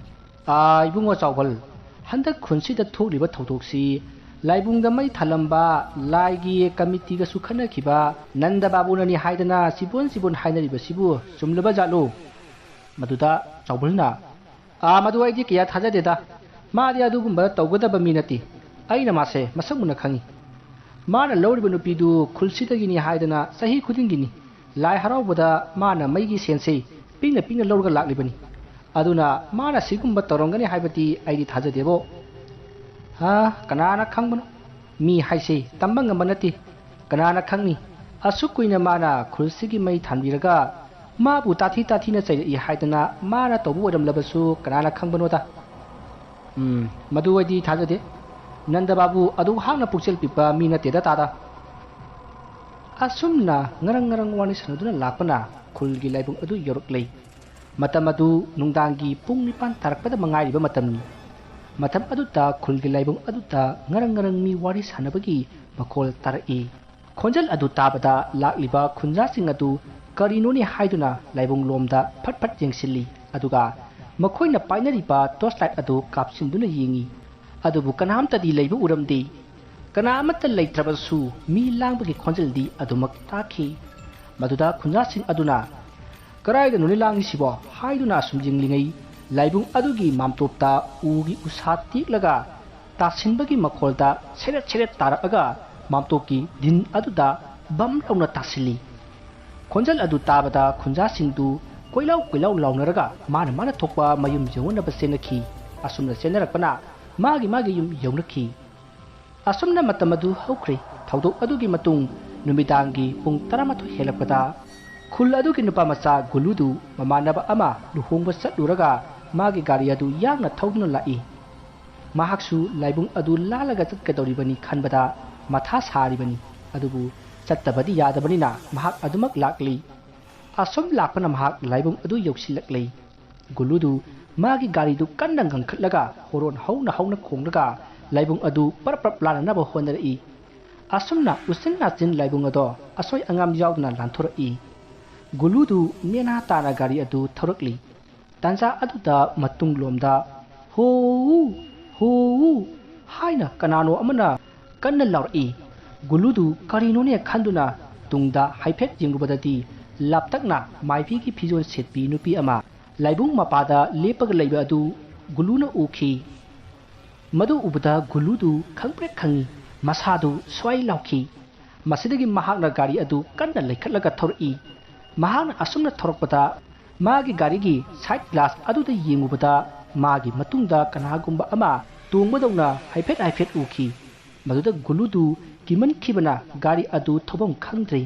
"ꯑꯥ, ꯏꯕꯨꯡꯉꯣ ꯆꯥꯎꯕꯜ, ꯍꯟꯗꯛ ꯈꯨꯟꯁꯤꯗ ꯊꯣꯛꯂꯤꯕ ꯊꯧꯗꯣꯛꯁꯤ ꯂꯥꯏꯕꯨꯡꯗ ꯃꯩ ꯊꯥꯂꯝꯕ, ꯂꯥꯏꯒꯤ ꯀꯃꯤꯇꯤꯒꯁꯨ ꯈꯠꯅꯈꯤꯕ, ꯅꯟꯗ ꯕꯥꯕꯨꯅꯅꯤ ꯍꯥꯏꯗꯅ ꯆꯤꯕꯣꯟ ꯆꯤꯕꯣꯟ ꯍꯥꯏꯅꯔꯤꯕꯁꯤꯕꯨ ꯆꯨꯝꯂꯕ ꯖꯥꯠꯂꯣ?" ꯃꯗꯨꯗ ꯆꯥꯎꯕꯜꯅ, "ꯑꯥ, ꯃꯗꯨ ꯑꯩꯗꯤ ꯀꯌꯥ ꯊꯥꯖꯗꯦꯗ꯫ ꯃꯥꯗꯤ ꯑꯗꯨꯒꯨꯝꯕ ꯇꯧꯒꯗꯕ ꯃꯤ ꯅꯠꯇꯦ꯫ ꯑꯩꯅ ꯃꯥꯁꯦ ꯃꯁꯛ ꯃꯨꯟꯅ ꯈꯪꯉꯤ꯫ ꯃꯥꯅ ꯂꯧꯔꯤꯕ ꯅꯨꯄꯤꯗꯨ ꯈꯨꯜꯁꯤꯗꯒꯤꯅꯤ ꯍꯥꯏꯗꯅ ꯆꯍꯤ ꯈꯨꯗꯤꯡꯒꯤꯅꯤ ꯂꯥꯏ ꯍꯔꯥꯎꯕꯗ ꯃꯥꯅ ꯃꯩꯒꯤ ꯁꯦꯟꯁꯦ ꯄꯤꯛꯅ ꯄꯤꯛꯅ ꯂꯧꯔꯒ ꯂꯥꯛꯂꯤꯕꯅꯤ꯫ ꯑꯗꯨꯅ ꯃꯥꯅ ꯁꯤꯒꯨꯝꯕ ꯇꯧꯔꯝꯒꯅꯤ ꯍꯥꯏꯕꯗꯤ ꯑꯩꯗꯤ ꯊꯥꯖꯗꯦꯕꯣ꯫" ꯍꯥ? ꯀꯅꯥꯅ ꯈꯪꯕꯅꯣ? ꯃꯤ ꯍꯥꯏꯁꯦ ꯇꯝꯕ ꯉꯝꯕ ꯅꯠꯇꯦ꯫ ꯀꯅꯥꯅ ꯈꯪꯅꯤ? ꯑꯁꯨꯛ ꯀꯨꯏꯅ ꯃꯥꯅ ꯈꯨꯜꯁꯤꯒꯤ ꯃꯩ ꯊꯥꯟꯕꯤꯔꯒ ꯃꯥꯕꯨ ꯇꯥꯊꯤ ꯇꯥꯊꯤꯅ ꯆꯩꯔꯛꯏ ꯍꯥꯏꯗꯅ ꯃꯥꯅ ꯇꯧꯕ ꯑꯣꯏꯔꯝꯂꯕꯁꯨ ꯀꯅꯥꯅ ꯈꯪꯕꯅꯣꯗ? ꯎꯝ, ꯃꯗꯨ ꯑꯩꯗꯤ ꯊꯥꯖꯗꯦ꯫ ꯅꯟꯗ ꯕꯥꯕꯨ ꯑꯗꯨꯛ ꯍꯥꯛꯅ ꯄꯨꯛꯆꯦꯜ ꯄꯤꯛꯄ ꯃꯤ ꯅꯠꯇꯦꯗ, ꯇꯥꯗ꯫ ꯑꯁꯨꯝꯅ ꯉꯔꯪ ꯉꯔꯪ ꯋꯥꯔꯤ ꯁꯥꯟꯅꯗꯨꯅ ꯂꯥꯛꯄꯅ ꯈꯨꯜꯒꯤ ꯂꯥꯏꯕꯨꯡ ꯑꯗꯨ ꯌꯧꯔꯛꯂꯦ꯫ ꯃꯇꯝ ꯑꯗꯨ ꯅꯨꯡꯗꯥꯡꯒꯤ ꯄꯨꯡ ꯅꯤꯄꯥꯟ ꯇꯥꯔꯛꯄꯗ ꯃꯉꯥꯏꯔꯤꯕ ꯃꯇꯝꯅꯤ꯫ ꯃꯇꯝ ꯑꯗꯨꯗ ꯈꯨꯜꯒꯤ ꯂꯥꯏꯕꯨꯡ ꯑꯗꯨꯗ ꯉꯔꯪ ꯉꯔꯪ ꯃꯤ ꯋꯥꯔꯤ ꯁꯥꯟꯅꯕꯒꯤ ꯃꯈꯣꯜ ꯇꯥꯔꯛꯏ꯫ ꯈꯣꯟꯖꯦꯜ ꯑꯗꯨ ꯇꯥꯕꯗ ꯂꯥꯛꯂꯤꯕ ꯈꯨꯟꯖꯥꯁꯤꯡ ꯑꯗꯨ ꯀꯔꯤꯅꯣꯅꯦ ꯍꯥꯏꯗꯨꯅ ꯂꯥꯏꯕꯨꯡ ꯂꯣꯝꯗ ꯐꯠ ꯐꯠ ꯌꯦꯡꯁꯤꯜꯂꯤ꯫ ꯑꯗꯨꯒ ꯃꯈꯣꯏꯅ ꯄꯥꯏꯅꯔꯤꯕ torch light ꯑꯗꯨ ꯀꯥꯞꯁꯤꯟꯗꯨꯅ ꯌꯦꯡꯉꯤ꯫ ꯑꯗꯨꯕꯨ ꯀꯅꯥꯝꯇꯗꯤ ꯂꯩꯕ ꯎꯔꯝꯗꯦ꯫ ꯀꯅꯥ ꯑꯃꯠꯇ ꯂꯩꯇ꯭ꯔꯕꯁꯨ ꯃꯤ ꯂꯥꯡꯕꯒꯤ ꯈꯣꯟꯖꯦꯜꯗꯤ ꯑꯗꯨꯃꯛ ꯇꯥꯈꯤ꯫ ꯃꯗꯨꯗ ꯈꯨꯟꯖꯥꯁꯤꯡ ꯑꯗꯨꯅ, "ꯀꯗꯥꯏꯗꯅꯣꯅꯦ ꯂꯥꯡꯉꯤꯁꯤꯕꯣ?" ꯍꯥꯏꯗꯨꯅ ꯑꯁꯨꯝ ꯌꯦꯡꯂꯤꯉꯩ, ꯂꯥꯏꯕꯨꯡ ꯑꯗꯨꯒꯤ ꯃꯥꯝꯇꯣꯞꯇ ꯎꯒꯤ ꯎꯁꯥ ꯇꯦꯛꯂꯒ ꯇꯥꯁꯤꯟꯕꯒꯤ ꯃꯈꯣꯜꯗ ꯁꯦꯔꯦꯠ ꯁꯦꯔꯦꯠ ꯇꯥꯔꯛꯑꯒ ꯃꯥꯝꯇꯣꯞꯀꯤ ꯗꯤꯟ ꯑꯗꯨꯗ ꯕꯝ ꯂꯥꯎꯅ ꯇꯥꯁꯤꯜꯂꯤ꯫ ꯈꯣꯟꯖꯦꯜ ꯑꯗꯨ ꯇꯥꯕꯗ ꯈꯨꯟꯖꯥꯁꯤꯡꯗꯨ ꯀꯣꯏꯂꯥꯎ ꯀꯣꯏꯂꯥꯎ ꯂꯥꯎꯅꯔꯒ ꯃꯥꯅ ꯃꯥꯅ ꯊꯣꯛꯄ ꯃꯌꯨꯝ ꯌꯧꯅꯅꯕ ꯆꯦꯟꯅꯈꯤ꯫ ꯑꯁꯨꯝꯅ ꯆꯦꯟꯅꯔꯛꯄꯅ ꯃꯥꯒꯤ ꯃꯥꯒꯤ ꯌꯨꯝ ꯌꯧꯅꯈꯤ꯫ ꯑꯁꯨꯝꯅ ꯃꯇꯝ ꯑꯗꯨ ꯍꯧꯈ꯭ꯔꯦ꯫ ꯊꯧꯗꯣꯛ ꯑꯗꯨꯒꯤ ꯃꯇꯨꯡ ꯅꯨꯃꯤꯗꯥꯡꯒꯤ ꯄꯨꯡ ꯇꯔꯥꯃꯥꯊꯣꯏ ꯍꯦꯜꯂꯛꯄꯗ ꯈꯨꯜ ꯑꯗꯨꯒꯤ ꯅꯨꯄꯥ ꯃꯆꯥ ꯒꯨꯂꯨꯗꯨ ꯃꯃꯥꯟꯅꯕ ꯑꯃ ꯂꯨꯍꯣꯡꯕ ꯆꯠꯂꯨꯔꯒ ꯃꯥꯒꯤ ꯒꯥꯔꯤ ꯑꯗꯨ ꯌꯥꯡꯅ ꯊꯧꯗꯨꯅ ꯂꯥꯛꯏ꯫ ꯃꯍꯥꯛꯁꯨ ꯂꯥꯏꯕꯨꯡ ꯑꯗꯨ ꯂꯥꯜꯂꯒ ꯆꯠꯀꯗꯧꯔꯤꯕꯅꯤ ꯈꯟꯕꯗ ꯃꯊꯥ ꯁꯥꯔꯤꯕꯅꯤ꯫ ꯑꯗꯨꯕꯨ ꯆꯠꯇꯕꯗꯤ ꯌꯥꯗꯕꯅꯤꯅ ꯃꯍꯥꯛ ꯑꯗꯨꯃꯛ ꯂꯥꯛꯂꯤ꯫ ꯑꯁꯨꯝ ꯂꯥꯛꯄꯅ ꯃꯍꯥꯛ ꯂꯥꯏꯕꯨꯡ ꯑꯗꯨ ꯌꯧꯁꯤꯜꯂꯛꯂꯦ꯫ ꯒꯨꯂꯨꯗꯨ ꯃꯥꯒꯤ ꯒꯥꯔꯤꯗꯨ ꯀꯟꯅ ꯉꯪꯈꯠꯂꯒ ꯍꯣꯔꯣꯟ ꯍꯧꯅ ꯍꯧꯅ ꯈꯣꯡꯂꯒ ꯂꯥꯏꯕꯨꯡ ꯑꯗꯨ ꯄꯔꯞ ꯄꯔꯞ ꯂꯥꯟꯅꯅꯕ ꯍꯣꯠꯅꯔꯛꯏ꯫ ꯑꯁꯨꯝꯅ ꯎꯆꯤꯟ ꯅꯥꯆꯤꯟ ꯂꯥꯏꯕꯨꯡ ꯑꯗꯣ ꯑꯁꯣꯏ ꯑꯉꯥꯝ ꯌꯥꯎꯗꯅ ꯂꯥꯟꯊꯣꯔꯛꯏ꯫ ꯒꯨꯂꯨꯗꯨ ꯅꯦꯅꯥ ꯇꯥꯅ ꯒꯥꯔꯤ ꯑꯗꯨ ꯊꯧꯔꯛꯂꯤ꯫ ꯇꯥꯟꯖꯥ ꯑꯗꯨꯗ ꯃꯇꯨꯡꯂꯣꯝꯗ "ꯍꯣ-ꯎ! ꯍꯣ-ꯎ!" ꯍꯥꯏꯅ ꯀꯅꯥꯅꯣ ꯑꯃꯅ ꯀꯟꯅ ꯂꯥꯎꯔꯛꯏ꯫ ꯒꯨꯂꯨꯗꯨ ꯀꯔꯤꯅꯣꯅꯦ ꯈꯟꯗꯨꯅ ꯇꯨꯡꯗ ꯍꯥꯏꯐꯦꯠ ꯌꯦꯡꯂꯨꯕꯗꯗꯤ ꯂꯥꯞꯇꯛꯅ ꯃꯥꯏꯕꯤꯒꯤ ꯐꯤꯖꯣꯜ ꯁꯦꯠꯄꯤ ꯅꯨꯄꯤ ꯑꯃ ꯂꯥꯏꯕꯨꯡ ꯃꯄꯥꯗ ꯂꯦꯞꯄꯒ ꯂꯩꯕ ꯑꯗꯨ ꯒꯨꯂꯨꯅ ꯎꯈꯤ꯫ ꯃꯗꯨ ꯎꯕꯗ ꯒꯨꯂꯨꯗꯨ ꯈꯪꯄ꯭ꯔꯦꯛ ꯈꯪꯉꯤ꯫ ꯃꯁꯥꯗꯨ ꯁ꯭ꯋꯥꯏ ꯂꯥꯎꯈꯤ꯫ ꯃꯁꯤꯗꯒꯤ ꯃꯍꯥꯛꯅ ꯒꯥꯔꯤ ꯑꯗꯨ ꯀꯟꯅ ꯂꯩꯈꯠꯂꯒ ꯊꯧꯔꯛꯏ꯫ ꯃꯍꯥꯛꯅ ꯑꯁꯨꯝꯅ ꯊꯧꯔꯛꯄꯗ ꯃꯥꯒꯤ ꯒꯥꯔꯤꯒꯤ side glass ꯑꯗꯨꯗ ꯌꯦꯡꯉꯨꯕꯗ ꯃꯥꯒꯤ ꯃꯇꯨꯡꯗ ꯀꯅꯥꯒꯨꯝꯕ ꯑꯃ ꯇꯣꯡꯕꯗꯧꯅ ꯍꯥꯏꯐꯦꯠ ꯍꯥꯏꯐꯦꯠ ꯎꯈꯤ꯫ ꯃꯗꯨꯗ ꯒꯨꯂꯨꯗꯨ ꯀꯤꯃꯟꯈꯤꯕꯅ ꯒꯥꯔꯤ ꯑꯗꯨ ꯊꯧꯐꯝ ꯈꯪꯗ꯭ꯔꯦ꯫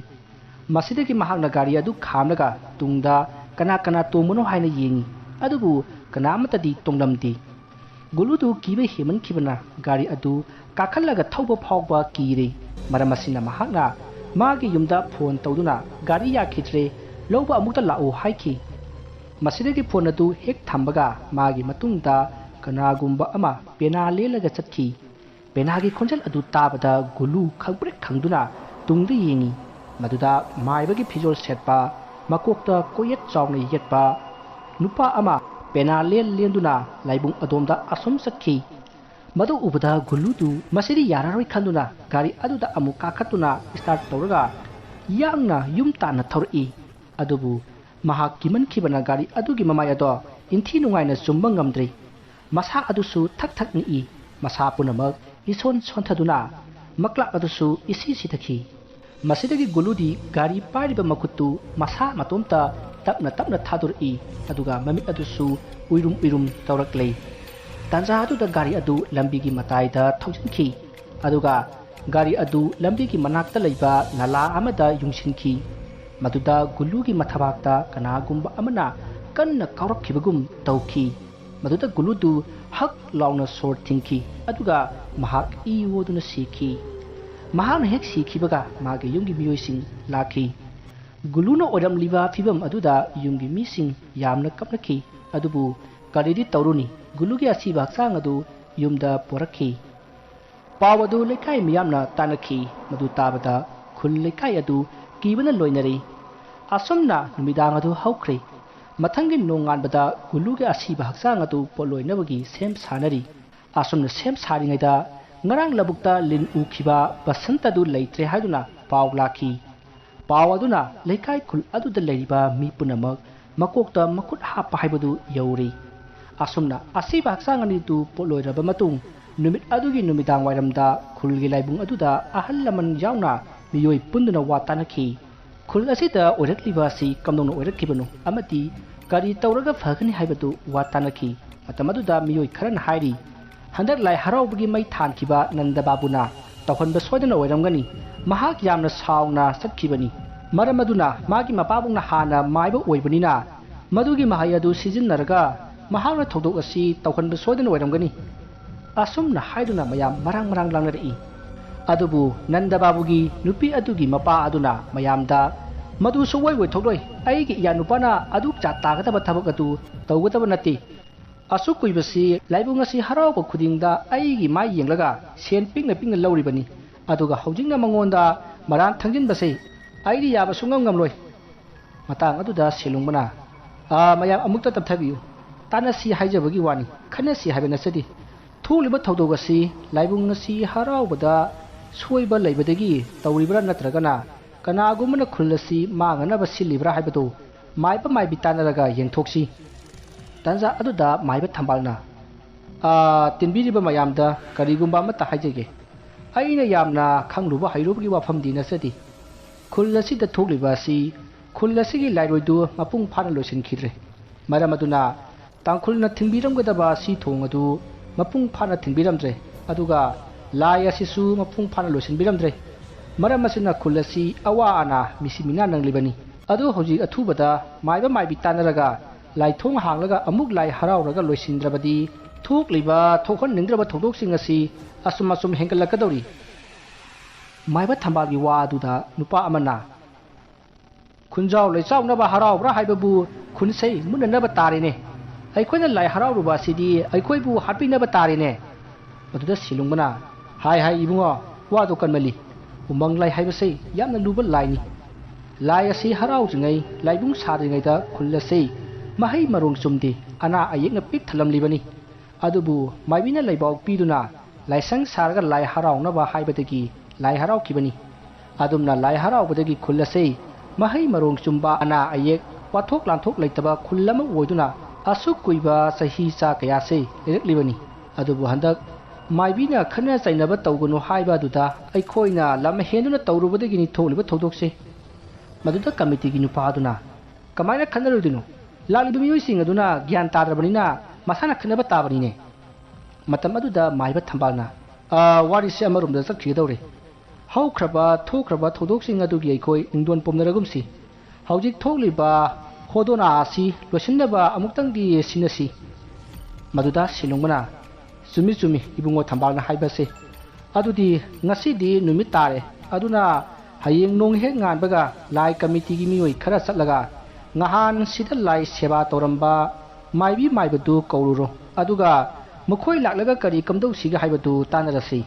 ꯃꯁꯤꯗꯒꯤ ꯃꯍꯥꯛꯅ ꯒꯥꯔꯤ ꯑꯗꯨ ꯈꯥꯝꯂꯒ ꯇꯨꯡꯗ ꯀꯅꯥ ꯀꯅꯥ ꯇꯣꯡꯕꯅꯣ ꯍꯥꯏꯅ ꯌꯦꯡꯉꯤ, ꯑꯗꯨꯕꯨ ꯀꯅꯥ ꯑꯃꯠꯇꯗꯤ ꯇꯣꯡꯂꯝꯗꯦ꯫ ꯒꯨꯂꯨꯗꯨ ꯀꯤꯕ ꯍꯦꯟꯃꯟꯈꯤꯕꯅ ꯒꯥꯔꯤ ꯑꯗꯨ ꯀꯥꯈꯠꯂꯒ ꯊꯧꯕ ꯐꯥꯎꯕ ꯀꯤꯔꯦ꯫ ꯃꯔꯝ ꯑꯁꯤꯅ ꯃꯍꯥꯛꯅ ꯃꯥꯒꯤ ꯌꯨꯝꯗ ꯐꯣꯟ ꯇꯧꯗꯨꯅ ꯒꯥꯔꯤ ꯌꯥꯈꯤꯗ꯭ꯔꯦ, ꯂꯧꯕ ꯑꯃꯨꯛꯇ ꯂꯥꯛꯎ ꯍꯥꯏꯈꯤ꯫ ꯃꯁꯤꯗꯒꯤ ꯐꯣꯟ ꯑꯗꯨ ꯍꯦꯛ ꯊꯝꯕꯒ ꯃꯥꯒꯤ ꯃꯇꯨꯡꯗ ꯀꯅꯥꯒꯨꯝꯕ ꯑꯃ ꯄꯦꯅꯥ ꯂꯦꯜꯂꯒ ꯆꯠꯈꯤ꯫ ꯄꯦꯅꯥꯒꯤ ꯈꯣꯟꯖꯦꯜ ꯑꯗꯨ ꯇꯥꯕꯗ ꯒꯨꯂꯨ ꯈꯪꯄ꯭ꯔꯦꯛ ꯈꯪꯗꯨꯅ ꯇꯨꯡꯗ ꯌꯦꯡꯉꯤ꯫ ꯃꯗꯨꯗ ꯃꯥꯏꯕꯒꯤ ꯐꯤꯖꯣꯜ ꯁꯦꯠꯄ, ꯃꯀꯣꯛꯇ ꯀꯣꯌꯦꯠ ꯆꯥꯎꯅ ꯌꯦꯠꯄ ꯅꯨꯄꯥ ꯑꯃ ꯄꯦꯅꯥ ꯂꯦꯟ ꯂꯦꯟꯗꯨꯅ ꯂꯥꯏꯕꯨꯡ ꯑꯗꯣꯝꯗ ꯑꯁꯨꯝ ꯆꯠꯈꯤ꯫ ꯃꯗꯨ ꯎꯕꯗ ꯒꯨꯂꯨꯗꯨ ꯃꯁꯤꯗꯤ ꯌꯥꯔꯔꯣꯏ ꯈꯟꯗꯨꯅ ꯒꯥꯔꯤ ꯑꯗꯨꯗ ꯑꯃꯨꯛ ꯀꯥꯈꯠꯇꯨꯅ start ꯇꯧꯔꯒ ꯌꯥꯡꯅ ꯌꯨꯝ ꯇꯥꯟꯅ ꯊꯧꯔꯛꯏ꯫ ꯑꯗꯨꯕꯨ ꯃꯍꯥꯛ ꯀꯤꯃꯟꯈꯤꯕꯅ ꯒꯥꯔꯤ ꯑꯗꯨꯒꯤ ꯃꯃꯥꯏ ꯑꯗꯣ ꯏꯟꯊꯤ ꯅꯨꯡꯉꯥꯏꯅ ꯆꯨꯝꯕ ꯉꯝꯗ꯭ꯔꯤ꯫ ꯃꯁꯥ ꯑꯗꯨꯁꯨ ꯊꯛ ꯊꯛ ꯅꯤꯛꯏ꯫ ꯃꯁꯥ ꯄꯨꯝꯅꯃꯛ ꯏꯁꯣꯟ ꯁꯣꯟꯊꯗꯨꯅ ꯃꯀ꯭ꯂꯥꯛ ꯑꯗꯨꯁꯨ ꯏꯁꯤ ꯁꯤꯊꯈꯤ꯫ ꯃꯁꯤꯗꯒꯤ ꯒꯨꯂꯨꯗꯤ ꯒꯥꯔꯤ ꯄꯥꯏꯔꯤꯕ ꯃꯈꯨꯠꯇꯨ ꯃꯁꯥ ꯃꯇꯣꯝꯇ ꯇꯞꯅ ꯇꯞꯅ ꯊꯥꯗꯣꯔꯛꯏ, ꯑꯗꯨꯒ ꯃꯃꯤꯠ ꯑꯗꯨꯁꯨ ꯎꯏꯔꯨꯝ ꯎꯏꯔꯨꯝ ꯇꯧꯔꯛꯂꯦ꯫ ꯇꯥꯟꯖꯥ ꯑꯗꯨꯗ ꯒꯥꯔꯤ ꯑꯗꯨ ꯂꯝꯕꯤꯒꯤ ꯃꯇꯥꯏꯗ ꯊꯧꯖꯤꯟꯈꯤ, ꯑꯗꯨꯒ ꯒꯥꯔꯤ ꯑꯗꯨ ꯂꯝꯕꯤꯒꯤ ꯃꯅꯥꯛꯇ ꯂꯩꯕ ꯅꯂꯥ ꯑꯃꯗ ꯌꯨꯡꯁꯤꯟꯈꯤ꯫ ꯃꯗꯨꯗ ꯒꯨꯂꯨꯒꯤ ꯃꯊꯕꯥꯛꯇ ꯀꯅꯥꯒꯨꯝꯕ ꯑꯃꯅ ꯀꯟꯅ ꯀꯥꯎꯔꯛꯈꯤꯕꯒꯨꯝ ꯇꯧꯈꯤ꯫ ꯃꯗꯨꯗ ꯒꯨꯂꯨꯗꯨ ꯍꯛ ꯂꯥꯎꯅ ꯁꯣꯔ ꯊꯤꯡꯈꯤ, ꯑꯗꯨꯒ ꯃꯍꯥꯛ ꯏ ꯑꯣꯗꯨꯅ ꯁꯤꯈꯤ꯫ ꯃꯍꯥꯛꯅ ꯍꯦꯛ ꯁꯤꯈꯤꯕꯒ ꯃꯥꯒꯤ ꯌꯨꯝꯒꯤ ꯃꯤꯑꯣꯏꯁꯤꯡ ꯂꯥꯛꯈꯤ꯫ ꯒꯨꯂꯨꯅ ꯑꯣꯏꯔꯝꯂꯤꯕ ꯐꯤꯕꯝ ꯑꯗꯨꯗ ꯌꯨꯝꯒꯤ ꯃꯤꯁꯤꯡ ꯌꯥꯝꯅ ꯀꯞꯅꯈꯤ꯫ ꯑꯗꯨꯕꯨ ꯀꯔꯤꯗꯤ ꯇꯧꯔꯨꯅꯤ, ꯒꯨꯂꯨꯒꯤ ꯑꯁꯤꯕ ꯍꯛꯆꯥꯡ ꯑꯗꯨ ꯌꯨꯝꯗ ꯄꯣꯔꯛꯈꯤ꯫ ꯄꯥꯎ ꯑꯗꯨ ꯂꯩꯀꯥꯏ ꯃꯤꯌꯥꯝꯅ ꯇꯥꯅꯈꯤ꯫ ꯃꯗꯨ ꯇꯥꯕꯗ ꯈꯨꯜ ꯂꯩꯀꯥꯏ ꯑꯗꯨ ꯀꯤꯕꯅ ꯂꯣꯏꯅꯔꯦ꯫ ꯑꯁꯨꯝꯅ ꯅꯨꯃꯤꯗꯥꯡ ꯑꯗꯨ ꯍꯧꯈ꯭ꯔꯦ꯫ ꯃꯊꯪꯒꯤ ꯅꯣꯡꯉꯥꯟꯕꯗ ꯒꯨꯂꯨꯒꯤ ꯑꯁꯤꯕ ꯍꯛꯆꯥꯡ ꯑꯗꯨ ꯄꯣꯠꯂꯣꯏꯅꯕꯒꯤ ꯁꯦꯝ ꯁꯥꯅꯔꯤ꯫ ꯑꯁꯨꯝꯅ ꯁꯦꯝ ꯁꯥꯔꯤꯉꯩꯗ ꯉꯔꯥꯡ ꯂꯧꯕꯨꯛꯇ ꯂꯤꯟ ꯎꯈꯤꯕ ꯕꯁꯟꯇ ꯑꯗꯨ ꯂꯩꯇ꯭ꯔꯦ ꯍꯥꯏꯗꯨꯅ ꯄꯥꯎ ꯂꯥꯛꯈꯤ꯫ ꯄꯥꯎ ꯑꯗꯨꯅ ꯂꯩꯀꯥꯏ ꯈꯨꯜ ꯑꯗꯨꯗ ꯂꯩꯔꯤꯕ ꯃꯤ ꯄꯨꯝꯅꯃꯛ ꯃꯀꯣꯛꯇ ꯃꯈꯨꯠ ꯍꯥꯞꯄ ꯍꯥꯏꯕꯗꯨ ꯌꯧꯔꯤ꯫ ꯑꯁꯨꯝꯅ ꯑꯁꯤꯕ ꯍꯛꯆꯥꯡ ꯑꯅꯤꯗꯨ ꯄꯣꯠꯂꯣꯏꯔꯕ ꯃꯇꯨꯡ, ꯅꯨꯃꯤꯠ ꯑꯗꯨꯒꯤ ꯅꯨꯃꯤꯗꯥꯡ ꯋꯥꯏꯔꯝꯗ ꯈꯨꯜꯒꯤ ꯂꯥꯏꯕꯨꯡ ꯑꯗꯨꯗ ꯑꯍꯜ ꯂꯃꯟ ꯌꯥꯎꯅ ꯃꯤꯑꯣꯏ ꯄꯨꯟꯗꯨꯅ ꯋꯥ ꯇꯥꯅꯈꯤ꯫ ꯈꯨꯜ ꯑꯁꯤꯗ ꯑꯣꯏꯔꯛꯂꯤꯕ ꯑꯁꯤ ꯀꯝꯗꯧꯅ ꯑꯣꯏꯔꯛꯈꯤꯕꯅꯣ ꯑꯃꯗꯤ ꯀꯔꯤ ꯇꯧꯔꯒ ꯐꯒꯅꯤ ꯍꯥꯏꯕꯗꯨ ꯋꯥ ꯇꯥꯅꯈꯤ꯫ ꯃꯇꯝ ꯑꯗꯨꯗ ꯃꯤꯑꯣꯏ ꯈꯔꯅ ꯍꯥꯏꯔꯤ, ꯍꯟꯗꯛ ꯂꯥꯏ ꯍꯔꯥꯎꯕꯒꯤ ꯃꯩ ꯊꯥꯟꯈꯤꯕ ꯅꯟꯗ ꯕꯥꯕꯨꯅ ꯇꯧꯍꯟꯕ ꯁꯣꯏꯗꯅ ꯑꯣꯏꯔꯝꯒꯅꯤ꯫ ꯃꯍꯥꯛ ꯌꯥꯝꯅ ꯁꯥꯎꯅ ꯆꯠꯈꯤꯕꯅꯤ꯫ ꯃꯔꯝ ꯑꯗꯨꯅ ꯃꯥꯒꯤ ꯃꯄꯥꯕꯨꯡꯅ ꯍꯥꯟꯅ ꯃꯥꯏꯕ ꯑꯣꯏꯕꯅꯤꯅ ꯃꯗꯨꯒꯤ ꯃꯍꯩ ꯑꯗꯨ ꯁꯤꯖꯤꯟꯅꯔꯒ ꯃꯍꯥꯛꯅ ꯊꯧꯗꯣꯛ ꯑꯁꯤ ꯇꯧꯍꯟꯕ ꯁꯣꯏꯗꯅ ꯑꯣꯏꯔꯝꯒꯅꯤ꯫ ꯑꯁꯨꯝꯅ ꯍꯥꯏꯗꯨꯅ ꯃꯌꯥꯝ ꯃꯔꯥꯡ ꯃꯔꯥꯡ ꯂꯥꯡꯅꯔꯛꯏ꯫ ꯑꯗꯨꯕꯨ ꯅꯟꯗ ꯕꯥꯕꯨꯒꯤ ꯅꯨꯄꯤ ꯑꯗꯨꯒꯤ ꯃꯄꯥ ꯑꯗꯨꯅ ꯃꯌꯥꯝꯗ, "ꯃꯗꯨ ꯁꯨꯡꯑꯣꯏ ꯑꯣꯏꯊꯣꯛꯂꯣꯏ꯫ ꯑꯩꯒꯤ ꯏꯌꯥ ꯅꯨꯄꯥꯅ ꯑꯗꯨꯛ ꯆꯥ ꯇꯥꯒꯗꯕ ꯊꯕꯛ ꯑꯗꯨ ꯇꯧꯒꯗꯕ ꯅꯠꯇꯦ꯫ ꯑꯁꯨꯛ ꯀꯨꯏꯕꯁꯤ ꯂꯥꯏꯕꯨꯡ ꯑꯁꯤ ꯍꯔꯥꯎꯕ ꯈꯨꯗꯤꯡꯗ ꯑꯩꯒꯤ ꯃꯥꯏ ꯌꯦꯡꯂꯒ ꯁꯦꯟ ꯄꯤꯛꯅ ꯄꯤꯛꯅ ꯂꯧꯔꯤꯕꯅꯤ꯫ ꯑꯗꯨꯒ ꯍꯧꯖꯤꯛꯅ ꯃꯉꯣꯟꯗ ꯃꯔꯥꯟ ꯊꯪꯖꯤꯟꯕꯁꯤ ꯑꯩꯗꯤ ꯌꯥꯕ ꯁꯨꯡꯉꯝ ꯉꯝꯂꯣꯏ"꯫ ꯃꯇꯥꯡ ꯑꯗꯨꯗ ꯁꯦꯂꯨꯡꯕꯅ, "ꯑꯥ, ꯃꯌꯥꯝ ꯑꯃꯨꯛꯇ ꯇꯞꯊꯕꯤꯌꯨ꯫ ꯇꯥꯟꯅꯁꯤ ꯍꯥꯏꯖꯕꯒꯤ ꯋꯥꯅꯤ, ꯈꯟꯅꯁꯤ ꯍꯥꯏꯕ ꯅꯠꯆꯗꯦ꯫ ꯊꯣꯛꯂꯤꯕ ꯊꯧꯗꯣꯛ ꯑꯁꯤ ꯂꯥꯏꯕꯨꯡ ꯑꯁꯤ ꯍꯔꯥꯎꯕꯗ ꯁꯣꯏꯕ ꯂꯩꯕꯗꯒꯤ ꯇꯧꯔꯤꯕ꯭ꯔꯥ ꯅꯠꯇ꯭ꯔꯒꯅ ꯀꯅꯥꯒꯨꯝꯕꯅ ꯈꯨꯜ ꯑꯁꯤ ꯃꯥꯡꯅꯅꯕ ꯁꯤꯜꯂꯤꯕ꯭ꯔꯥ ꯍꯥꯏꯕꯗꯨ ꯃꯥꯏꯕ ꯃꯥꯏꯕꯤ ꯇꯥꯟꯅꯔꯒ ꯌꯦꯡꯊꯣꯛꯁꯤ"꯫ ꯇꯟꯖꯥ ꯑꯗꯨꯗ ꯃꯥꯏꯕ ꯊꯝꯕꯥꯜꯅ, "ꯑꯥ, ꯇꯤꯟꯕꯤꯔꯤꯕ ꯃꯌꯥꯝꯗ ꯀꯔꯤꯒꯨꯝꯕ ꯑꯃꯠꯇ ꯍꯥꯏꯖꯒꯦ꯫ ꯑꯩꯅ ꯌꯥꯝꯅ ꯈꯪꯂꯨꯕ ꯍꯩꯔꯨꯕꯒꯤ ꯋꯥꯐꯝꯗꯤ ꯅꯠꯆꯗꯦ꯫ ꯈꯨꯜ ꯑꯁꯤꯗ ꯊꯣꯛꯂꯤꯕ ꯑꯁꯤ ꯈꯨꯜ ꯑꯁꯤꯒꯤ ꯂꯥꯏꯔꯣꯏꯗꯨ ꯃꯄꯨꯡ ꯐꯥꯅ ꯂꯣꯏꯁꯤꯟꯈꯤꯗ꯭ꯔꯦ꯫ ꯃꯔꯝ ꯑꯗꯨꯅ ꯇꯥꯡꯈꯨꯜꯅ ꯊꯤꯡꯕꯤꯔꯝꯒꯗꯕ ꯁꯤ ꯊꯣꯡ ꯑꯗꯨ ꯃꯄꯨꯡ ꯐꯥꯅ ꯊꯤꯡꯕꯤꯔꯝꯗ꯭ꯔꯦ꯫ ꯑꯗꯨꯒ ꯂꯥꯏ ꯑꯁꯤꯁꯨ ꯃꯄꯨꯡ ꯐꯥꯅ ꯂꯣꯏꯁꯤꯟꯕꯤꯔꯝꯗ꯭ꯔꯦ꯫ ꯃꯔꯝ ꯑꯁꯤꯅ ꯈꯨꯜ ꯑꯁꯤ ꯑꯋꯥ ꯑꯅꯥ ꯃꯤꯁꯤ ꯃꯤꯅꯥ ꯅꯪꯂꯤꯕꯅꯤ꯫ ꯑꯗꯨ ꯍꯧꯖꯤꯛ ꯑꯊꯨꯕꯗ ꯃꯥꯏꯕ ꯃꯥꯏꯕꯤ ꯇꯥꯟꯅꯔꯒ ꯂꯥꯏꯊꯣꯡ ꯍꯥꯡꯂꯒ ꯑꯃꯨꯛ ꯂꯥꯏ ꯍꯔꯥꯎꯔꯒ ꯂꯣꯏꯁꯤꯟꯗ꯭ꯔꯕꯗꯤ ꯊꯣꯛꯂꯤꯕ ꯊꯣꯛꯍꯟꯅꯤꯡꯗ꯭ꯔꯕ ꯊꯧꯗꯣꯛꯁꯤꯡ ꯑꯁꯤ ꯑꯁꯨꯝ ꯑꯁꯨꯝ ꯍꯦꯟꯒꯠꯂꯛꯀꯗꯧꯔꯤ"꯫ ꯃꯥꯏꯕ ꯊꯝꯕꯥꯜꯒꯤ ꯋꯥ ꯑꯗꯨꯗ ꯅꯨꯄꯥ ꯑꯃꯅ, "ꯈꯨꯟꯖꯥꯎ ꯂꯩꯆꯥꯎꯅꯕ ꯍꯔꯥꯎꯕ꯭ꯔꯥ ꯍꯥꯏꯕꯕꯨ ꯈꯨꯟꯁꯩ ꯃꯨꯠꯅꯅꯕ ꯇꯥꯔꯦꯅꯦ꯫ ꯑꯩꯈꯣꯏꯅ ꯂꯥꯏ ꯍꯔꯥꯎꯔꯨꯕ ꯑꯁꯤꯗꯤ ꯑꯩꯈꯣꯏꯕꯨ ꯍꯥꯠꯄꯤꯅꯕ ꯇꯥꯔꯦꯅꯦ"꯫ ꯑꯗꯨꯗ ꯁꯤꯂꯨꯡꯕꯅ, "ꯍꯥꯏ ꯍꯥꯏ ꯏꯕꯨꯡꯉꯣ, ꯋꯥꯗꯨ ꯀꯟꯃꯜꯂꯤ꯫ ꯎꯃꯪ ꯂꯥꯏ ꯍꯥꯏꯕꯁꯤ ꯌꯥꯝꯅ ꯂꯨꯕ ꯂꯥꯏꯅꯤ꯫ ꯂꯥꯏ ꯑꯁꯤ ꯍꯔꯥꯎꯗ꯭ꯔꯤꯉꯩ, ꯂꯥꯏꯕꯨꯡ ꯁꯥꯗ꯭ꯔꯤꯉꯩꯗ ꯈꯨꯜ ꯑꯁꯤ ꯃꯍꯩ ꯃꯔꯣꯡ ꯆꯨꯝꯗꯦ, ꯑꯅꯥ ꯑꯌꯦꯛꯅ ꯄꯤꯛ ꯊꯜꯂꯝꯂꯤꯕꯅꯤ꯫ ꯑꯗꯨꯕꯨ ꯃꯥꯏꯕꯤꯅ ꯂꯩꯕꯥꯎ ꯄꯤꯗꯨꯅ ꯂꯥꯏꯁꯪ ꯁꯥꯔꯒ ꯂꯥꯏ ꯍꯔꯥꯎꯅꯕ ꯍꯥꯏꯕꯗꯒꯤ ꯂꯥꯏ ꯍꯔꯥꯎꯈꯤꯕꯅꯤ꯫ ꯑꯗꯨꯝꯅ ꯂꯥꯏ ꯍꯔꯥꯎꯕꯗꯒꯤ ꯈꯨꯜ ꯑꯁꯤ ꯃꯍꯩ ꯃꯔꯣꯡ ꯆꯨꯝꯕ, ꯑꯅꯥ ꯑꯌꯦꯛ, ꯋꯥꯊꯣꯛ ꯂꯥꯟꯊꯣꯛ ꯂꯩꯇꯕ ꯈꯨꯜ ꯑꯃ ꯑꯣꯏꯗꯨꯅ ꯑꯁꯨꯛ ꯀꯨꯏꯕ ꯆꯍꯤ ꯆꯥ ꯀꯌꯥꯁꯤ ꯂꯩꯔꯛꯂꯤꯕꯅꯤ꯫ ꯑꯗꯨꯕꯨ ꯍꯟꯗꯛ ꯃꯥꯏꯕꯤꯅ ꯈꯠꯅ ꯆꯩꯅꯕ ꯇꯧꯒꯅꯨ ꯍꯥꯏꯕ ꯑꯗꯨꯗ ꯑꯩꯈꯣꯏꯅ ꯂꯝ ꯍꯦꯟꯗꯨꯅ ꯇꯧꯔꯨꯕꯗꯒꯤꯅꯤ ꯊꯣꯛꯂꯤꯕ ꯊꯧꯗꯣꯛꯁꯦ"꯫ ꯃꯗꯨꯗ ꯀꯃꯤꯇꯤꯒꯤ ꯅꯨꯄꯥ ꯑꯗꯨꯅ, "ꯀꯃꯥꯏꯅ ꯈꯠꯅꯔꯣꯏꯗꯣꯏꯅꯣ? ꯂꯥꯛꯂꯤꯕ ꯃꯤꯑꯣꯏꯁꯤꯡ ꯑꯗꯨꯅ ꯒ꯭ꯌꯥꯟ ꯇꯥꯗ꯭ꯔꯕꯅꯤꯅ ꯃꯁꯥꯅ ꯈꯠꯅꯕ ꯇꯥꯕꯅꯤꯅꯦ"꯫ ꯃꯇꯝ ꯑꯗꯨꯗ ꯃꯥꯏꯕ ꯊꯝꯕꯥꯜꯅ, "ꯑꯥ, ꯋꯥꯔꯤꯁꯦ ꯑꯃꯔꯣꯝꯗ ꯆꯠꯈꯤꯒꯗꯧꯔꯦ꯫ ꯍꯧꯈ꯭ꯔꯕ ꯊꯣꯛꯈ꯭ꯔꯕ ꯊꯧꯗꯣꯛꯁꯤꯡ ꯑꯗꯨꯒꯤ ꯑꯩꯈꯣꯏ ꯅꯤꯡꯗꯣꯟ ꯄꯣꯝꯅꯔꯒꯨꯝꯁꯤ꯫ ꯍꯧꯖꯤꯛ ꯊꯣꯛꯂꯤꯕ ꯍꯣꯗꯣꯅꯥ ꯑꯁꯤ ꯂꯣꯏꯁꯤꯟꯅꯕ ꯑꯃꯨꯛꯇꯪꯗꯤ ꯁꯤꯟꯅꯁꯤ"꯫ ꯃꯗꯨꯗ ꯁꯦꯂꯨꯡꯕꯅ, "ꯆꯨꯝꯃꯤ ꯆꯨꯝꯃꯤ, ꯏꯕꯨꯡꯉꯣ ꯊꯝꯕꯥꯜꯅ ꯍꯥꯏꯕꯁꯦ꯫ ꯑꯗꯨꯗꯤ ꯉꯁꯤꯗꯤ ꯅꯨꯃꯤꯠ ꯇꯥꯔꯦ, ꯑꯗꯨꯅ ꯍꯌꯦꯡ ꯅꯣꯡ ꯍꯦꯛ ꯉꯥꯟꯕꯒ ꯂꯥꯏ ꯀꯃꯤꯇꯤꯒꯤ ꯃꯤꯑꯣꯏ ꯈꯔ ꯆꯠꯂꯒ ꯉꯍꯥꯟ ꯁꯤꯗ ꯂꯥꯏ ꯁꯦꯕꯥ ꯇꯧꯔꯝꯕ ꯃꯥꯏꯕꯤ ꯃꯥꯏꯕꯗꯨ ꯀꯧꯔꯨꯔꯣ, ꯑꯗꯨꯒ ꯃꯈꯣꯏ ꯂꯥꯛꯂꯒ ꯀꯔꯤ ꯀꯝꯗꯧꯁꯤꯒꯦ ꯍꯥꯏꯕꯗꯨ ꯇꯥꯟꯅꯔꯁꯤ"꯫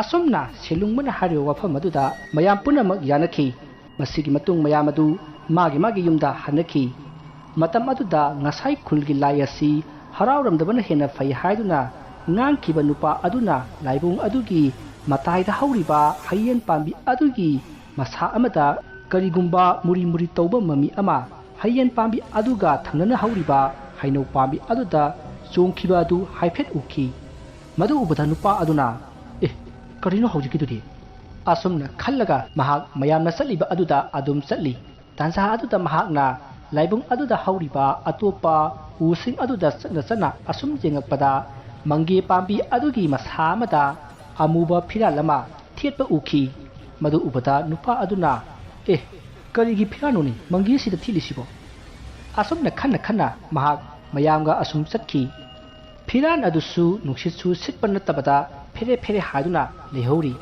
ꯑꯁꯨꯝꯅ ꯁꯦꯂꯨꯡꯕꯅ ꯍꯥꯏꯔꯤꯕ ꯋꯥꯐꯝ ꯑꯗꯨꯗ ꯃꯌꯥꯝ ꯄꯨꯝꯅꯃꯛ ꯌꯥꯅꯈꯤ꯫ ꯃꯁꯤꯒꯤ ꯃꯇꯨꯡ ꯃꯌꯥꯝ ꯑꯗꯨ ꯃꯥꯒꯤ ꯃꯥꯒꯤ ꯌꯨꯝꯗ ꯍꯟꯅꯈꯤ꯫ ꯃꯇꯝ ꯑꯗꯨꯗ ꯉꯁꯥꯏ ꯈꯨꯜꯒꯤ ꯂꯥꯏ ꯑꯁꯤ ꯍꯔꯥꯎꯔꯝꯗꯕꯅ ꯍꯦꯟꯅ ꯐꯩ ꯍꯥꯏꯗꯨꯅ ꯉꯥꯡꯈꯤꯕ ꯅꯨꯄꯥ ꯑꯗꯨꯅ ꯂꯥꯏꯕꯨꯡ ꯑꯗꯨꯒꯤ ꯃꯇꯥꯏꯗ ꯍꯧꯔꯤꯕ ꯍꯩꯌꯦꯟ ꯄꯥꯝꯕꯤ ꯑꯗꯨꯒꯤ ꯃꯁꯥ ꯑꯃꯗ ꯀꯔꯤꯒꯨꯝꯕ ꯃꯨꯔꯤ ꯃꯨꯔꯤ ꯇꯧꯕ ꯃꯃꯤ ꯑꯃ ꯍꯩꯌꯦꯟ ꯄꯥꯝꯕꯤ ꯑꯗꯨꯒ ꯊꯪꯅꯅ ꯍꯧꯔꯤꯕ ꯍꯩꯅꯧ ꯄꯥꯝꯕꯤ ꯑꯗꯨꯗ ꯆꯣꯡꯈꯤꯕ ꯑꯗꯨ ꯍꯥꯏꯐꯦꯠ ꯎꯈꯤ꯫ ꯃꯗꯨ ꯎꯕꯗ ꯅꯨꯄꯥ ꯑꯗꯨꯅ, "ꯑꯦ, ꯀꯔꯤꯅꯣ ꯍꯧꯖꯤꯛꯀꯤꯗꯨꯗꯤ?" ꯑꯁꯨꯝꯅ ꯈꯜꯂꯒ ꯃꯍꯥꯛ ꯃꯌꯥꯝꯅ ꯆꯠꯂꯤꯕ ꯑꯗꯨꯗ ꯑꯗꯨꯝ ꯆꯠꯂꯤ꯫ ꯇꯥꯟꯖꯥ ꯑꯗꯨꯗ ꯃꯍꯥꯛꯅ ꯂꯥꯏꯕꯨꯡ ꯑꯗꯨꯗ ꯍꯧꯔꯤꯕ ꯑꯇꯣꯞꯄ ꯎꯁꯤꯡ ꯑꯗꯨꯗ ꯆꯠꯅ ꯆꯠꯅ ꯑꯁꯨꯝ ꯌꯦꯡꯉꯛꯄꯗ, ꯃꯪꯒꯦ ꯄꯥꯝꯕꯤ ꯑꯗꯨꯒꯤ ꯃꯁꯥ ꯑꯃꯗ ꯑꯃꯨꯕ ꯐꯤꯔꯥꯜ ꯑꯃ ꯊꯦꯠꯄ ꯎꯈꯤ꯫ ꯃꯗꯨ ꯎꯕꯗ ꯅꯨꯄꯥ ꯑꯗꯨꯅ, "ꯑꯦ, ꯀꯔꯤꯒꯤ ꯐꯤꯔꯥꯜꯅꯣꯅꯤ ꯃꯪꯒꯦꯁꯤꯗ ꯊꯦꯠꯂꯤꯁꯤꯕꯣ?" ꯑꯁꯨꯝꯅ ꯈꯟꯅ ꯈꯟꯅ ꯃꯍꯥꯛ ꯃꯌꯥꯝꯒ ꯑꯁꯨꯝ ꯆꯠꯈꯤ꯫ ꯐꯤꯔꯥꯜ ꯑꯗꯨꯁꯨ ꯅꯨꯡꯁꯤꯠꯁꯨ ꯁꯤꯠꯄ ꯅꯠꯇꯕꯗ ꯐꯦꯔꯦ ꯐꯦꯔꯦ ꯍꯥꯏꯗꯨꯅ ꯂꯩꯍꯧꯔꯤ꯫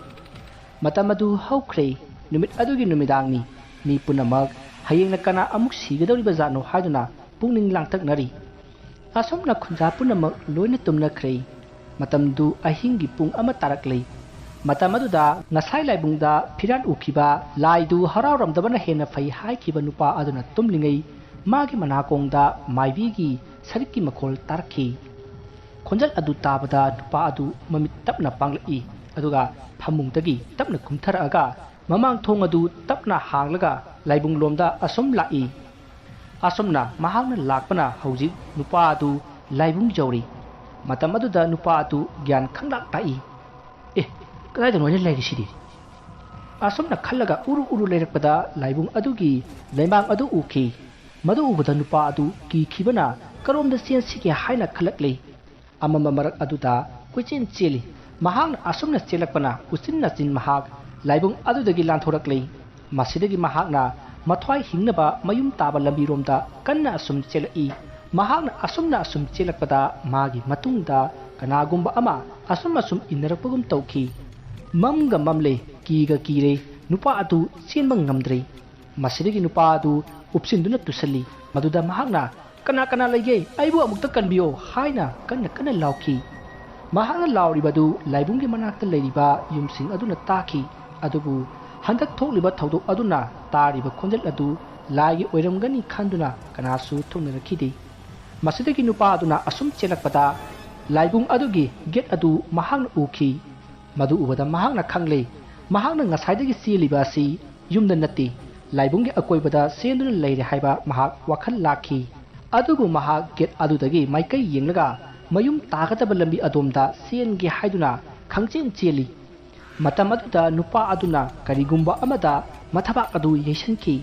ꯃꯇꯝ ꯑꯗꯨ ꯍꯧꯈ꯭ꯔꯦ꯫ ꯅꯨꯃꯤꯠ ꯑꯗꯨꯒꯤ ꯅꯨꯃꯤꯗꯥꯡꯅꯤ꯫ ꯃꯤ ꯄꯨꯝꯅꯃꯛ ꯍꯌꯦꯡꯅ ꯀꯅꯥ ꯑꯃꯨꯛ ꯁꯤꯒꯗꯧꯔꯤꯕꯖꯥꯠꯅꯣ ꯍꯥꯏꯗꯨꯅ ꯄꯨꯛꯅꯤꯡ ꯂꯥꯡꯇꯛꯅꯔꯤ꯫ ꯑꯁꯨꯝꯅ ꯈꯨꯟꯖꯥ ꯄꯨꯝꯅꯃꯛ ꯂꯣꯏꯅ ꯇꯨꯝꯅꯈ꯭ꯔꯦ꯫ ꯃꯇꯝꯗꯨ ꯑꯍꯤꯡꯒꯤ ꯄꯨꯡ ꯑꯃ ꯇꯥꯔꯛꯂꯦ꯫ ꯃꯇꯝ ꯑꯗꯨꯗ ꯉꯁꯥꯏ ꯂꯥꯏꯕꯨꯡꯗ ꯐꯤꯔꯥꯜ ꯎꯈꯤꯕ, ꯂꯥꯏꯗꯨ ꯍꯔꯥꯎꯔꯝꯗꯕꯅ ꯍꯦꯟꯅ ꯐꯩ ꯍꯥꯏꯈꯤꯕ ꯅꯨꯄꯥ ꯑꯗꯨꯅ ꯇꯨꯝꯂꯤꯉꯩ ꯃꯥꯒꯤ ꯃꯅꯥꯀꯣꯡꯗ ꯃꯥꯏꯕꯤꯒꯤ ꯁꯔꯤꯛꯀꯤ ꯃꯈꯣꯜ ꯇꯥꯔꯛꯈꯤ꯫ ꯈꯣꯟꯖꯦꯜ ꯑꯗꯨ ꯇꯥꯕꯗ ꯅꯨꯄꯥ ꯑꯗꯨ ꯃꯃꯤꯠ ꯇꯞꯅ ꯄꯥꯡꯂꯛꯏ, ꯑꯗꯨꯒ ꯐꯃꯨꯡꯗꯒꯤ ꯇꯞꯅ ꯀꯨꯝꯊꯔꯛꯑꯒ ꯃꯃꯥꯡ ꯊꯣꯡ ꯑꯗꯨ ꯇꯞꯅ ꯍꯥꯡꯂꯒ ꯂꯥꯏꯕꯨꯡ ꯂꯣꯝꯗ ꯑꯁꯨꯝ ꯂꯥꯛꯏ꯫ ꯑꯁꯨꯝꯅ ꯃꯍꯥꯛꯅ ꯂꯥꯛꯄꯅ ꯍꯧꯖꯤꯛ ꯅꯨꯄꯥ ꯑꯗꯨ ꯂꯥꯏꯕꯨꯡ ꯌꯧꯔꯤ꯫ ꯃꯇꯝ ꯑꯗꯨꯗ ꯅꯨꯄꯥ ꯑꯗꯨ ꯒ꯭ꯌꯥꯟ ꯈꯪꯂꯥꯛ ꯂꯥꯛꯏ꯫ "ꯑꯦ, ꯀꯗꯥꯏꯗꯅꯣ ꯑꯩꯅ ꯂꯩꯔꯤꯁꯤꯗꯤ?" ꯑꯁꯨꯝꯅ ꯈꯜꯂꯒ ꯎꯔꯨ ꯎꯔꯨ ꯂꯩꯔꯛꯄꯗ ꯂꯥꯏꯕꯨꯡ ꯑꯗꯨꯒꯤ ꯂꯩꯃꯥꯡ ꯑꯗꯨ ꯎꯈꯤ꯫ ꯃꯗꯨ ꯎꯕꯗ ꯅꯨꯄꯥ ꯑꯗꯨ ꯀꯤꯈꯤꯕꯅ ꯀꯔꯣꯝꯗ ꯆꯦꯟꯁꯤꯒꯦ ꯍꯥꯏꯅ ꯈꯜꯂꯛꯂꯤ꯫ ꯑꯃꯝꯕ ꯃꯔꯛ ꯑꯗꯨꯗ ꯀꯣꯏꯆꯦꯟ ꯆꯦꯜꯂꯤ꯫ ꯃꯍꯥꯛꯅ ꯑꯁꯨꯝꯅ ꯆꯦꯜꯂꯛꯄꯅ ꯎꯆꯤꯟ ꯅꯥꯆꯤꯟ ꯃꯍꯥꯛ ꯂꯥꯏꯕꯨꯡ ꯑꯗꯨꯗꯒꯤ ꯂꯥꯟꯊꯣꯔꯛꯂꯤ꯫ ꯃꯁꯤꯗꯒꯤ ꯃꯍꯥꯛꯅ ꯃꯊ꯭ꯋꯥꯏ ꯍꯤꯡꯅꯕ ꯃꯌꯨꯝ ꯇꯥꯕ ꯂꯝꯕꯤꯔꯣꯝꯗ ꯀꯟꯅ ꯑꯁꯨꯝ ꯆꯦꯜꯂꯛꯏ꯫ ꯃꯍꯥꯛꯅ ꯑꯁꯨꯝꯅ ꯑꯁꯨꯝ ꯆꯦꯜꯂꯛꯄꯗ ꯃꯥꯒꯤ ꯃꯇꯨꯡꯗ ꯀꯅꯥꯒꯨꯝꯕ ꯑꯃ ꯑꯁꯨꯝ ꯑꯁꯨꯝ ꯏꯟꯅꯔꯛꯄꯒꯨꯝ ꯇꯧꯈꯤ꯫ ꯃꯝꯒ ꯃꯝꯂꯦ, ꯀꯤꯒ ꯀꯤꯔꯦ, ꯅꯨꯄꯥ ꯑꯗꯨ ꯆꯦꯟꯕ ꯉꯝꯗ꯭ꯔꯦ꯫ ꯃꯁꯤꯗꯒꯤ ꯅꯨꯄꯥ ꯑꯗꯨ ꯎꯞꯁꯤꯟꯗꯨꯅ ꯇꯨꯁꯜꯂꯤ꯫ ꯃꯗꯨꯗ ꯃꯍꯥꯛꯅ, "ꯀꯅꯥ ꯀꯅꯥ ꯂꯩꯒꯦ? ꯑꯩꯕꯨ ꯑꯃꯨꯛꯇ ꯀꯟꯕꯤꯌꯣ" ꯍꯥꯏꯅ ꯀꯟꯅ ꯀꯟꯅ ꯂꯥꯎꯈꯤ꯫ ꯃꯍꯥꯛꯅ ꯂꯥꯎꯔꯤꯕꯗꯨ ꯂꯥꯏꯕꯨꯡꯒꯤ ꯃꯅꯥꯛꯇ ꯂꯩꯔꯤꯕ ꯌꯨꯝꯁꯤꯡ ꯑꯗꯨꯅ ꯇꯥꯈꯤ꯫ ꯑꯗꯨꯕꯨ ꯍꯟꯗꯛ ꯊꯣꯛꯂꯤꯕ ꯊꯧꯗꯣꯛ ꯑꯗꯨꯅ ꯇꯥꯔꯤꯕ ꯈꯣꯟꯖꯦꯜ ꯑꯗꯨ ꯂꯥꯏꯒꯤ ꯑꯣꯏꯔꯝꯒꯅꯤ ꯈꯟꯗꯨꯅ ꯀꯅꯥꯁꯨ ꯊꯣꯛꯅꯔꯛꯈꯤꯗꯦ꯫ ꯃꯁꯤꯗꯒꯤ ꯅꯨꯄꯥ ꯑꯗꯨꯅ ꯑꯁꯨꯝ ꯆꯦꯜꯂꯛꯄꯗ ꯂꯥꯏꯕꯨꯡ ꯑꯗꯨꯒꯤ ꯒꯦꯠ ꯑꯗꯨ ꯃꯍꯥꯛꯅ ꯎꯈꯤ꯫ ꯃꯗꯨ ꯎꯕꯗ ꯃꯍꯥꯛꯅ ꯈꯪꯂꯦ꯫ ꯃꯍꯥꯛꯅ ꯉꯁꯥꯏꯗꯒꯤ ꯆꯦꯜꯂꯤꯕ ꯑꯁꯤ ꯌꯨꯝꯗ ꯅꯠꯇꯦ, ꯂꯥꯏꯕꯨꯡꯒꯤ ꯑꯀꯣꯏꯕꯗ ꯆꯦꯟꯗꯨꯅ ꯂꯩꯔꯦ ꯍꯥꯏꯕ ꯃꯍꯥꯛ ꯋꯥꯈꯜ ꯂꯥꯛꯈꯤ꯫ ꯑꯗꯨꯕꯨ ꯃꯍꯥꯛ ꯒꯦꯠ ꯑꯗꯨꯗꯒꯤ ꯃꯥꯏꯀꯩ ꯌꯦꯡꯂꯒ ꯃꯌꯨꯝ ꯇꯥꯒꯗꯕ ꯂꯝꯕꯤ ꯑꯗꯣꯝꯗ ꯆꯦꯟꯒꯦ ꯍꯥꯏꯗꯨꯅ ꯈꯪꯆꯦꯟ ꯆꯦꯜꯂꯤ꯫ ꯃꯇꯝ ꯑꯗꯨꯗ ꯅꯨꯄꯥ ꯑꯗꯨꯅ ꯀꯔꯤꯒꯨꯝꯕ ꯑꯃꯗ ꯃꯊꯕꯥꯛ ꯑꯗꯨ ꯌꯩꯁꯟꯈꯤ꯫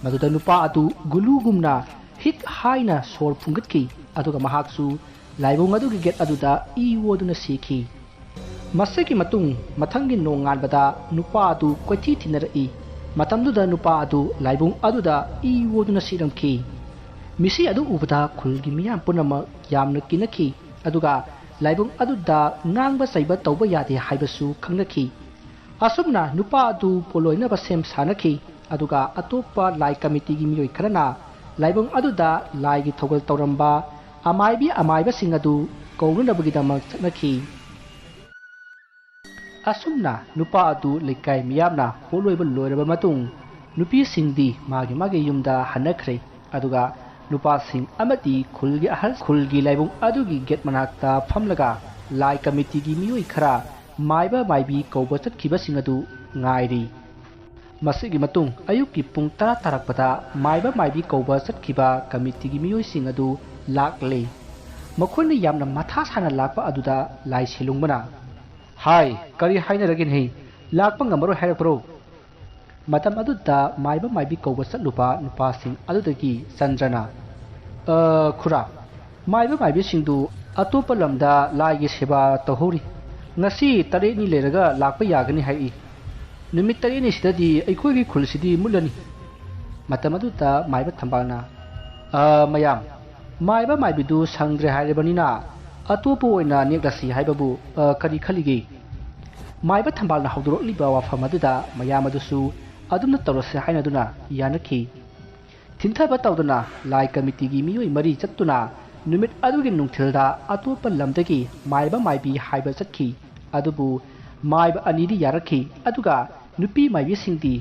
ꯃꯗꯨꯗ ꯅꯨꯄꯥ ꯑꯗꯨ ꯒꯨꯂꯨꯒꯨꯝꯅ ꯍꯤꯛ ꯍꯥꯏꯅ ꯁꯣꯔ ꯐꯨꯡꯒꯠꯈꯤ, ꯑꯗꯨꯒ ꯃꯍꯥꯛꯁꯨ ꯂꯥꯏꯕꯨꯡ ꯑꯗꯨꯒꯤ ꯒꯦꯠ ꯑꯗꯨꯗ ꯏ ꯑꯣꯗꯨꯅ ꯁꯤꯈꯤ꯫ ꯃꯁꯤꯒꯤ ꯃꯇꯨꯡ ꯃꯊꯪꯒꯤ ꯅꯣꯡꯉꯥꯟꯕꯗ ꯅꯨꯄꯥ ꯑꯗꯨ ꯀꯣꯏꯊꯤ ꯊꯤꯅꯔꯛꯏ꯫ ꯃꯇꯝꯗꯨꯗ ꯅꯨꯄꯥ ꯑꯗꯨ ꯂꯥꯏꯕꯨꯡ ꯑꯗꯨꯗ ꯏ ꯑꯣꯗꯨꯅ ꯁꯤꯔꯝꯈꯤ꯫ ꯃꯤꯁꯤ ꯑꯗꯨ ꯎꯕꯗ ꯈꯨꯜꯒꯤ ꯃꯤꯌꯥꯝ ꯄꯨꯝꯅꯃꯛ ꯌꯥꯝꯅ ꯀꯤꯅꯈꯤ, ꯑꯗꯨꯒ ꯂꯥꯏꯕꯨꯡ ꯑꯗꯨꯗ ꯉꯥꯡꯕ ꯆꯩꯕ ꯇꯧꯕ ꯌꯥꯗꯦ ꯍꯥꯏꯕꯁꯨ ꯈꯪꯅꯈꯤ꯫ ꯑꯁꯨꯝꯅ ꯅꯨꯄꯥ ꯑꯗꯨ ꯄꯣꯂꯣꯏꯅꯕ ꯁꯦꯝ ꯁꯥꯅꯈꯤ, ꯑꯗꯨꯒ ꯑꯇꯣꯞꯄ ꯂꯥꯏ ꯀꯃꯤꯇꯤꯒꯤ ꯃꯤꯑꯣꯏ ꯈꯔꯅ ꯂꯥꯏꯕꯨꯡ ꯑꯗꯨꯗ ꯂꯥꯏꯒꯤ ꯊꯧꯒꯜ ꯇꯧꯔꯝꯕ ꯑꯃꯥꯏꯕꯤ ꯑꯃꯥꯏꯕꯁꯤꯡ ꯑꯗꯨ ꯀꯧꯅꯅꯕꯒꯤꯗꯃꯛ ꯆꯠꯅꯈꯤ꯫ ꯑꯁꯨꯝꯅ ꯅꯨꯄꯥ ꯑꯗꯨ ꯂꯩꯀꯥꯏ ꯃꯤꯌꯥꯝꯅ ꯄꯣꯠꯂꯣꯏꯕ ꯂꯣꯏꯔꯕ ꯃꯇꯨꯡ, ꯅꯨꯄꯤꯁꯤꯡꯗꯤ ꯃꯥꯒꯤ ꯃꯥꯒꯤ ꯌꯨꯝꯗ ꯍꯟꯅꯈ꯭ꯔꯦ, ꯑꯗꯨꯒ ꯅꯨꯄꯥꯁꯤꯡ ꯑꯃꯗꯤ ꯈꯨꯜꯒꯤ ꯑꯍꯜ ꯈꯨꯜꯒꯤ ꯂꯥꯏꯕꯨꯡ ꯑꯗꯨꯒꯤ ꯒꯦꯠ ꯃꯅꯥꯛꯇ ꯐꯝꯂꯒ ꯂꯥꯏ ꯀꯃꯤꯇꯤꯒꯤ ꯃꯤꯑꯣꯏ ꯈꯔ ꯃꯥꯏꯕ ꯃꯥꯏꯕꯤ ꯀꯧꯕ ꯆꯠꯈꯤꯕꯁꯤꯡ ꯑꯗꯨ ꯉꯥꯏꯔꯤ꯫ ꯃꯁꯤꯒꯤ ꯃꯇꯨꯡ ꯑꯌꯨꯛꯀꯤ ꯄꯨꯡ ꯇꯔꯥ ꯇꯥꯔꯛꯄꯗ ꯃꯥꯏꯕ ꯃꯥꯏꯕꯤ ꯀꯧꯕ ꯆꯠꯈꯤꯕ ꯀꯃꯤꯇꯤꯒꯤ ꯃꯤꯑꯣꯏꯁꯤꯡ ꯑꯗꯨ ꯂꯥꯛꯂꯦ꯫ ꯃꯈꯣꯏꯅ ꯌꯥꯝꯅ ꯃꯊꯥ ꯁꯥꯅ ꯂꯥꯛꯄ ꯑꯗꯨꯗ ꯂꯥꯏ ꯁꯦꯂꯨꯡꯕꯅ, "ꯍꯥꯏ, ꯀꯔꯤ ꯍꯥꯏꯅꯔꯒꯦꯅꯦꯍꯦ? ꯂꯥꯛꯄ ꯉꯝꯃꯔꯣꯏ ꯍꯥꯏꯔꯛꯄ꯭ꯔꯣ?" ꯃꯇꯝ ꯑꯗꯨꯗ ꯃꯥꯏꯕ ꯃꯥꯏꯕꯤ ꯀꯧꯕ ꯆꯠꯂꯨꯕ ꯅꯨꯄꯥꯁꯤꯡ ꯑꯗꯨꯗꯒꯤ ꯆꯟꯗ꯭ꯔꯅ, "ꯑ, ꯈꯨꯔꯥ, ꯃꯥꯏꯕ ꯃꯥꯏꯕꯤꯁꯤꯡꯗꯨ ꯑꯇꯣꯞꯄ ꯂꯝꯗ ꯂꯥꯏꯒꯤ ꯁꯦꯕꯥ ꯇꯧꯍꯧꯔꯤ꯫ ꯉꯁꯤ ꯇꯔꯦꯠꯅꯤ ꯂꯩꯔꯒ ꯂꯥꯛꯄ ꯌꯥꯒꯅꯤ ꯍꯥꯏꯔꯛꯏ꯫ ꯅꯨꯃꯤꯠ ꯇꯔꯦꯠꯅꯤꯁꯤꯗꯗꯤ ꯑꯩꯈꯣꯏꯒꯤ ꯈꯨꯜꯁꯤꯗꯤ ꯃꯨꯠꯂꯅꯤ꯫ ꯃꯇꯝ ꯑꯗꯨꯗ ꯃꯥꯏꯕ ꯊꯝꯕꯥꯜꯅ, "ꯑ, ꯃꯌꯥꯝ, ꯃꯥꯏꯕ ꯃꯥꯏꯕꯤꯗꯨ ꯁꯪꯗ꯭ꯔꯦ ꯍꯥꯏꯔꯕꯅꯤꯅ ꯑꯇꯣꯞꯄ ꯑꯣꯏꯅ ꯅꯦꯛꯂꯁꯤ ꯍꯥꯏꯕꯕꯨ, ꯑ, ꯀꯔꯤ ꯈꯜꯂꯤꯒꯦ?" ꯃꯥꯏꯕ ꯊꯝꯕꯥꯜꯅ ꯍꯧꯗꯣꯔꯛꯂꯤꯕ ꯋꯥꯐꯝ ꯑꯗꯨꯗ ꯃꯌꯥꯝ ꯑꯗꯨꯁꯨ ꯑꯗꯨꯝꯅ ꯇꯧꯔꯁꯦ ꯍꯥꯏꯅꯗꯨꯅ ꯌꯥꯅꯈꯤ꯫ ꯊꯤꯟꯊꯕ ꯇꯧꯗꯅ ꯂꯥꯏ ꯀꯃꯤꯇꯤꯒꯤ ꯃꯤꯑꯣꯏ ꯃꯔꯤ ꯆꯠꯇꯨꯅ ꯅꯨꯃꯤꯠ ꯑꯗꯨꯒꯤ ꯅꯨꯡꯊꯤꯜꯗ ꯑꯇꯣꯞꯄ ꯂꯝꯗꯒꯤ ꯃꯥꯏꯕ ꯃꯥꯏꯕꯤ ꯍꯥꯏꯕ ꯆꯠꯈꯤ꯫ ꯑꯗꯨꯕꯨ ꯃꯥꯏꯕ ꯑꯅꯤꯗꯤ ꯌꯥꯔꯛꯈꯤ, ꯑꯗꯨꯒ ꯅꯨꯄꯤ ꯃꯥꯏꯕꯤꯁꯤꯡꯗꯤ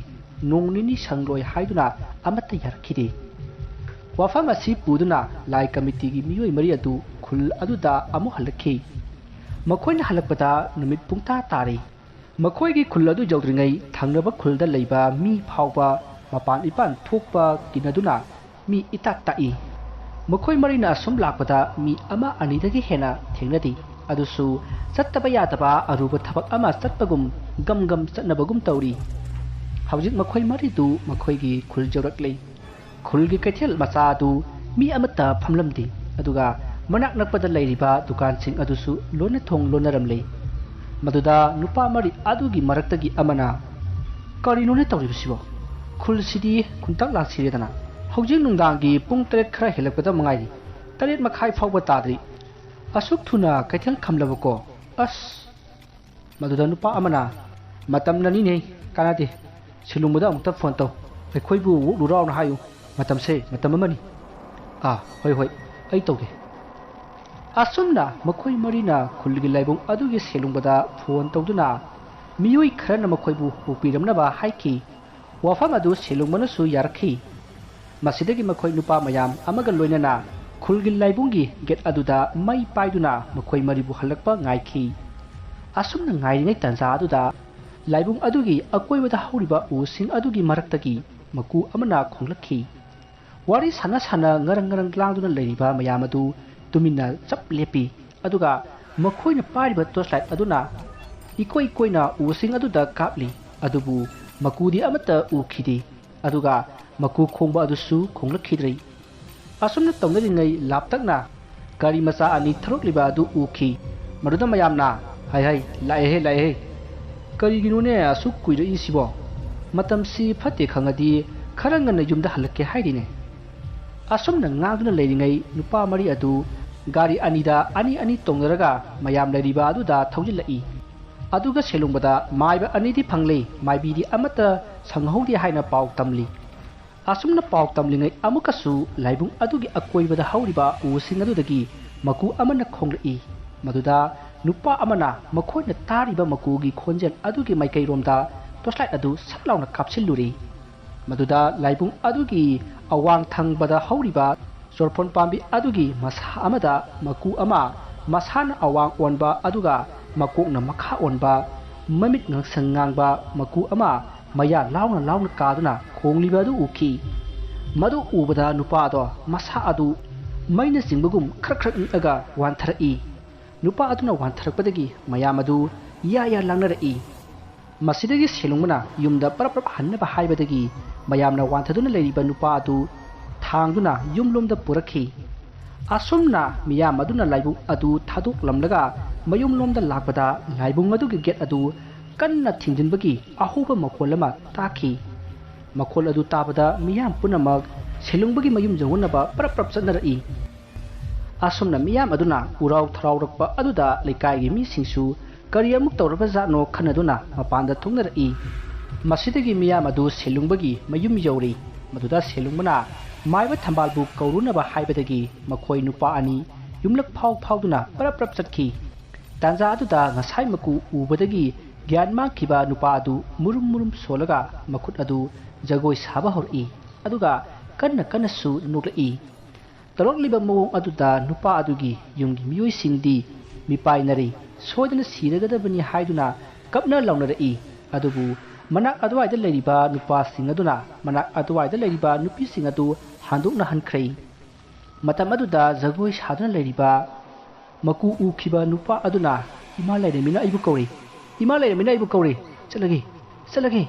ꯅꯣꯡ ꯅꯤꯅꯤ ꯁꯪꯂꯣꯏ ꯍꯥꯏꯗꯨꯅ ꯑꯃꯠꯇ ꯌꯥꯔꯛꯈꯤꯗꯦ꯫ ꯋꯥꯐꯝ ꯑꯁꯤ ꯄꯨꯗꯨꯅ ꯂꯥꯏ ꯀꯃꯤꯇꯤꯒꯤ ꯃꯤꯑꯣꯏ ꯃꯔꯤ ꯑꯗꯨ ꯈꯨꯜ ꯑꯗꯨꯗ ꯑꯃꯨꯛ ꯍꯜꯂꯛꯈꯤ꯫ ꯃꯈꯣꯏꯅ ꯍꯜꯂꯛꯄꯗ ꯅꯨꯃꯤꯠ ꯄꯨꯡꯇꯥ ꯇꯥꯔꯦ꯫ ꯃꯈꯣꯏꯒꯤ ꯈꯨꯜ ꯑꯗꯨ ꯌꯧꯗ꯭ꯔꯤꯉꯩ ꯊꯪꯅꯕ ꯈꯨꯜꯗ ꯂꯩꯕ ꯃꯤ ꯐꯥꯎꯕ ꯃꯄꯥꯟ ꯏꯄꯥꯟ ꯊꯣꯛꯄ ꯀꯤꯅꯗꯨꯅ ꯃꯤ ꯏꯇꯥꯛ ꯇꯥꯛꯏ꯫ ꯃꯈꯣꯏ ꯃꯔꯤꯅ ꯑꯁꯨꯝ ꯂꯥꯛꯄꯗ ꯃꯤ ꯑꯃ ꯑꯅꯤꯗꯒꯤ ꯍꯦꯟꯅ ꯊꯦꯡꯅꯗꯦ꯫ ꯑꯗꯨꯁꯨ ꯆꯠꯇꯕ ꯌꯥꯗꯕ ꯑꯔꯨꯕ ꯊꯕꯛ ꯑꯃ ꯆꯠꯄꯒꯨꯝ ꯒꯝ ꯒꯝ ꯆꯠꯅꯕꯒꯨꯝ ꯇꯧꯔꯤ꯫ ꯍꯧꯖꯤꯛ ꯃꯈꯣꯏ ꯃꯔꯤꯗꯨ ꯃꯈꯣꯏꯒꯤ ꯈꯨꯜ ꯌꯧꯔꯛꯂꯦ꯫ ꯈꯨꯜꯒꯤ ꯀꯩꯊꯦꯜ ꯃꯆꯥ ꯑꯗꯨ ꯃꯤ ꯑꯃꯠꯇ ꯐꯝꯂꯝꯗꯦ, ꯑꯗꯨꯒ ꯃꯅꯥꯛ ꯅꯛꯄꯗ ꯂꯩꯔꯤꯕ ꯗꯨꯀꯥꯟꯁꯤꯡ ꯑꯗꯨꯁꯨ ꯂꯣꯏꯅ ꯊꯣꯡ ꯂꯣꯟꯅꯔꯝꯂꯦ꯫ ꯃꯗꯨꯗ ꯅꯨꯄꯥ ꯃꯔꯤ ꯑꯗꯨꯒꯤ ꯃꯔꯛꯇꯒꯤ ꯑꯃꯅ, "ꯀꯔꯤꯅꯣꯅꯦ ꯇꯧꯔꯤꯕꯁꯤꯕꯣ? ꯈꯨꯜꯁꯤꯗꯤ ꯈꯨꯟꯇꯛ ꯂꯥꯛꯁꯤꯔꯦꯗꯅ꯫ ꯍꯧꯖꯤꯛ ꯅꯨꯡꯗꯥꯡꯒꯤ ꯄꯨꯡ ꯇꯔꯦꯠ ꯈꯔ ꯍꯦꯜꯂꯛꯄꯗ ꯃꯉꯥꯏꯔꯤ꯫ ꯇꯔꯦꯠ ꯃꯈꯥꯏ ꯐꯥꯎꯕ ꯇꯥꯗ꯭ꯔꯤ꯫ ꯑꯁꯨꯛ ꯊꯨꯅ ꯀꯩꯊꯦꯜ ꯈꯝꯂꯕꯀꯣ? ꯑꯁ!" ꯃꯗꯨꯗ ꯅꯨꯄꯥ ꯑꯃꯅ, "ꯃꯇꯝꯅꯅꯤꯅꯦ, ꯀꯥꯟꯅꯗꯦ꯫ ꯁꯤꯂꯨꯡꯕꯗ ꯑꯃꯨꯛꯇ ꯐꯣꯟ ꯇꯧ꯫ ꯑꯩꯈꯣꯏꯕꯨ ꯋꯣꯛꯂꯨꯔꯥꯎꯅ ꯍꯥꯏꯌꯨ꯫ ꯃꯇꯝꯁꯦ ꯃꯇꯝ ꯑꯃꯅꯤ꯫" "ꯑꯥ, ꯍꯣꯏ, ꯍꯣꯏ, ꯑꯩ ꯇꯧꯒꯦ꯫" ꯑꯁꯨꯝꯅ ꯃꯈꯣꯏ ꯃꯔꯤꯅ ꯈꯨꯜꯒꯤ ꯂꯥꯏꯕꯨꯡ ꯑꯗꯨꯒꯤ ꯁꯦꯂꯨꯡꯕꯗ ꯐꯣꯟ ꯇꯧꯗꯨꯅ ꯃꯤꯑꯣꯏ ꯈꯔꯅ ꯃꯈꯣꯏꯕꯨ ꯄꯨꯕꯤꯔꯝꯅꯕ ꯍꯥꯏꯈꯤ꯫ ꯋꯥꯐꯝ ꯑꯗꯨ ꯁꯦꯂꯨꯡꯕꯅꯁꯨ ꯌꯥꯔꯛꯈꯤ꯫ ꯃꯁꯤꯗꯒꯤ ꯃꯈꯣꯏ ꯅꯨꯄꯥ ꯃꯌꯥꯝ ꯑꯃꯒ ꯂꯣꯏꯅꯅ ꯈꯨꯜꯒꯤ ꯂꯥꯏꯕꯨꯡꯒꯤ ꯒꯦꯠ ꯑꯗꯨꯗ ꯃꯩ ꯄꯥꯏꯗꯨꯅ ꯃꯈꯣꯏ ꯃꯔꯤꯕꯨ ꯍꯜꯂꯛꯄ ꯉꯥꯏꯈꯤ꯫ ꯑꯁꯨꯝꯅ ꯉꯥꯏꯔꯤꯉꯩ ꯇꯥꯟꯖꯥ ꯑꯗꯨꯗ ꯂꯥꯏꯕꯨꯡ ꯑꯗꯨꯒꯤ ꯑꯀꯣꯏꯕꯗ ꯍꯧꯔꯤꯕ ꯎꯁꯤꯡ ꯑꯗꯨꯒꯤ ꯃꯔꯛꯇꯒꯤ ꯃꯀꯨ ꯑꯃꯅ ꯈꯣꯡꯂꯛꯈꯤ꯫ ꯋꯥꯔꯤ ꯁꯥꯟꯅ ꯁꯥꯟꯅ ꯉꯔꯪ ꯉꯔꯪ ꯂꯥꯡꯗꯨꯅ ꯂꯩꯔꯤꯕ ꯃꯌꯥꯝ ꯑꯗꯨ ꯇꯨꯃꯤꯟꯅ ꯆꯞ ꯂꯦꯞꯄꯤ꯫ ꯑꯗꯨꯒ ꯃꯈꯣꯏꯅ ꯄꯥꯏꯔꯤꯕ torch light ꯑꯗꯨꯅ ꯏꯀꯣꯏ ꯀꯣꯏꯅ ꯎꯁꯤꯡ ꯑꯗꯨꯗ ꯀꯥꯞꯂꯤ꯫ ꯑꯗꯨꯕꯨ ꯃꯀꯨꯗꯤ ꯑꯃꯠꯇ ꯎꯈꯤꯗꯦ꯫ ꯑꯗꯨꯒ ꯃꯀꯨ ꯈꯣꯡꯕ ꯑꯗꯨꯁꯨ ꯈꯣꯡꯂꯛꯈꯤꯗ꯭ꯔꯦ꯫ ꯑꯁꯨꯝꯅ ꯇꯧꯅꯔꯤꯉꯩ ꯂꯥꯞꯇꯛꯅ ꯒꯥꯔꯤ ꯃꯆꯥ ꯑꯅꯤ ꯊꯧꯔꯛꯂꯤꯕ ꯑꯗꯨ ꯎꯈꯤ꯫ ꯃꯗꯨꯗ ꯃꯌꯥꯝꯅ, "ꯍꯥꯏ ꯍꯥꯏ, ꯂꯥꯛꯑꯦꯍꯦ, ꯂꯥꯛꯑꯦꯍꯦ꯫ ꯀꯔꯤꯒꯤꯅꯣꯅꯦ ꯑꯁꯨꯛ ꯀꯨꯏꯔꯛꯏꯁꯤꯕꯣ? ꯃꯇꯝꯁꯤ ꯐꯠꯇꯦ ꯈꯪꯉꯗꯤ ꯈꯔ ꯉꯟꯅ ꯌꯨꯝꯗ ꯍꯜꯂꯛꯀꯦ ꯍꯥꯏꯔꯤꯅꯦ"꯫ ꯑꯁꯨꯝꯅ ꯉꯥꯡꯗꯨꯅ ꯂꯩꯔꯤꯉꯩ ꯅꯨꯄꯥ ꯃꯔꯤ ꯑꯗꯨ ꯒꯥꯔꯤ ꯑꯅꯤꯗ ꯑꯅꯤ ꯑꯅꯤ ꯇꯣꯡꯅꯔꯒ ꯃꯌꯥꯝ ꯂꯩꯔꯤꯕ ꯑꯗꯨꯗ ꯊꯧꯖꯤꯜꯂꯛꯏ꯫ ꯑꯗꯨꯒ ꯁꯦꯂꯨꯡꯕꯗ ꯃꯥꯏꯕ ꯑꯅꯤꯗꯤ ꯐꯪꯂꯦ, ꯃꯥꯏꯕꯤꯗꯤ ꯑꯃꯠꯇ ꯁꯪꯍꯧꯗꯦ ꯍꯥꯏꯅ ꯄꯥꯎ ꯇꯝꯂꯤ꯫ ꯑꯁꯨꯝꯅ ꯄꯥꯎ ꯇꯝꯂꯤꯉꯩ ꯑꯃꯨꯛꯀꯁꯨ ꯂꯥꯏꯕꯨꯡ ꯑꯗꯨꯒꯤ ꯑꯀꯣꯏꯕꯗ ꯍꯧꯔꯤꯕ ꯎꯁꯤꯡ ꯑꯗꯨꯗꯒꯤ ꯃꯀꯨ ꯑꯃꯅ ꯈꯣꯡꯂꯛꯏ꯫ ꯃꯗꯨꯗ ꯅꯨꯄꯥ ꯑꯃꯅ ꯃꯈꯣꯏꯅ ꯇꯥꯔꯤꯕ ꯃꯀꯨꯒꯤ ꯈꯣꯟꯖꯦꯜ ꯑꯗꯨꯒꯤ ꯃꯥꯏꯀꯩꯔꯣꯝꯗ ꯇꯣꯔꯆꯂꯥꯏꯠ ꯑꯗꯨ ꯁꯠ ꯂꯥꯎꯅ ꯀꯥꯞꯁꯤꯜꯂꯨꯔꯦ꯫ ꯃꯗꯨꯗ ꯂꯥꯏꯕꯨꯡ ꯑꯗꯨꯒꯤ ꯑꯋꯥꯡ ꯊꯪꯕꯗ ꯍꯧꯔꯤꯕ ꯆꯣꯔꯐꯣꯟ ꯄꯥꯝꯕꯤ ꯑꯗꯨꯒꯤ ꯃꯁꯥ ꯑꯃꯗ ꯃꯀꯨ ꯑꯃ, ꯃꯁꯥꯅ ꯑꯋꯥꯡ ꯑꯣꯟꯕ ꯑꯗꯨꯒ ꯃꯀꯣꯛꯅ ꯃꯈꯥ ꯑꯣꯟꯕ, ꯃꯃꯤꯠ ꯉꯥꯡꯁꯪ ꯉꯥꯡꯕ ꯃꯀꯨ ꯑꯃ ꯃꯌꯥ ꯂꯥꯎꯅ ꯂꯥꯎꯅ ꯀꯥꯗꯨꯅ ꯈꯣꯡꯂꯤꯕ ꯑꯗꯨ ꯎꯈꯤ꯫ ꯃꯗꯨ ꯎꯕꯗ ꯅꯨꯄꯥꯗꯣ ꯃꯁꯥ ꯑꯗꯨ ꯃꯩꯅ ꯆꯤꯡꯕꯒꯨꯝ ꯈ꯭ꯔꯛ ꯈ꯭ꯔꯛ ꯅꯤꯛꯑꯒ ꯋꯥꯟꯊꯔꯛꯏ꯫ ꯅꯨꯄꯥ ꯑꯗꯨꯅ ꯋꯥꯟꯊꯔꯛꯄꯗꯒꯤ ꯃꯌꯥꯝ ꯑꯗꯨ ꯌꯥ ꯌꯥ ꯂꯥꯡꯅꯔꯛꯏ꯫ ꯃꯁꯤꯗꯒꯤ ꯁꯦꯂꯨꯡꯕꯅ ꯌꯨꯝꯗ ꯄꯔꯞ ꯄꯔꯞ ꯍꯟꯅꯕ ꯍꯥꯏꯕꯗꯒꯤ ꯃꯌꯥꯝꯅ ꯋꯥꯟꯊꯗꯨꯅ ꯂꯩꯔꯤꯕ ꯅꯨꯄꯥ ꯑꯗꯨ ꯊꯥꯡꯗꯨꯅ ꯌꯨꯝꯂꯣꯝꯗ ꯄꯨꯔꯛꯈꯤ꯫ ꯑꯁꯨꯝꯅ ꯃꯤꯌꯥꯝ ꯑꯗꯨꯅ ꯂꯥꯏꯕꯨꯡ ꯑꯗꯨ ꯊꯥꯗꯣꯛꯂꯝꯂꯒ ꯃꯌꯨꯝꯂꯣꯝꯗ ꯂꯥꯛꯄꯗ ꯂꯥꯏꯕꯨꯡ ꯑꯗꯨꯒꯤ ꯒꯦꯠ ꯑꯗꯨ ꯀꯟꯅ ꯊꯤꯡꯖꯤꯟꯕꯒꯤ ꯑꯍꯧꯕ ꯃꯈꯣꯜ ꯑꯃ ꯇꯥꯈꯤ꯫ ꯃꯈꯣꯜ ꯑꯗꯨ ꯇꯥꯕꯗ ꯃꯤꯌꯥꯝ ꯄꯨꯝꯅꯃꯛ ꯁꯦꯂꯨꯡꯕꯒꯤ ꯃꯌꯨꯝ ꯌꯧꯅꯅꯕ ꯄꯔꯞ ꯄꯔꯞ ꯆꯠꯅꯔꯛꯏ꯫ ꯑꯁꯨꯝꯅ ꯃꯤꯌꯥꯝ ꯑꯗꯨꯅ ꯎꯔꯥꯎ ꯊꯔꯥꯎꯔꯛꯄ ꯑꯗꯨꯗ ꯂꯩꯀꯥꯏꯒꯤ ꯃꯤꯁꯤꯡꯁꯨ ꯀꯔꯤ ꯑꯃꯨꯛ ꯇꯧꯔꯕꯖꯥꯠꯅꯣ ꯈꯟꯅꯗꯨꯅ ꯃꯄꯥꯟꯗ ꯊꯣꯛꯅꯔꯛꯏ꯫ ꯃꯁꯤꯗꯒꯤ ꯃꯤꯌꯥꯝ ꯑꯗꯨ ꯁꯦꯂꯨꯡꯕꯒꯤ ꯃꯌꯨꯝ ꯌꯧꯔꯤ꯫ ꯃꯗꯨꯗ ꯁꯦꯂꯨꯡꯕꯅ ꯃꯥꯏꯕ ꯊꯝꯕꯥꯜꯕꯨ ꯀꯧꯔꯨꯅꯕ ꯍꯥꯏꯕꯗꯒꯤ ꯃꯈꯣꯏ ꯅꯨꯄꯥ ꯑꯅꯤ ꯌꯨꯝꯂꯛ ꯐꯥꯎ ꯐꯥꯎꯗꯨꯅ ꯄꯔꯞ ꯄꯔꯞ ꯆꯠꯈꯤ꯫ ꯇꯥꯟꯖꯥ ꯑꯗꯨꯗ ꯉꯁꯥꯏ ꯃꯀꯨ ꯎꯕꯗꯒꯤ ꯒ꯭ꯌꯥꯟ ꯃꯥꯡꯈꯤꯕ ꯅꯨꯄꯥ ꯑꯗꯨ ꯃꯨꯔꯨꯝ ꯃꯨꯔꯨꯝ ꯁꯣꯜꯂꯒ ꯃꯈꯨꯠ ꯑꯗꯨ ꯖꯒꯣꯏ ꯁꯥꯕ ꯍꯧꯔꯛꯏ, ꯑꯗꯨꯒ ꯀꯟꯅ ꯀꯟꯅꯁꯨ ꯅꯣꯛꯂꯛꯏ꯫ ꯇꯧꯔꯛꯂꯤꯕ ꯃꯑꯣꯡ ꯑꯗꯨꯗ ꯅꯨꯄꯥ ꯑꯗꯨꯒꯤ ꯌꯨꯝꯒꯤ ꯃꯤꯑꯣꯏꯁꯤꯡꯗꯤ ꯃꯤꯄꯥꯏꯅꯔꯤ, ꯁꯣꯏꯗꯅ ꯁꯤꯔꯒꯗꯕꯅꯤ ꯍꯥꯏꯗꯨꯅ ꯀꯞꯅ ꯂꯥꯎꯅꯔꯛꯏ꯫ ꯑꯗꯨꯕꯨ ꯃꯅꯥꯛ ꯑꯗꯨꯋꯥꯏꯗ ꯂꯩꯔꯤꯕ ꯅꯨꯄꯥꯁꯤꯡ ꯑꯗꯨꯅ ꯃꯅꯥꯛ ꯑꯗꯨꯋꯥꯏꯗ ꯂꯩꯔꯤꯕ ꯅꯨꯄꯤꯁꯤꯡ ꯑꯗꯨ ꯍꯟꯗꯣꯛꯅꯍꯟꯈ꯭ꯔꯦ꯫ ꯃꯇꯝ ꯑꯗꯨꯗ ꯖꯒꯣꯏ ꯁꯥꯗꯨꯅ ꯂꯩꯔꯤꯕ ꯃꯀꯨ ꯎꯈꯤꯕ ꯅꯨꯄꯥ ꯑꯗꯨꯅ, "ꯏꯃꯥ ꯂꯥꯏꯔꯦꯝꯕꯤꯅ ꯑꯩꯕꯨ ꯀꯧꯔꯤ, ꯏꯃꯥ ꯂꯥꯏꯔꯦꯝꯕꯤꯅ ꯑꯩꯕꯨ ꯀꯧꯔꯤ, ꯆꯠꯂꯒꯦ, ꯆꯠꯂꯒꯦ"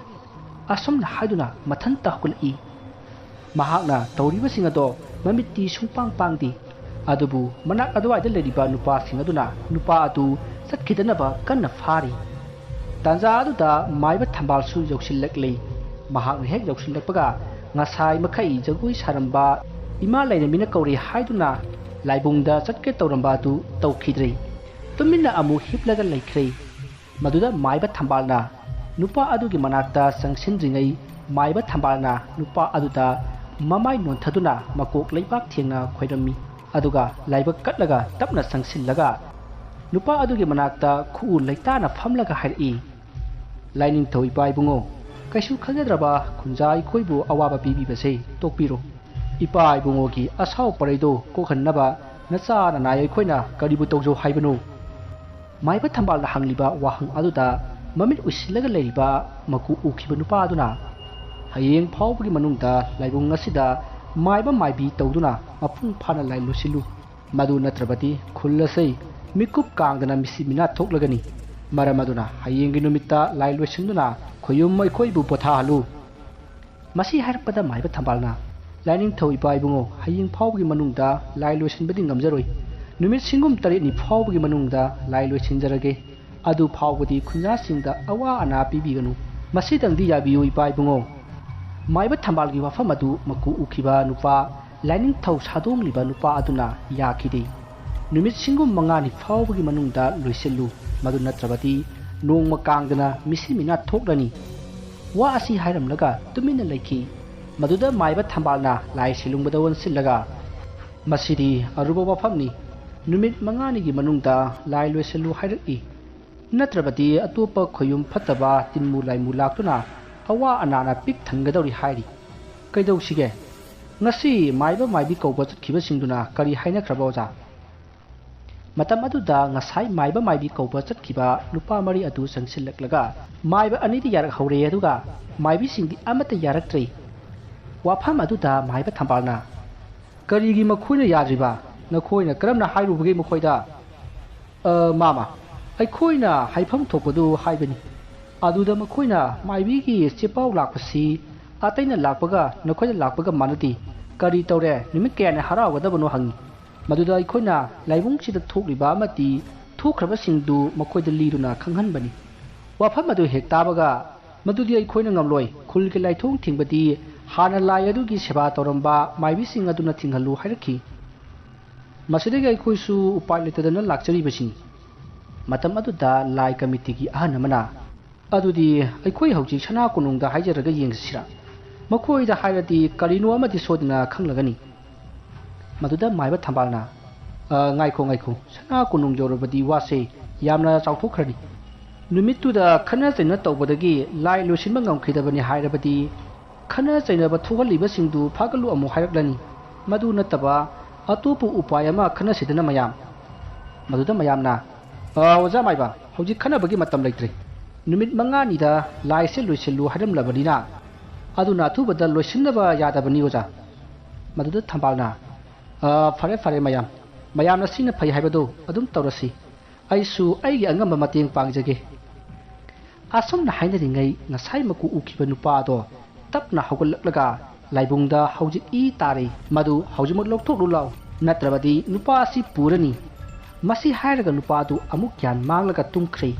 ꯑꯁꯨꯝꯅ ꯍꯥꯏꯗꯨꯅ ꯃꯊꯟꯇ ꯍꯧꯒꯠꯂꯛꯏ꯫ ꯃꯍꯥꯛꯅ ꯇꯧꯔꯤꯕꯁꯤꯡ ꯑꯗꯣ ꯃꯃꯤꯠꯇꯤ ꯁꯨꯡꯄꯥꯡ ꯄꯥꯡꯗꯦ꯫ ꯑꯗꯨꯕꯨ ꯃꯅꯥꯛ ꯑꯗꯨꯋꯥꯏꯗ ꯂꯩꯔꯤꯕ ꯅꯨꯄꯥꯁꯤꯡ ꯑꯗꯨꯅ ꯅꯨꯄꯥ ꯑꯗꯨ ꯆꯠꯈꯤꯗꯅꯕ ꯀꯟꯅ ꯐꯥꯔꯤ꯫ ꯇꯥꯟꯖꯥ ꯑꯗꯨꯗ ꯃꯥꯏꯕ ꯊꯝꯕꯥꯜꯁꯨ ꯌꯧꯁꯤꯜꯂꯛꯂꯦ꯫ ꯃꯍꯥꯛꯅ ꯍꯦꯛ ꯌꯧꯁꯤꯜꯂꯛꯄꯒ ꯉꯁꯥꯏ ꯃꯈꯩ ꯖꯒꯣꯏ ꯁꯥꯔꯝꯕ ꯏꯃꯥ ꯂꯩꯔꯦꯝꯕꯤꯅ ꯀꯧꯔꯦ ꯍꯥꯏꯗꯨꯅ ꯂꯥꯏꯕꯨꯡꯗ ꯆꯠꯀꯦ ꯇꯧꯔꯝꯕ ꯑꯗꯨ ꯇꯧꯈꯤꯗ꯭ꯔꯦ꯫ ꯇꯨꯃꯤꯟꯅ ꯑꯃꯨꯛ ꯍꯤꯞꯂꯒ ꯂꯩꯈ꯭ꯔꯦ꯫ ꯃꯗꯨꯗ ꯃꯥꯏꯕ ꯊꯝꯕꯥꯜꯅ ꯅꯨꯄꯥ ꯑꯗꯨꯒꯤ ꯃꯅꯥꯛꯇ ꯆꯪꯁꯤꯟꯗ꯭ꯔꯤꯉꯩ ꯃꯥꯏꯕ ꯊꯝꯕꯥꯜꯅ ꯅꯨꯄꯥ ꯑꯗꯨꯗ ꯃꯃꯥꯏ ꯅꯣꯟꯊꯗꯨꯅ ꯃꯀꯣꯛ ꯂꯩꯕꯥꯛ ꯊꯦꯡꯅ ꯈꯣꯏꯔꯝꯃꯤ꯫ ꯑꯗꯨꯒ ꯂꯥꯏꯕꯛ ꯀꯠꯂꯒ ꯇꯞꯅ ꯆꯪꯁꯤꯜꯂꯒ ꯅꯨꯄꯥ ꯑꯗꯨꯒꯤ ꯃꯅꯥꯛꯇ ꯈꯨꯎ ꯂꯩꯇꯥꯅ ꯐꯝꯂꯒ ꯍꯥꯏꯔꯛꯏ, "ꯂꯥꯏꯅꯤꯡꯊꯧ ꯏꯄꯥ ꯏꯕꯨꯡꯉꯣ, ꯀꯩꯁꯨ ꯈꯟꯖꯗ꯭ꯔꯕ ꯈꯨꯟꯖꯥ ꯑꯩꯈꯣꯏꯕꯨ ꯑꯋꯥꯕ ꯄꯤꯕꯤꯕꯁꯦ ꯇꯣꯛꯄꯤꯔꯣ꯫ ꯏꯄꯥ ꯏꯕꯨꯡꯉꯣꯒꯤ ꯑꯁꯥꯎ ꯄꯔꯩꯗꯣ ꯀꯣꯛꯍꯟꯅꯕ ꯅꯆꯥ ꯅꯅꯥꯏ ꯑꯩꯈꯣꯏꯅ ꯀꯔꯤꯕꯨ ꯇꯧꯖꯧ ꯍꯥꯏꯕꯅꯣ?" ꯃꯥꯏꯕ ꯊꯝꯕꯥꯜꯅ ꯍꯪꯂꯤꯕ ꯋꯥꯍꯪ ꯑꯗꯨꯗ ꯃꯃꯤꯠ ꯎꯏꯁꯤꯜꯂꯒ ꯂꯩꯔꯤꯕ ꯃꯀꯨ ꯎꯈꯤꯕ ꯅꯨꯄꯥ ꯑꯗꯨꯅ, "ꯍꯌꯦꯡ ꯐꯥꯎꯕꯒꯤ ꯃꯅꯨꯡꯗ ꯂꯥꯏꯕꯨꯡ ꯑꯁꯤꯗ ꯃꯥꯏꯕ ꯃꯥꯏꯕꯤ ꯇꯧꯗꯨꯅ ꯃꯄꯨꯡ ꯐꯥꯅ ꯂꯥꯏ ꯂꯣꯏꯁꯤꯜꯂꯨ꯫ ꯃꯗꯨ ꯅꯠꯇ꯭ꯔꯕꯗꯤ ꯈꯨꯜ ꯑꯁꯤ ꯃꯤꯀꯨꯞ ꯀꯥꯡꯗꯅ ꯃꯤꯁꯤ ꯃꯤꯅꯥ ꯊꯣꯛꯂꯒꯅꯤ꯫ ꯃꯔꯝ ꯑꯗꯨꯅ ꯍꯌꯦꯡꯒꯤ ꯅꯨꯃꯤꯠꯇ ꯂꯥꯏ ꯂꯣꯏꯁꯤꯟꯗꯨꯅ ꯈꯣꯌꯨꯝ ꯑꯩꯈꯣꯏꯕꯨ ꯄꯣꯊꯥꯍꯜꯂꯨ꯫" ꯃꯁꯤ ꯍꯥꯏꯔꯛꯄꯗ ꯃꯥꯏꯕ ꯊꯝꯕꯥꯜꯅ, "ꯂꯥꯏꯅꯤꯡꯊꯧ ꯏꯄꯥ ꯏꯕꯨꯡꯉꯣ, ꯍꯌꯦꯡ ꯐꯥꯎꯕꯒꯤ ꯃꯅꯨꯡꯗ ꯂꯥꯏ ꯂꯣꯏꯁꯤꯟꯕꯗꯤ ꯉꯝꯖꯔꯣꯏ꯫ ꯅꯨꯃꯤꯠ ꯁꯤꯡꯒꯨꯝ ꯇꯔꯦꯠꯅꯤ ꯐꯥꯎꯕꯒꯤ ꯃꯅꯨꯡꯗ ꯂꯥꯏ ꯂꯣꯏꯁꯤꯟꯖꯔꯒꯦ꯫ ꯑꯗꯨ ꯐꯥꯎꯕꯗꯤ ꯈꯨꯟꯖꯥꯁꯤꯡꯗ ꯑꯋꯥ ꯑꯅꯥ ꯄꯤꯕꯤꯒꯅꯨ꯫ ꯃꯁꯤꯗꯪꯗꯤ ꯌꯥꯕꯤꯌꯨ ꯏꯄꯥ ꯏꯕꯨꯡꯉꯣ꯫" ꯃꯥꯏꯕ ꯊꯝꯕꯥꯜꯒꯤ ꯋꯥꯐꯝ ꯑꯗꯨ ꯃꯀꯨ ꯎꯈꯤꯕ ꯅꯨꯄꯥ, ꯂꯥꯏꯅꯤꯡꯊꯧ ꯁꯥꯗꯣꯡꯂꯤꯕ ꯅꯨꯄꯥ ꯑꯗꯨꯅ ꯌꯥꯈꯤꯗꯦ꯫ "ꯅꯨꯃꯤꯠ ꯁꯤꯡꯒꯨꯝ ꯃꯉꯥꯅꯤ ꯐꯥꯎꯕꯒꯤ ꯃꯅꯨꯡꯗ ꯂꯣꯏꯁꯤꯜꯂꯨ, ꯃꯗꯨ ꯅꯠꯇ꯭ꯔꯕꯗꯤ ꯅꯣꯡꯃ ꯀꯥꯡꯗꯅ ꯃꯤꯁꯤ ꯃꯤꯅꯥ ꯊꯣꯛꯂꯅꯤ꯫" ꯋꯥ ꯑꯁꯤ ꯍꯥꯏꯔꯝꯂꯒ ꯇꯨꯃꯤꯟꯅ ꯂꯩꯈꯤ꯫ ꯃꯗꯨꯗ ꯃꯥꯏꯕ ꯊꯝꯕꯥꯜꯅ ꯂꯥꯏ ꯁꯤꯂꯨꯡꯕꯗ ꯑꯣꯟꯁꯤꯜꯂꯒ, "ꯃꯁꯤꯗꯤ ꯑꯔꯨꯕ ꯋꯥꯐꯝꯅꯤ꯫ ꯅꯨꯃꯤꯠ ꯃꯉꯥꯅꯤꯒꯤ ꯃꯅꯨꯡꯗ ꯂꯥꯏ ꯂꯣꯏꯁꯤꯜꯂꯨ ꯍꯥꯏꯔꯛꯏ꯫ ꯅꯠꯇ꯭ꯔꯕꯗꯤ ꯑꯇꯣꯞꯄ ꯈꯣꯌꯨꯝ ꯐꯠꯇꯕ ꯇꯤꯟꯃꯨ ꯂꯥꯏꯃꯨ ꯂꯥꯛꯇꯨꯅ ꯑꯋꯥ ꯑꯅꯥꯅ ꯄꯤꯛ ꯊꯟꯒꯗꯧꯔꯤ ꯍꯥꯏꯔꯤ꯫ ꯀꯩꯗꯧꯁꯤꯒꯦ? ꯉꯁꯤ ꯃꯥꯏꯕ ꯃꯥꯏꯕꯤ ꯀꯧꯕ ꯆꯠꯈꯤꯕꯁꯤꯡꯗꯨꯅ ꯀꯔꯤ ꯍꯥꯏꯅꯈ꯭ꯔꯕ, ꯑꯣꯖꯥ?" ꯃꯇꯝ ꯑꯗꯨꯗ ꯉꯁꯥꯏ ꯃꯥꯏꯕ ꯃꯥꯏꯕꯤ ꯀꯧꯕ ꯆꯠꯈꯤꯕ ꯅꯨꯄꯥ ꯃꯔꯤ ꯑꯗꯨ ꯆꯪꯁꯤꯜꯂꯛꯂꯒ, "ꯃꯥꯏꯕ ꯑꯅꯤꯗꯤ ꯌꯥꯔꯛꯍꯧꯔꯦ, ꯑꯗꯨꯒ ꯃꯥꯏꯕꯤꯁꯤꯡꯗꯤ ꯑꯃꯠꯇ ꯌꯥꯔꯛꯇ꯭ꯔꯦ꯫" ꯋꯥꯐꯝ ꯑꯗꯨꯗ ꯃꯥꯏꯕ ꯊꯝꯕꯥꯜꯅ, "ꯀꯔꯤꯒꯤ ꯃꯈꯣꯏꯅ ꯌꯥꯗ꯭ꯔꯤꯕ? ꯅꯈꯣꯏꯅ ꯀꯔꯝꯅ ꯍꯥꯏꯔꯨꯕꯒꯦ ꯃꯈꯣꯏꯗ?" "ꯑ, ꯃꯥꯃ, ꯑꯩꯈꯣꯏꯅ ꯍꯥꯏꯐꯝ ꯊꯣꯛꯄꯗꯨ ꯍꯥꯏꯕꯅꯤ꯫ ꯑꯗꯨꯗ ꯃꯈꯣꯏꯅ ꯃꯥꯏꯕꯤꯒꯤ ꯆꯦꯄꯥꯎ ꯂꯥꯛꯄꯁꯤ ꯑꯇꯩꯅ ꯂꯥꯛꯄꯒ ꯅꯈꯣꯏꯅ ꯂꯥꯛꯄꯒ ꯃꯥꯟꯅꯗꯦ꯫ ꯀꯔꯤ ꯇꯧꯔꯦ? ꯅꯨꯃꯤꯠ ꯀꯌꯥꯅꯤ ꯍꯔꯥꯎꯒꯗꯕꯅꯣ?" ꯍꯪꯉꯤ꯫ ꯃꯗꯨꯗ ꯑꯩꯈꯣꯏꯅ ꯂꯥꯏꯕꯨꯡꯁꯤꯗ ꯊꯣꯛꯂꯤꯕ ꯑꯃꯗꯤ ꯊꯣꯛꯈ꯭ꯔꯕꯁꯤꯡꯗꯨ ꯃꯈꯣꯏꯗ ꯂꯤꯗꯨꯅ ꯈꯪꯍꯟꯕꯅꯤ꯫ ꯋꯥꯐꯝ ꯑꯗꯨ ꯍꯦꯛ ꯇꯥꯕꯒ, "ꯃꯗꯨꯗꯤ ꯑꯩꯈꯣꯏꯅ ꯉꯝꯂꯣꯏ, ꯈꯨꯜꯒꯤ ꯂꯥꯏꯊꯣꯡ ꯊꯤꯡꯕꯗꯤ ꯍꯥꯟꯅ ꯂꯥꯏ ꯑꯗꯨꯒꯤ ꯁꯦꯕꯥ ꯇꯧꯔꯝꯕ ꯃꯥꯏꯕꯤꯁꯤꯡ ꯑꯗꯨꯅ ꯊꯤꯡꯍꯜꯂꯨ" ꯍꯥꯏꯔꯛꯈꯤ꯫ ꯃꯁꯤꯗꯒꯤ ꯑꯩꯈꯣꯏꯁꯨ ꯎꯄꯥꯏ ꯂꯩꯇꯗꯅ ꯂꯥꯛꯆꯔꯤꯕꯁꯤꯅꯤ꯫ ꯃꯇꯝ ꯑꯗꯨꯗ ꯂꯥꯏ ꯀꯃꯤꯇꯤꯒꯤ ꯑꯍꯟ ꯑꯃꯅ, "ꯑꯗꯨꯗꯤ ꯑꯩꯈꯣꯏ ꯍꯧꯖꯤꯛ ꯁꯅꯥ ꯀꯣꯅꯨꯡꯗ ꯍꯥꯏꯖꯔꯒ ꯌꯦꯡꯁꯤꯔꯥ? ꯃꯈꯣꯏꯗ ꯍꯥꯏꯔꯗꯤ ꯀꯔꯤꯅꯣ ꯑꯃꯗꯤ ꯁꯣꯏꯗꯅ ꯈꯪꯂꯒꯅꯤ꯫" ꯃꯗꯨꯗ ꯃꯥꯏꯕ ꯊꯝꯕꯥꯜꯅ, "ꯑ, ꯉꯥꯏꯈꯣ, ꯉꯥꯏꯈꯣ, ꯁꯅꯥ ꯀꯣꯅꯨꯡ ꯌꯧꯔꯕꯗꯤ ꯋꯥꯁꯦ ꯌꯥꯝꯅ ꯆꯥꯎꯊꯣꯛꯈ꯭ꯔꯅꯤ꯫ ꯅꯨꯃꯤꯠꯇꯨꯗ ꯈꯠꯅ ꯆꯩꯅ ꯇꯧꯕꯗꯒꯤ ꯂꯥꯏ ꯂꯣꯏꯁꯤꯟꯕ ꯉꯝꯈꯤꯗꯕꯅꯤ ꯍꯥꯏꯔꯕꯗꯤ, ꯈꯠꯅ ꯆꯩꯅꯕ ꯊꯣꯛꯍꯜꯂꯤꯕꯁꯤꯡꯗꯨ ꯐꯥꯒꯠꯂꯨ ꯑꯃꯨꯛ ꯍꯥꯏꯔꯛꯂꯅꯤ꯫ ꯃꯗꯨ ꯅꯠꯇꯕ ꯑꯇꯣꯞꯄ ꯎꯄꯥꯏ ꯑꯃ ꯈꯟꯅꯁꯤꯗꯅ ꯃꯌꯥꯝ꯫" ꯃꯗꯨꯗ ꯃꯌꯥꯝꯅ, "ꯑ, ꯑꯣꯖꯥ ꯃꯥꯏꯕ, ꯍꯧꯖꯤꯛ ꯈꯟꯅꯕꯒꯤ ꯃꯇꯝ ꯂꯩꯇ꯭ꯔꯦ꯫ ꯅꯨꯃꯤꯠ ꯃꯉꯥꯅꯤꯗ ꯂꯥꯏꯁꯦ ꯂꯣꯏꯁꯤꯜꯂꯨ ꯍꯥꯏꯔꯝꯂꯕꯅꯤꯅ, ꯑꯗꯨꯅ ꯑꯊꯨꯕꯗ ꯂꯣꯏꯁꯤꯟꯅꯕ ꯌꯥꯗꯕꯅꯤ ꯑꯣꯖꯥ꯫" ꯃꯗꯨꯗ ꯊꯝꯕꯥꯜꯅ, "ꯑ, ꯐꯔꯦ, ꯐꯔꯦ ꯃꯌꯥꯝ, ꯃꯌꯥꯝꯅ ꯁꯤꯅ ꯐꯩ ꯍꯥꯏꯕꯗꯣ ꯑꯗꯨꯝ ꯇꯧꯔꯁꯤ꯫ ꯑꯩꯁꯨ ꯑꯩꯒꯤ ꯑꯉꯝꯕ ꯃꯇꯦꯡ ꯄꯥꯡꯖꯒꯦ꯫" ꯑꯁꯨꯝꯅ ꯍꯥꯏꯅꯔꯤꯉꯩ, ꯉꯁꯥꯏ ꯃꯀꯨ ꯎꯈꯤꯕ ꯅꯨꯄꯥ ꯑꯗꯣ ꯇꯞꯅ ꯍꯧꯒꯠꯂꯛꯂꯒ ꯂꯥꯏꯕꯨꯡꯗ ꯍꯧꯖꯤꯛ ꯏ ꯇꯥꯔꯦ, ꯃꯗꯨ ꯍꯧꯖꯤꯛꯃꯛ ꯂꯧꯊꯣꯛꯂꯨ ꯂꯥꯎ, ꯅꯠꯇ꯭ꯔꯕꯗꯤ ꯅꯨꯄꯥ ꯑꯁꯤ ꯄꯨꯔꯅꯤ꯫ ꯃꯁꯤ ꯍꯥꯏꯔꯒ ꯅꯨꯄꯥ ꯑꯗꯨ ꯑꯃꯨꯛ ꯒ꯭ꯌꯥꯟ ꯃꯥꯡꯂꯒ ꯇꯨꯝꯈ꯭ꯔꯦ꯫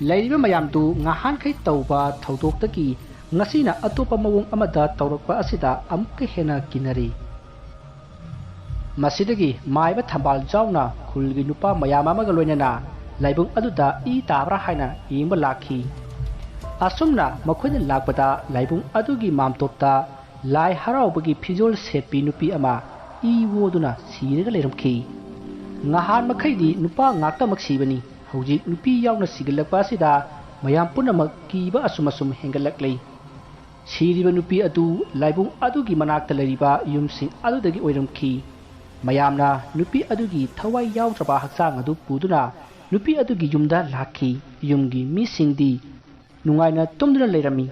ꯂꯩꯔꯤꯕ ꯃꯌꯥꯝꯗꯨ ꯉꯍꯥꯟꯈꯩ ꯇꯧꯕ ꯊꯧꯗꯣꯛꯇꯒꯤ ꯉꯁꯤꯅ ꯑꯇꯣꯞꯄ ꯃꯑꯣꯡ ꯑꯃꯗ ꯇꯧꯔꯛꯄ ꯑꯁꯤꯗ ꯑꯃꯨꯛꯀ ꯍꯦꯟꯅ ꯀꯤꯅꯔꯦ꯫ ꯃꯁꯤꯗꯒꯤ ꯃꯥꯏꯕ ꯊꯝꯕꯥꯜ ꯌꯥꯎꯅ ꯈꯨꯜꯒꯤ ꯅꯨꯄꯥ ꯃꯌꯥꯝ ꯑꯃꯒ ꯂꯣꯏꯅꯅ ꯂꯥꯏꯕꯨꯡ ꯑꯗꯨꯗ ꯏ ꯇꯥꯕ꯭ꯔꯥ ꯍꯥꯏꯅ ꯌꯦꯡꯕ ꯂꯥꯛꯈꯤ꯫ ꯑꯁꯨꯝꯅ ꯃꯈꯣꯏꯅ ꯂꯥꯛꯄꯗ ꯂꯥꯏꯕꯨꯡ ꯑꯗꯨꯒꯤ ꯃꯥꯝꯇꯣꯞꯇ ꯂꯥꯏ ꯍꯔꯥꯎꯕꯒꯤ ꯐꯤꯖꯣꯜ ꯁꯦꯠꯄꯤ ꯅꯨꯄꯤ ꯑꯃ ꯏ ꯑꯣꯗꯨꯅ ꯁꯤꯔꯒ ꯂꯩꯔꯝꯈꯤ꯫ ꯉꯍꯥꯟ ꯃꯈꯩꯗꯤ ꯅꯨꯄꯥ ꯉꯥꯛꯇꯃꯛ ꯁꯤꯕꯅꯤ, ꯍꯧꯖꯤꯛ ꯅꯨꯄꯤ ꯌꯥꯎꯅ ꯁꯤꯒꯠꯂꯛꯄ ꯑꯁꯤꯗ ꯃꯌꯥꯝ ꯄꯨꯝꯅꯃꯛ ꯀꯤꯕ ꯑꯁꯨꯝ ꯑꯁꯨꯝ ꯍꯦꯟꯒꯠꯂꯛꯂꯤ꯫ ꯁꯤꯔꯤꯕ ꯅꯨꯄꯤ ꯑꯗꯨ ꯂꯥꯏꯕꯨꯡ ꯑꯗꯨꯒꯤ ꯃꯅꯥꯛꯇ ꯂꯩꯔꯤꯕ ꯌꯨꯝꯁꯤꯡ ꯑꯗꯨꯗꯒꯤ ꯑꯣꯏꯔꯝꯈꯤ꯫ ꯃꯌꯥꯝꯅ ꯅꯨꯄꯤ ꯑꯗꯨꯒꯤ ꯊꯋꯥꯏ ꯌꯥꯎꯗ꯭ꯔꯕ ꯍꯛꯆꯥꯡ ꯑꯗꯨ ꯄꯨꯗꯨꯅ ꯅꯨꯄꯤ ꯑꯗꯨꯒꯤ ꯌꯨꯝꯗ ꯂꯥꯛꯈꯤ꯫ ꯌꯨꯝꯒꯤ ꯃꯤꯁꯤꯡꯗꯤ ꯅꯨꯡꯉꯥꯏꯅ ꯇꯨꯝꯗꯨꯅ ꯂꯩꯔꯝꯃꯤ꯫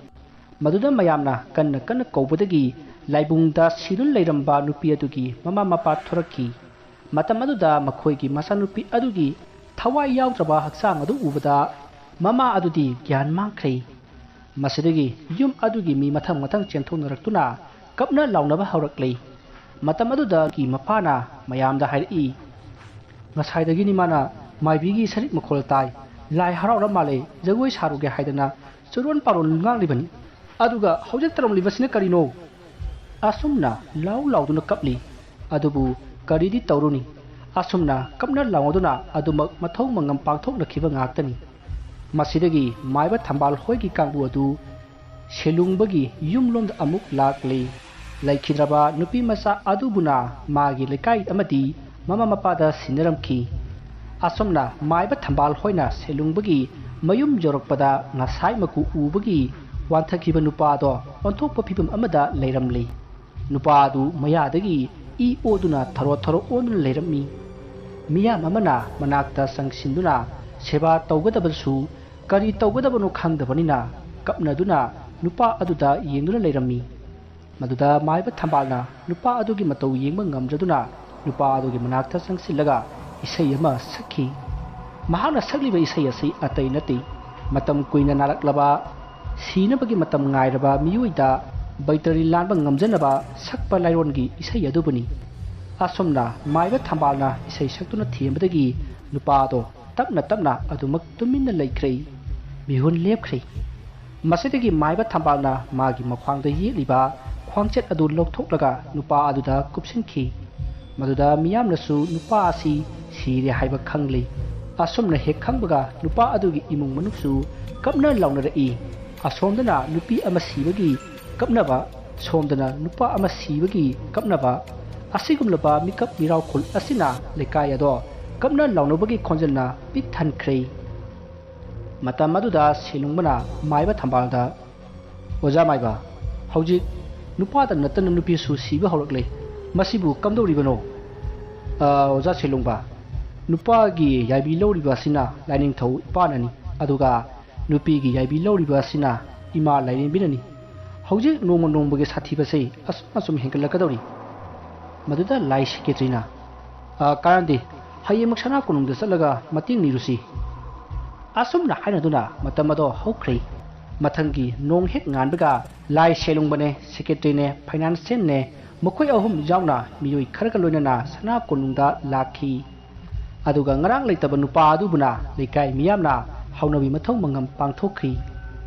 ꯃꯗꯨꯗ ꯃꯌꯥꯝꯅ ꯀꯟꯅ ꯀꯟꯅ ꯀꯧꯕꯗꯒꯤ ꯂꯥꯏꯕꯨꯡꯗ ꯁꯤꯗꯨꯅ ꯂꯩꯔꯝꯕ ꯅꯨꯄꯤ ꯑꯗꯨꯒꯤ ꯃꯃꯥ ꯃꯄꯥ ꯊꯣꯔꯛꯈꯤ꯫ ꯃꯇꯝ ꯑꯗꯨꯗ ꯃꯈꯣꯏꯒꯤ ꯃꯆꯥꯅꯨꯄꯤ ꯑꯗꯨꯒꯤ ꯊꯋꯥꯏ ꯌꯥꯎꯗ꯭ꯔꯕ ꯍꯛꯆꯥꯡ ꯑꯗꯨ ꯎꯕꯗ ꯃꯃꯥ ꯑꯗꯨꯗꯤ ꯒ꯭ꯌꯥꯟ ꯃꯥꯡꯈ꯭ꯔꯦ꯫ ꯃꯁꯤꯗꯒꯤ ꯌꯨꯝ ꯑꯗꯨꯒꯤ ꯃꯤ ꯃꯊꯪ ꯃꯊꯪ ꯆꯦꯟꯊꯣꯛꯅꯔꯛꯇꯨꯅ ꯀꯞꯅ ꯂꯥꯎꯅꯕ ꯍꯧꯔꯛꯂꯦ꯫ ꯃꯇꯝ ꯑꯗꯨꯗꯒꯤ ꯃꯄꯥꯅ ꯃꯌꯥꯝꯗ ꯍꯥꯏꯔꯛꯏ, "ꯉꯁꯥꯏꯗꯒꯤꯅꯤ ꯃꯥꯅ ꯃꯥꯏꯕꯤꯒꯤ ꯁꯔꯤꯛ ꯃꯈꯣꯜ ꯇꯥꯏ, ꯂꯥꯏ ꯍꯔꯥꯎꯔ ꯃꯥꯜꯂꯦ, ꯖꯒꯣꯏ ꯁꯥꯔꯨꯒꯦ ꯍꯥꯏꯗꯅ ꯆꯨꯔꯣꯟ ꯄꯥꯔꯣꯟ ꯉꯥꯡꯂꯤꯕꯅꯤ꯫ ꯑꯗꯨꯒ ꯍꯧꯖꯤꯛ ꯇꯧꯔꯝꯂꯤꯕꯁꯤꯅ ꯀꯔꯤꯅꯣ?" ꯑꯁꯨꯝꯅ ꯂꯥꯎ ꯂꯥꯎꯗꯨꯅ ꯀꯞꯂꯤ꯫ ꯑꯗꯨꯕꯨ ꯀꯔꯤꯗꯤ ꯇꯧꯔꯨꯅꯤ? ꯑꯁꯨꯝꯅ ꯀꯞꯅ ꯂꯥꯎꯅꯗꯨꯅ ꯑꯗꯨꯃꯛ ꯃꯊꯧ ꯃꯉꯝ ꯄꯥꯡꯊꯣꯛꯅꯈꯤꯕ ꯉꯥꯛꯇꯅꯤ꯫ ꯃꯁꯤꯗꯒꯤ ꯃꯥꯏꯕ ꯊꯝꯕꯥꯜ ꯍꯣꯏꯒꯤ ꯀꯥꯡꯕꯨ ꯑꯗꯨ ꯁꯦꯂꯨꯡꯕꯒꯤ ꯌꯨꯝꯂꯣꯝꯗ ꯑꯃꯨꯛ ꯂꯥꯛꯂꯤ꯫ ꯂꯩꯈꯤꯗ꯭ꯔꯕ ꯅꯨꯄꯤ ꯃꯆꯥ ꯑꯗꯨꯕꯨꯅ ꯃꯥꯒꯤ ꯂꯩꯀꯥꯏ ꯑꯃꯗꯤ ꯃꯃꯥ ꯃꯄꯥꯗ ꯁꯤꯟꯅꯔꯝꯈꯤ꯫ ꯑꯁꯨꯝꯅ ꯃꯥꯏꯕ ꯊꯝꯕꯥꯜ ꯍꯣꯏꯅ ꯁꯦꯂꯨꯡꯕꯒꯤ ꯃꯌꯨꯝ ꯌꯧꯔꯛꯄꯗ ꯉꯁꯥꯏ ꯃꯀꯨ ꯎꯕꯒꯤ ꯋꯥꯟꯊꯈꯤꯕ ꯅꯨꯄꯥꯗꯣ ꯑꯣꯟꯊꯣꯛꯄ ꯐꯤꯕꯝ ꯑꯃꯗ ꯂꯩꯔꯝꯂꯤ꯫ ꯅꯨꯄꯥ ꯑꯗꯨ ꯃꯌꯥꯗꯒꯤ ꯏ ꯑꯣꯗꯨꯅ ꯊꯔꯣ ꯊꯔꯣ ꯑꯣꯟꯗꯨꯅ ꯂꯩꯔꯝꯃꯤ꯫ ꯃꯤꯌꯥꯝ ꯑꯃꯅ ꯃꯅꯥꯛꯇ ꯆꯪꯁꯤꯟꯗꯨꯅ ꯁꯦꯕꯥ ꯇꯧꯒꯗꯕꯁꯨ ꯀꯔꯤ ꯇꯧꯒꯗꯕꯅꯣ ꯈꯪꯗꯕꯅꯤꯅ ꯀꯞꯅꯗꯨꯅ ꯅꯨꯄꯥ ꯑꯗꯨꯗ ꯌꯦꯡꯗꯨꯅ ꯂꯩꯔꯝꯃꯤ꯫ ꯃꯗꯨꯗ ꯃꯥꯏꯕ ꯊꯝꯕꯥꯜꯅ ꯅꯨꯄꯥ ꯑꯗꯨꯒꯤ ꯃꯇꯧ ꯌꯦꯡꯕ ꯉꯝꯗ꯭ꯔꯗꯨꯅ ꯅꯨꯄꯥ ꯑꯗꯨꯒꯤ ꯃꯅꯥꯛꯇ ꯆꯪꯁꯤꯜꯂꯒ ꯏꯁꯩ ꯑꯃ ꯁꯛꯈꯤ꯫ ꯃꯍꯥꯛꯅ ꯁꯛꯂꯤꯕ ꯏꯁꯩ ꯑꯁꯤ ꯑꯇꯩ ꯅꯠꯇꯦ, ꯃꯇꯝ ꯀꯨꯏꯅ ꯅꯥꯔꯛꯂꯕ ꯁꯤꯅꯕꯒꯤ ꯃꯇꯝ ꯉꯥꯏꯔꯕ ꯃꯤꯑꯣꯏꯗ ꯕꯩꯇꯔꯤ ꯂꯥꯟꯕ ꯉꯝꯖꯅꯕ ꯁꯛꯄ ꯂꯥꯏꯔꯣꯟꯒꯤ ꯏꯁꯩ ꯑꯗꯨꯕꯨꯅꯤ꯫ ꯑꯁꯨꯝꯅ ꯃꯥꯏꯕ ꯊꯝꯕꯥꯜꯅ ꯏꯁꯩ ꯁꯛꯇꯨꯅ ꯊꯦꯝꯕꯗꯒꯤ ꯅꯨꯄꯥ ꯑꯗꯣ ꯇꯞꯅ ꯇꯞꯅ ꯑꯗꯨꯃꯛ ꯇꯨꯃꯤꯟꯅ ꯂꯩꯈ꯭ꯔꯦ꯫ ꯃꯤꯍꯨꯟ ꯂꯦꯞꯈ꯭ꯔꯦ꯫ ꯃꯁꯤꯗꯒꯤ ꯃꯥꯏꯕ ꯊꯝꯕꯥꯜꯅ ꯃꯥꯒꯤ ꯃꯈ꯭ꯋꯥꯡꯗ ꯌꯦꯠꯂꯤꯕ ꯈ꯭ꯋꯥꯡꯆꯦꯠ ꯑꯗꯨ ꯂꯧꯊꯣꯛꯂꯒ ꯅꯨꯄꯥ ꯑꯗꯨꯗ ꯀꯨꯞꯁꯤꯟꯈꯤ꯫ ꯃꯗꯨꯗ ꯃꯤꯌꯥꯝꯅꯁꯨ ꯅꯨꯄꯥ ꯑꯁꯤ ꯁꯤꯔꯦ ꯍꯥꯏꯕ ꯈꯪꯂꯤ꯫ ꯑꯁꯨꯝꯅ ꯍꯦꯛ ꯈꯪꯕꯒ ꯅꯨꯄꯥ ꯑꯗꯨꯒꯤ ꯏꯃꯨꯡ ꯃꯅꯨꯡꯁꯨ ꯀꯞꯅ ꯂꯥꯎꯅꯔꯛꯏ꯫ ꯑꯁꯣꯝꯗꯅ ꯅꯨꯄꯤ ꯑꯃ ꯁꯤꯕꯒꯤ ꯀꯞꯅꯕ, ꯁꯣꯝꯗꯅ ꯅꯨꯄꯥ ꯑꯃ ꯁꯤꯕꯒꯤ ꯀꯞꯅꯕ꯫ ꯑꯁꯤꯒꯨꯝꯂꯕ ꯃꯤꯀꯞ ꯃꯤꯔꯥꯎꯈꯣꯜ ꯑꯁꯤꯅ ꯂꯩꯀꯥꯏ ꯑꯗꯣ ꯀꯞꯅ ꯂꯥꯎꯅꯕꯒꯤ ꯈꯣꯟꯖꯦꯜꯅ ꯄꯤꯛ ꯊꯟꯈ꯭ꯔꯦ꯫ ꯃꯇꯝ ꯑꯗꯨꯗ ꯁꯦꯂꯨꯡꯕꯅ ꯃꯥꯏꯕ ꯊꯝꯕꯥꯜꯗ, "ꯑꯣꯖꯥ ꯃꯥꯏꯕ, ꯍꯧꯖꯤꯛ ꯅꯨꯄꯥꯗ ꯅꯠꯇꯅ ꯅꯨꯄꯤꯁꯨ ꯁꯤꯕ ꯍꯧꯔꯛꯂꯦ꯫ ꯃꯁꯤꯕꯨ ꯀꯝꯗꯧꯔꯤꯕꯅꯣ?" "ꯑ, ꯑꯣꯖꯥ ꯁꯦꯂꯨꯡꯕ, ꯅꯨꯄꯥꯒꯤ ꯌꯥꯏꯕꯤ ꯂꯧꯔꯤꯕ ꯑꯁꯤꯅ ꯂꯥꯏꯅꯤꯡꯊꯧ ꯏꯄꯥꯅꯅꯤ, ꯑꯗꯨꯒ ꯅꯨꯄꯤꯒꯤ ꯌꯥꯏꯕꯤ ꯂꯧꯔꯤꯕ ꯑꯁꯤꯅ ꯏꯃꯥ ꯂꯥꯏꯔꯦꯝꯕꯤꯅꯅꯤ꯫ ꯍꯧꯖꯤꯛ ꯅꯣꯡꯃ ꯅꯣꯡꯃꯒꯤ ꯁꯥꯊꯤꯕꯁꯤ ꯑꯁꯨꯝ ꯑꯁꯨꯝ ꯍꯦꯟꯒꯠꯂꯛꯀꯗꯧꯔꯤ꯫" ꯃꯗꯨꯗ ꯂꯥꯏ ꯁꯦꯀ꯭ꯔꯦꯇꯔꯤꯅ, "ꯑ, ꯀꯥꯟꯅꯗꯦ, ꯍꯌꯦꯡꯃꯛ ꯁꯅꯥ ꯀꯣꯅꯨꯡꯗ ꯆꯠꯂꯒ ꯃꯇꯦꯡ ꯅꯤꯔꯨꯁꯤ꯫" ꯑꯁꯨꯝꯅ ꯍꯥꯏꯅꯗꯨꯅ ꯃꯇꯝ ꯑꯗꯣ ꯍꯧꯈ꯭ꯔꯦ꯫ ꯃꯊꯪꯒꯤ ꯅꯣꯡ ꯍꯦꯛ ꯉꯥꯟꯕꯒ ꯂꯥꯏ ꯁꯦꯂꯨꯡꯕꯅꯦ, ꯁꯦꯀ꯭ꯔꯦꯇꯔꯤꯅꯦ, ꯐꯥꯏꯅꯥꯟꯁꯤꯌꯦꯜꯅꯦ, ꯃꯈꯣꯏ ꯑꯍꯨꯝ ꯌꯥꯎꯅ ꯃꯤꯑꯣꯏ ꯈꯔꯒ ꯂꯣꯏꯅꯅ ꯁꯅꯥ ꯀꯣꯅꯨꯡꯗ ꯂꯥꯛꯈꯤ꯫ ꯑꯗꯨꯒ ꯉꯔꯥꯡ ꯂꯩꯇꯕ ꯅꯨꯄꯥ ꯑꯗꯨꯕꯨꯅ ꯂꯩꯀꯥꯏ ꯃꯤꯌꯥꯝꯅ ꯍꯧꯅꯕꯤ ꯃꯊꯧ ꯃꯉꯝ ꯄꯥꯡꯊꯣꯛꯈꯤ꯫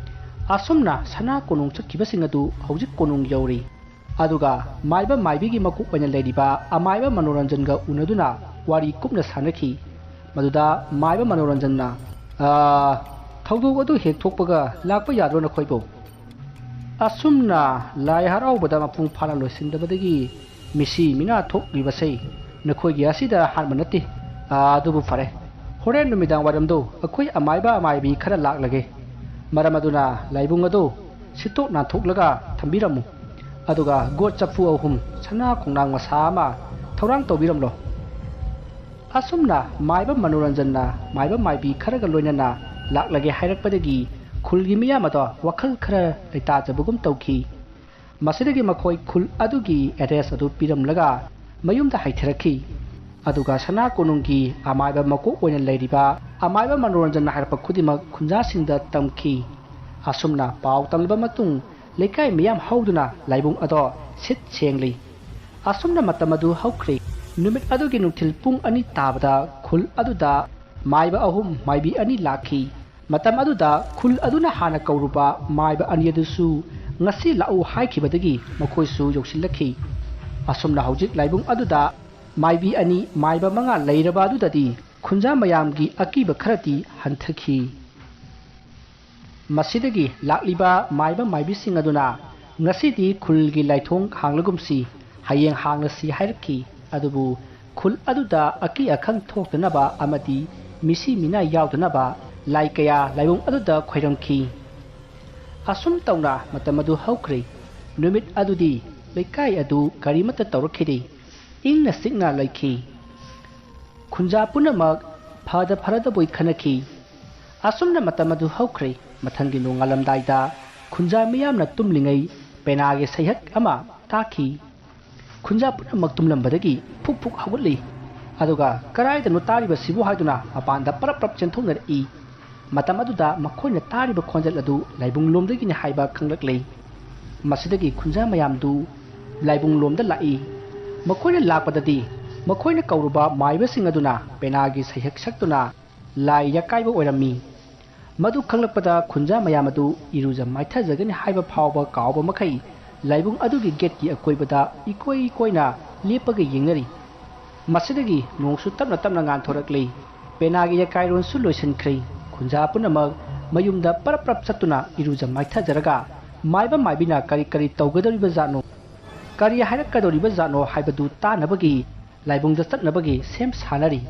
ꯑꯁꯨꯝꯅ ꯁꯅꯥ ꯀꯣꯅꯨꯡ ꯆꯠꯈꯤꯕꯁꯤꯡ ꯑꯗꯨ ꯍꯧꯖꯤꯛ ꯀꯣꯅꯨꯡ ꯌꯧꯔꯤ꯫ ꯑꯗꯨꯒ ꯃꯥꯏꯕ ꯃꯥꯏꯕꯤꯒꯤ ꯃꯀꯣꯛ ꯑꯣꯏꯅ ꯂꯩꯔꯤꯕ ꯑꯃꯥꯏꯕ ꯃꯅꯣꯔꯟꯖꯟꯒ ꯎꯅꯗꯨꯅ ꯋꯥꯔꯤ ꯀꯨꯞꯅ ꯁꯥꯟꯅꯈꯤ꯫ ꯃꯗꯨꯗ ꯃꯥꯏꯕ ꯃꯅꯣꯔꯟꯖꯟꯅ, "ꯑꯥ, ꯊꯧꯗꯣꯛ ꯑꯗꯨ ꯍꯦꯛ ꯊꯣꯛꯄꯒ ꯂꯥꯛꯄ ꯌꯥꯗ꯭ꯔꯣ ꯅꯈꯣꯏꯕꯨ?" ꯑꯁꯨꯝꯅ ꯂꯥꯏ ꯍꯔꯥꯎꯕꯗ ꯃꯄꯨꯡ ꯐꯥꯅ ꯂꯣꯏꯁꯤꯟꯗꯕꯗꯒꯤ ꯃꯤꯁꯤ ꯃꯤꯅꯥ ꯊꯣꯛꯂꯤꯕꯁꯦ ꯅꯈꯣꯏꯒꯤ ꯑꯁꯤꯗ ꯑꯍꯥꯟꯕ ꯅꯠꯇꯦ꯫ ꯑꯥ, ꯑꯗꯨꯕꯨ ꯐꯔꯦ, ꯍꯣꯔꯦꯟ ꯅꯨꯃꯤꯗꯥꯡ ꯋꯥꯏꯔꯝꯗꯣ ꯑꯩꯈꯣꯏ ꯑꯃꯥꯏꯕ ꯑꯃꯥꯏꯕꯤ ꯈꯔ ꯂꯥꯛꯂꯒꯦ꯫ ꯃꯔꯝ ꯑꯗꯨꯅ ꯂꯥꯏꯕꯨꯡ ꯑꯗꯨ ꯁꯤꯠꯇꯣꯛ ꯅꯥꯟꯊꯣꯛꯂꯒ ꯊꯝꯕꯤꯔꯝꯃꯨ꯫ ꯑꯗꯨꯒ ꯒꯣꯠ ꯆꯐꯨ ꯑꯍꯨꯝ, ꯁꯅꯥ ꯈꯣꯡꯅꯥꯡ ꯃꯁꯥ ꯑꯃ ꯊꯧꯔꯥꯡ ꯇꯧꯕꯤꯔꯝꯂꯣ꯫ ꯑꯁꯨꯝꯅ ꯃꯥꯏꯕ ꯃꯅꯣꯔꯟꯖꯟꯅ ꯃꯥꯏꯕ ꯃꯥꯏꯕꯤ ꯈꯔꯒ ꯂꯣꯏꯅꯅ ꯂꯥꯛꯂꯒꯦ ꯍꯥꯏꯔꯛꯄꯗꯒꯤ ꯈꯨꯜꯒꯤ ꯃꯤꯌꯥꯝ ꯑꯗꯣ ꯋꯥꯈꯜ ꯈꯔ ꯂꯩꯇꯥꯖꯕꯒꯨꯝ ꯇꯧꯈꯤ꯫ ꯃꯁꯤꯗꯒꯤ ꯃꯈꯣꯏ ꯈꯨꯜ ꯑꯗꯨꯒꯤ ꯑꯦꯗ꯭ꯔꯦꯁ ꯑꯗꯨ ꯄꯤꯔꯝꯂꯒ ꯃꯌꯨꯝꯗ ꯍꯥꯏꯊꯔꯛꯈꯤ꯫ ꯑꯗꯨꯒ ꯁꯅꯥ ꯀꯣꯅꯨꯡꯒꯤ ꯑꯃꯥꯏꯕ ꯃꯀꯣꯛ ꯑꯣꯏꯅ ꯂꯩꯔꯤꯕ ꯑꯃꯥꯏꯕ ꯃꯅꯣꯔꯟꯖꯟꯅ ꯍꯥꯏꯔꯛꯄ ꯈꯨꯗꯤꯡꯃꯛ ꯈꯨꯟꯖꯥꯁꯤꯡꯗ ꯇꯝꯈꯤ꯫ ꯑꯁꯨꯝꯅ ꯄꯥꯎ ꯇꯝꯂꯕ ꯃꯇꯨꯡ ꯂꯩꯀꯥꯏ ꯃꯤꯌꯥꯝ ꯍꯧꯗꯨꯅ ꯂꯥꯏꯕꯨꯡ ꯑꯗꯣ ꯁꯤꯠ ꯁꯦꯡꯂꯤ꯫ ꯑꯁꯨꯝꯅ ꯃꯇꯝ ꯑꯗꯨ ꯍꯧꯈ꯭ꯔꯦ꯫ ꯅꯨꯃꯤꯠ ꯑꯗꯨꯒꯤ ꯅꯨꯡꯊꯤꯜ ꯄꯨꯡ ꯑꯅꯤ ꯇꯥꯕꯗ ꯈꯨꯜ ꯑꯗꯨꯗ ꯃꯥꯏꯕ ꯑꯍꯨꯝ, ꯃꯥꯏꯕꯤ ꯑꯅꯤ ꯂꯥꯛꯈꯤ꯫ ꯃꯇꯝ ꯑꯗꯨꯗ ꯈꯨꯜ ꯑꯗꯨꯅ ꯍꯥꯟꯅ ꯀꯧꯔꯨꯕ ꯃꯥꯏꯕ ꯑꯅꯤ ꯑꯗꯨꯁꯨ ꯉꯁꯤ ꯂꯥꯛꯎ ꯍꯥꯏꯈꯤꯕꯗꯒꯤ ꯃꯈꯣꯏꯁꯨ ꯌꯧꯁꯤꯜꯂꯛꯈꯤ꯫ ꯑꯁꯨꯝꯅ ꯍꯧꯖꯤꯛ ꯂꯥꯏꯕꯨꯡ ꯑꯗꯨꯗ ꯃꯥꯏꯕꯤ ꯑꯅꯤ, ꯃꯥꯏꯕ ꯃꯉꯥ ꯂꯩꯔꯕ ꯑꯗꯨꯗꯗꯤ ꯈꯨꯟꯖꯥ ꯃꯌꯥꯝꯒꯤ ꯑꯀꯤꯕ ꯈꯔꯗꯤ ꯍꯟꯊꯈꯤ꯫ ꯃꯁꯤꯗꯒꯤ ꯂꯥꯛꯂꯤꯕ ꯃꯥꯏꯕ ꯃꯥꯏꯕꯤꯁꯤꯡ ꯑꯗꯨꯅ ꯉꯁꯤꯗꯤ ꯈꯨꯜꯒꯤ ꯂꯥꯏꯊꯣꯡ ꯍꯥꯡꯂꯒꯨꯝꯁꯤ, ꯍꯌꯦꯡ ꯍꯥꯡꯂꯁꯤ ꯍꯥꯏꯔꯛꯈꯤ꯫ ꯑꯗꯨꯕꯨ ꯈꯨꯜ ꯑꯗꯨꯗ ꯑꯀꯤ ꯑꯈꯪ ꯊꯣꯛꯇꯅꯕ ꯑꯃꯗꯤ ꯃꯤꯁꯤ ꯃꯤꯅꯥ ꯌꯥꯎꯗꯅꯕ ꯂꯥꯏ ꯀꯌꯥ ꯂꯥꯏꯕꯨꯡ ꯑꯗꯨꯗ ꯈꯣꯏꯔꯝꯈꯤ꯫ ꯑꯁꯨꯝ ꯇꯧꯅ ꯃꯇꯝ ꯑꯗꯨ ꯍꯧꯈ꯭ꯔꯦ꯫ ꯅꯨꯃꯤꯠ ꯑꯗꯨꯗꯤ ꯂꯩꯀꯥꯏ ꯑꯗꯨ ꯀꯔꯤꯃꯠꯇ ꯇꯧꯔꯛꯈꯤꯗꯦ꯫ ꯏꯪꯅ ꯆꯤꯛꯅ ꯂꯩꯈꯤ꯫ ꯈꯨꯟꯖꯥ ꯄꯨꯝꯅꯃꯛ ꯐꯗ ꯐꯔꯗꯕꯣꯏ ꯈꯟꯅꯈꯤ꯫ ꯑꯁꯨꯝꯅ ꯃꯇꯝ ꯑꯗꯨ ꯍꯧꯈ꯭ꯔꯦ꯫ ꯃꯊꯪꯒꯤ ꯅꯣꯡꯉꯥꯜꯂꯝꯗꯥꯏꯗ ꯈꯨꯟꯖꯥ ꯃꯤꯌꯥꯝꯅ ꯇꯨꯝꯂꯤꯉꯩ ꯄꯦꯅꯥꯒꯤ ꯁꯩꯍꯛ ꯑꯃ ꯇꯥꯈꯤ꯫ ꯈꯨꯟꯖꯥ ꯄꯨꯝꯅꯃꯛ ꯇꯨꯝꯂꯝꯕꯗꯒꯤ ꯐꯨꯛ ꯐꯨꯛ ꯍꯧꯒꯠꯂꯤ꯫ ꯑꯗꯨꯒ "ꯀꯗꯥꯏꯗꯅꯣ ꯇꯥꯔꯤꯕꯁꯤꯕꯨ?" ꯍꯥꯏꯗꯨꯅ ꯃꯄꯥꯟꯗ ꯄꯔꯞ ꯄꯔꯞ ꯆꯦꯟꯊꯣꯛꯅꯔꯛꯏ꯫ ꯃꯇꯝ ꯑꯗꯨꯗ ꯃꯈꯣꯏꯅ ꯇꯥꯔꯤꯕ ꯈꯣꯟꯖꯦꯜ ꯑꯗꯨ ꯂꯥꯏꯕꯨꯡ ꯂꯣꯝꯗꯒꯤꯅꯤ ꯍꯥꯏꯕ ꯈꯪꯂꯛꯂꯦ꯫ ꯃꯁꯤꯗꯒꯤ ꯈꯨꯟꯖꯥ ꯃꯌꯥꯝꯗꯨ ꯂꯥꯏꯕꯨꯡꯂꯣꯝꯗ ꯂꯥꯛꯏ꯫ ꯃꯈꯣꯏꯅ ꯂꯥꯛꯄꯗꯗꯤ ꯃꯈꯣꯏꯅ ꯀꯧꯔꯨꯕ ꯃꯥꯏꯕꯁꯤꯡ ꯑꯗꯨꯅ ꯄꯦꯅꯥꯒꯤ ꯁꯩꯍꯦꯛ ꯁꯛꯇꯨꯅ ꯂꯥꯏ ꯌꯥꯀꯥꯏꯕ ꯑꯣꯏꯔꯝꯃꯤ꯫ ꯃꯗꯨ ꯈꯪꯂꯛꯄꯗ ꯈꯨꯟꯖꯥ ꯃꯌꯥꯝ ꯑꯗꯨ ꯏꯔꯨꯖ ꯃꯥꯏꯊꯖꯒꯅꯤ ꯍꯥꯏꯕ ꯐꯥꯎꯕ ꯀꯥꯎꯕ ꯃꯈꯩ ꯂꯥꯏꯕꯨꯡ ꯑꯗꯨꯒꯤ ꯒꯦꯠꯀꯤ ꯑꯀꯣꯏꯕꯗ ꯏꯀꯣꯏ ꯀꯣꯏꯅ ꯂꯦꯞꯄꯒ ꯌꯦꯡꯅꯔꯤ꯫ ꯃꯁꯤꯗꯒꯤ ꯅꯣꯡꯁꯨ ꯇꯞꯅ ꯇꯞꯅ ꯉꯥꯟꯊꯣꯔꯛꯂꯤ꯫ ꯄꯦꯅꯥꯒꯤ ꯌꯥꯀꯥꯏꯔꯣꯟꯁꯨ ꯂꯣꯏꯁꯤꯟꯈ꯭ꯔꯦ꯫ ꯈꯨꯟꯖꯥ ꯄꯨꯝꯅꯃꯛ ꯃꯌꯨꯝꯗ ꯄꯔꯞ ꯄꯔꯞ ꯆꯠꯇꯨꯅ ꯏꯔꯨꯖ ꯃꯥꯏꯊꯖꯔꯒ ꯃꯥꯏꯕ ꯃꯥꯏꯕꯤꯅ ꯀꯔꯤ ꯀꯔꯤ ꯇꯧꯒꯗꯧꯔꯤꯕꯖꯥꯠꯅꯣ, ꯀꯔꯤ ꯍꯥꯏꯔꯛꯀꯗꯧꯔꯤꯕꯖꯥꯠꯅꯣ ꯍꯥꯏꯕꯗꯨ ꯇꯥꯅꯕꯒꯤ ꯂꯥꯏꯕꯨꯡꯗ ꯆꯠꯅꯕꯒꯤ ꯁꯦꯝ ꯁꯥꯅꯔꯤ꯫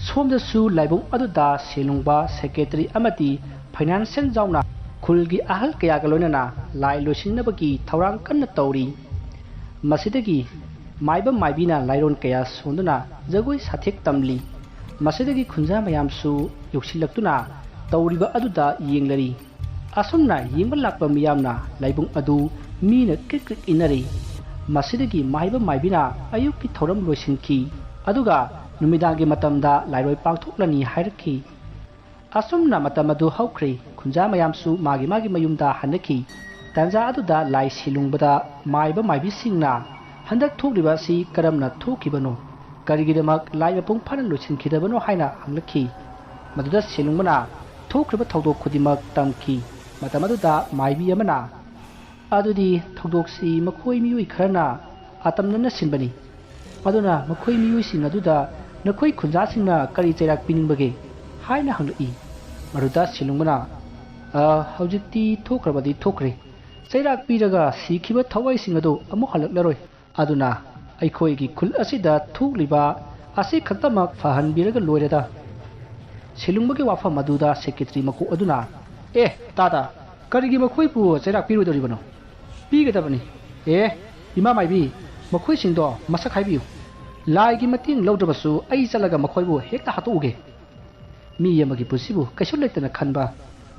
ꯁꯣꯝꯗꯁꯨ ꯂꯥꯏꯕꯨꯡ ꯑꯗꯨꯗ ꯁꯦꯂꯨꯡꯕ, ꯁꯦꯀ꯭ꯔꯦꯇꯔꯤ ꯑꯃꯗꯤ ꯐꯥꯏꯅꯥꯟꯁꯤꯌꯦꯜ ꯌꯥꯎꯅ ꯈꯨꯜꯒꯤ ꯑꯍꯜ ꯀꯌꯥꯒ ꯂꯣꯏꯅꯅ ꯂꯥꯏ ꯂꯣꯏꯁꯤꯟꯅꯕꯒꯤ ꯊꯧꯔꯥꯡ ꯀꯟꯅ ꯇꯧꯔꯤ꯫ ꯃꯁꯤꯗꯒꯤ ꯃꯥꯏꯕ ꯃꯥꯏꯕꯤꯅ ꯂꯥꯏꯔꯣꯟ ꯀꯌꯥ ꯁꯣꯟꯗꯨꯅ ꯖꯒꯣꯏ ꯁꯥꯊꯦꯛ ꯇꯝꯂꯤ꯫ ꯃꯁꯤꯗꯒꯤ ꯈꯨꯟꯖꯥ ꯃꯌꯥꯝꯁꯨ ꯌꯧꯁꯤꯜꯂꯛꯇꯨꯅ ꯇꯧꯔꯤꯕ ꯑꯗꯨꯗ ꯌꯦꯡꯂꯔꯤ꯫ ꯑꯁꯨꯝꯅ ꯌꯦꯡꯕ ꯂꯥꯛꯄ ꯃꯤꯌꯥꯝꯅ ꯂꯥꯏꯕꯨꯡ ꯑꯗꯨ ꯃꯤꯅ ꯀ꯭ꯔꯤꯛ ꯀ꯭ꯔꯤꯛ ꯏꯟꯅꯔꯤ꯫ ꯃꯁꯤꯗꯒꯤ ꯃꯥꯏꯕ ꯃꯥꯏꯕꯤꯅ ꯑꯌꯨꯛꯀꯤ ꯊꯧꯔꯝ ꯂꯣꯏꯁꯤꯟꯈꯤ꯫ ꯑꯗꯨꯒ ꯅꯨꯃꯤꯗꯥꯡꯒꯤ ꯃꯇꯝꯗ ꯂꯥꯏꯔꯣꯏ ꯄꯥꯡꯊꯣꯛꯂꯅꯤ ꯍꯥꯏꯔꯛꯈꯤ꯫ ꯑꯁꯨꯝꯅ ꯃꯇꯝ ꯑꯗꯨ ꯍꯧꯈ꯭ꯔꯦ꯫ ꯈꯨꯟꯖꯥ ꯃꯌꯥꯝꯁꯨ ꯃꯥꯒꯤ ꯃꯥꯒꯤ ꯃꯌꯨꯝꯗ ꯍꯟꯅꯈꯤ꯫ ꯇꯥꯟꯖꯥ ꯑꯗꯨꯗ ꯂꯥꯏ ꯁꯤꯂꯨꯡꯕꯗ ꯃꯥꯏꯕ ꯃꯥꯏꯕꯤꯁꯤꯡꯅ ꯍꯟꯗꯛ ꯊꯣꯛꯂꯤꯕ ꯑꯁꯤ ꯀꯔꯝꯅ ꯊꯣꯛꯈꯤꯕꯅꯣ? ꯀꯔꯤꯒꯤꯗꯃꯛ ꯂꯥꯏ ꯃꯄꯨꯡ ꯐꯥꯅ ꯂꯣꯏꯁꯤꯟꯈꯤꯗꯕꯅꯣ ꯍꯥꯏꯅ ꯍꯪꯂꯛꯈꯤ꯫ ꯃꯗꯨꯗ ꯁꯤꯂꯨꯡꯕꯅ ꯊꯣꯛꯈ꯭ꯔꯤꯕ ꯊꯧꯗꯣꯛ ꯈꯨꯗꯤꯡꯃꯛ ꯇꯝꯈꯤ꯫ ꯃꯇꯝ ꯑꯗꯨꯗ ꯃꯥꯏꯕꯤ ꯑꯃꯅ, "ꯑꯗꯨꯗꯤ ꯊꯧꯗꯣꯛꯁꯤ ꯃꯈꯣꯏ ꯃꯤꯑꯣꯏ ꯈꯔꯅ ꯑꯇꯝꯅꯅ ꯁꯤꯟꯕꯅꯤ꯫ ꯑꯗꯨꯅ ꯃꯈꯣꯏ ꯃꯤꯑꯣꯏꯁꯤꯡ ꯑꯗꯨꯗ ꯅꯈꯣꯏ ꯈꯨꯟꯖꯥꯁꯤꯡꯅ ꯀꯔꯤ ꯆꯩꯔꯥꯛ ꯄꯤꯅꯤꯡꯕꯒꯦ?" ꯍꯥꯏꯅ ꯍꯪꯂꯛꯏ꯫ ꯃꯗꯨꯗ ꯁꯤꯂꯨꯡꯕꯅ, "ꯑ, ꯍꯧꯖꯤꯛꯇꯤ ꯊꯣꯛꯈ꯭ꯔꯕꯗꯤ ꯊꯣꯛꯈ꯭ꯔꯦ꯫ ꯆꯩꯔꯥꯛ ꯄꯤꯔꯒ ꯁꯤꯈꯤꯕ ꯊꯋꯥꯏꯁꯤꯡ ꯑꯗꯨ ꯑꯃꯨꯛ ꯍꯜꯂꯛꯂꯔꯣꯏ꯫ ꯑꯗꯨꯅ ꯑꯩꯈꯣꯏꯒꯤ ꯈꯨꯜ ꯑꯁꯤꯗ ꯊꯣꯛꯂꯤꯕ ꯑꯁꯤ ꯈꯛꯇꯃꯛ ꯐꯍꯟꯕꯤꯔꯒ ꯂꯣꯏꯔꯦꯗ꯫" ꯁꯤꯂꯨꯡꯕꯒꯤ ꯋꯥꯐꯝ ꯑꯗꯨꯗ ꯁꯦꯀ꯭ꯔꯦꯇꯔꯤ ꯃꯀꯣꯛ ꯑꯗꯨꯅ, "ꯑꯦ, ꯇꯥꯗ, ꯀꯔꯤꯒꯤ ꯃꯈꯣꯏꯕꯨ ꯆꯩꯔꯥꯛ ꯄꯤꯔꯣꯏꯗꯧꯔꯤꯕꯅꯣ? ꯄꯤꯒꯗꯕꯅꯤ꯫ ꯑꯦ, ꯏꯃꯥ ꯃꯥꯏꯕꯤ, ꯃꯈꯣꯏꯁꯤꯡꯗꯣ ꯃꯁꯛ ꯍꯥꯏꯕꯤꯌꯨ꯫ ꯂꯥꯏꯒꯤ ꯃꯇꯦꯡ ꯂꯧꯗ꯭ꯔꯕꯁꯨ ꯑꯩ ꯆꯠꯂꯒ ꯃꯈꯣꯏꯕꯨ ꯍꯦꯛꯇ ꯍꯥꯠꯇꯣꯛꯎꯒꯦ꯫ ꯃꯤ ꯑꯃꯒꯤ ꯄꯨꯟꯁꯤꯕꯨ ꯀꯩꯁꯨ ꯂꯩꯇꯅ ꯈꯟꯕ,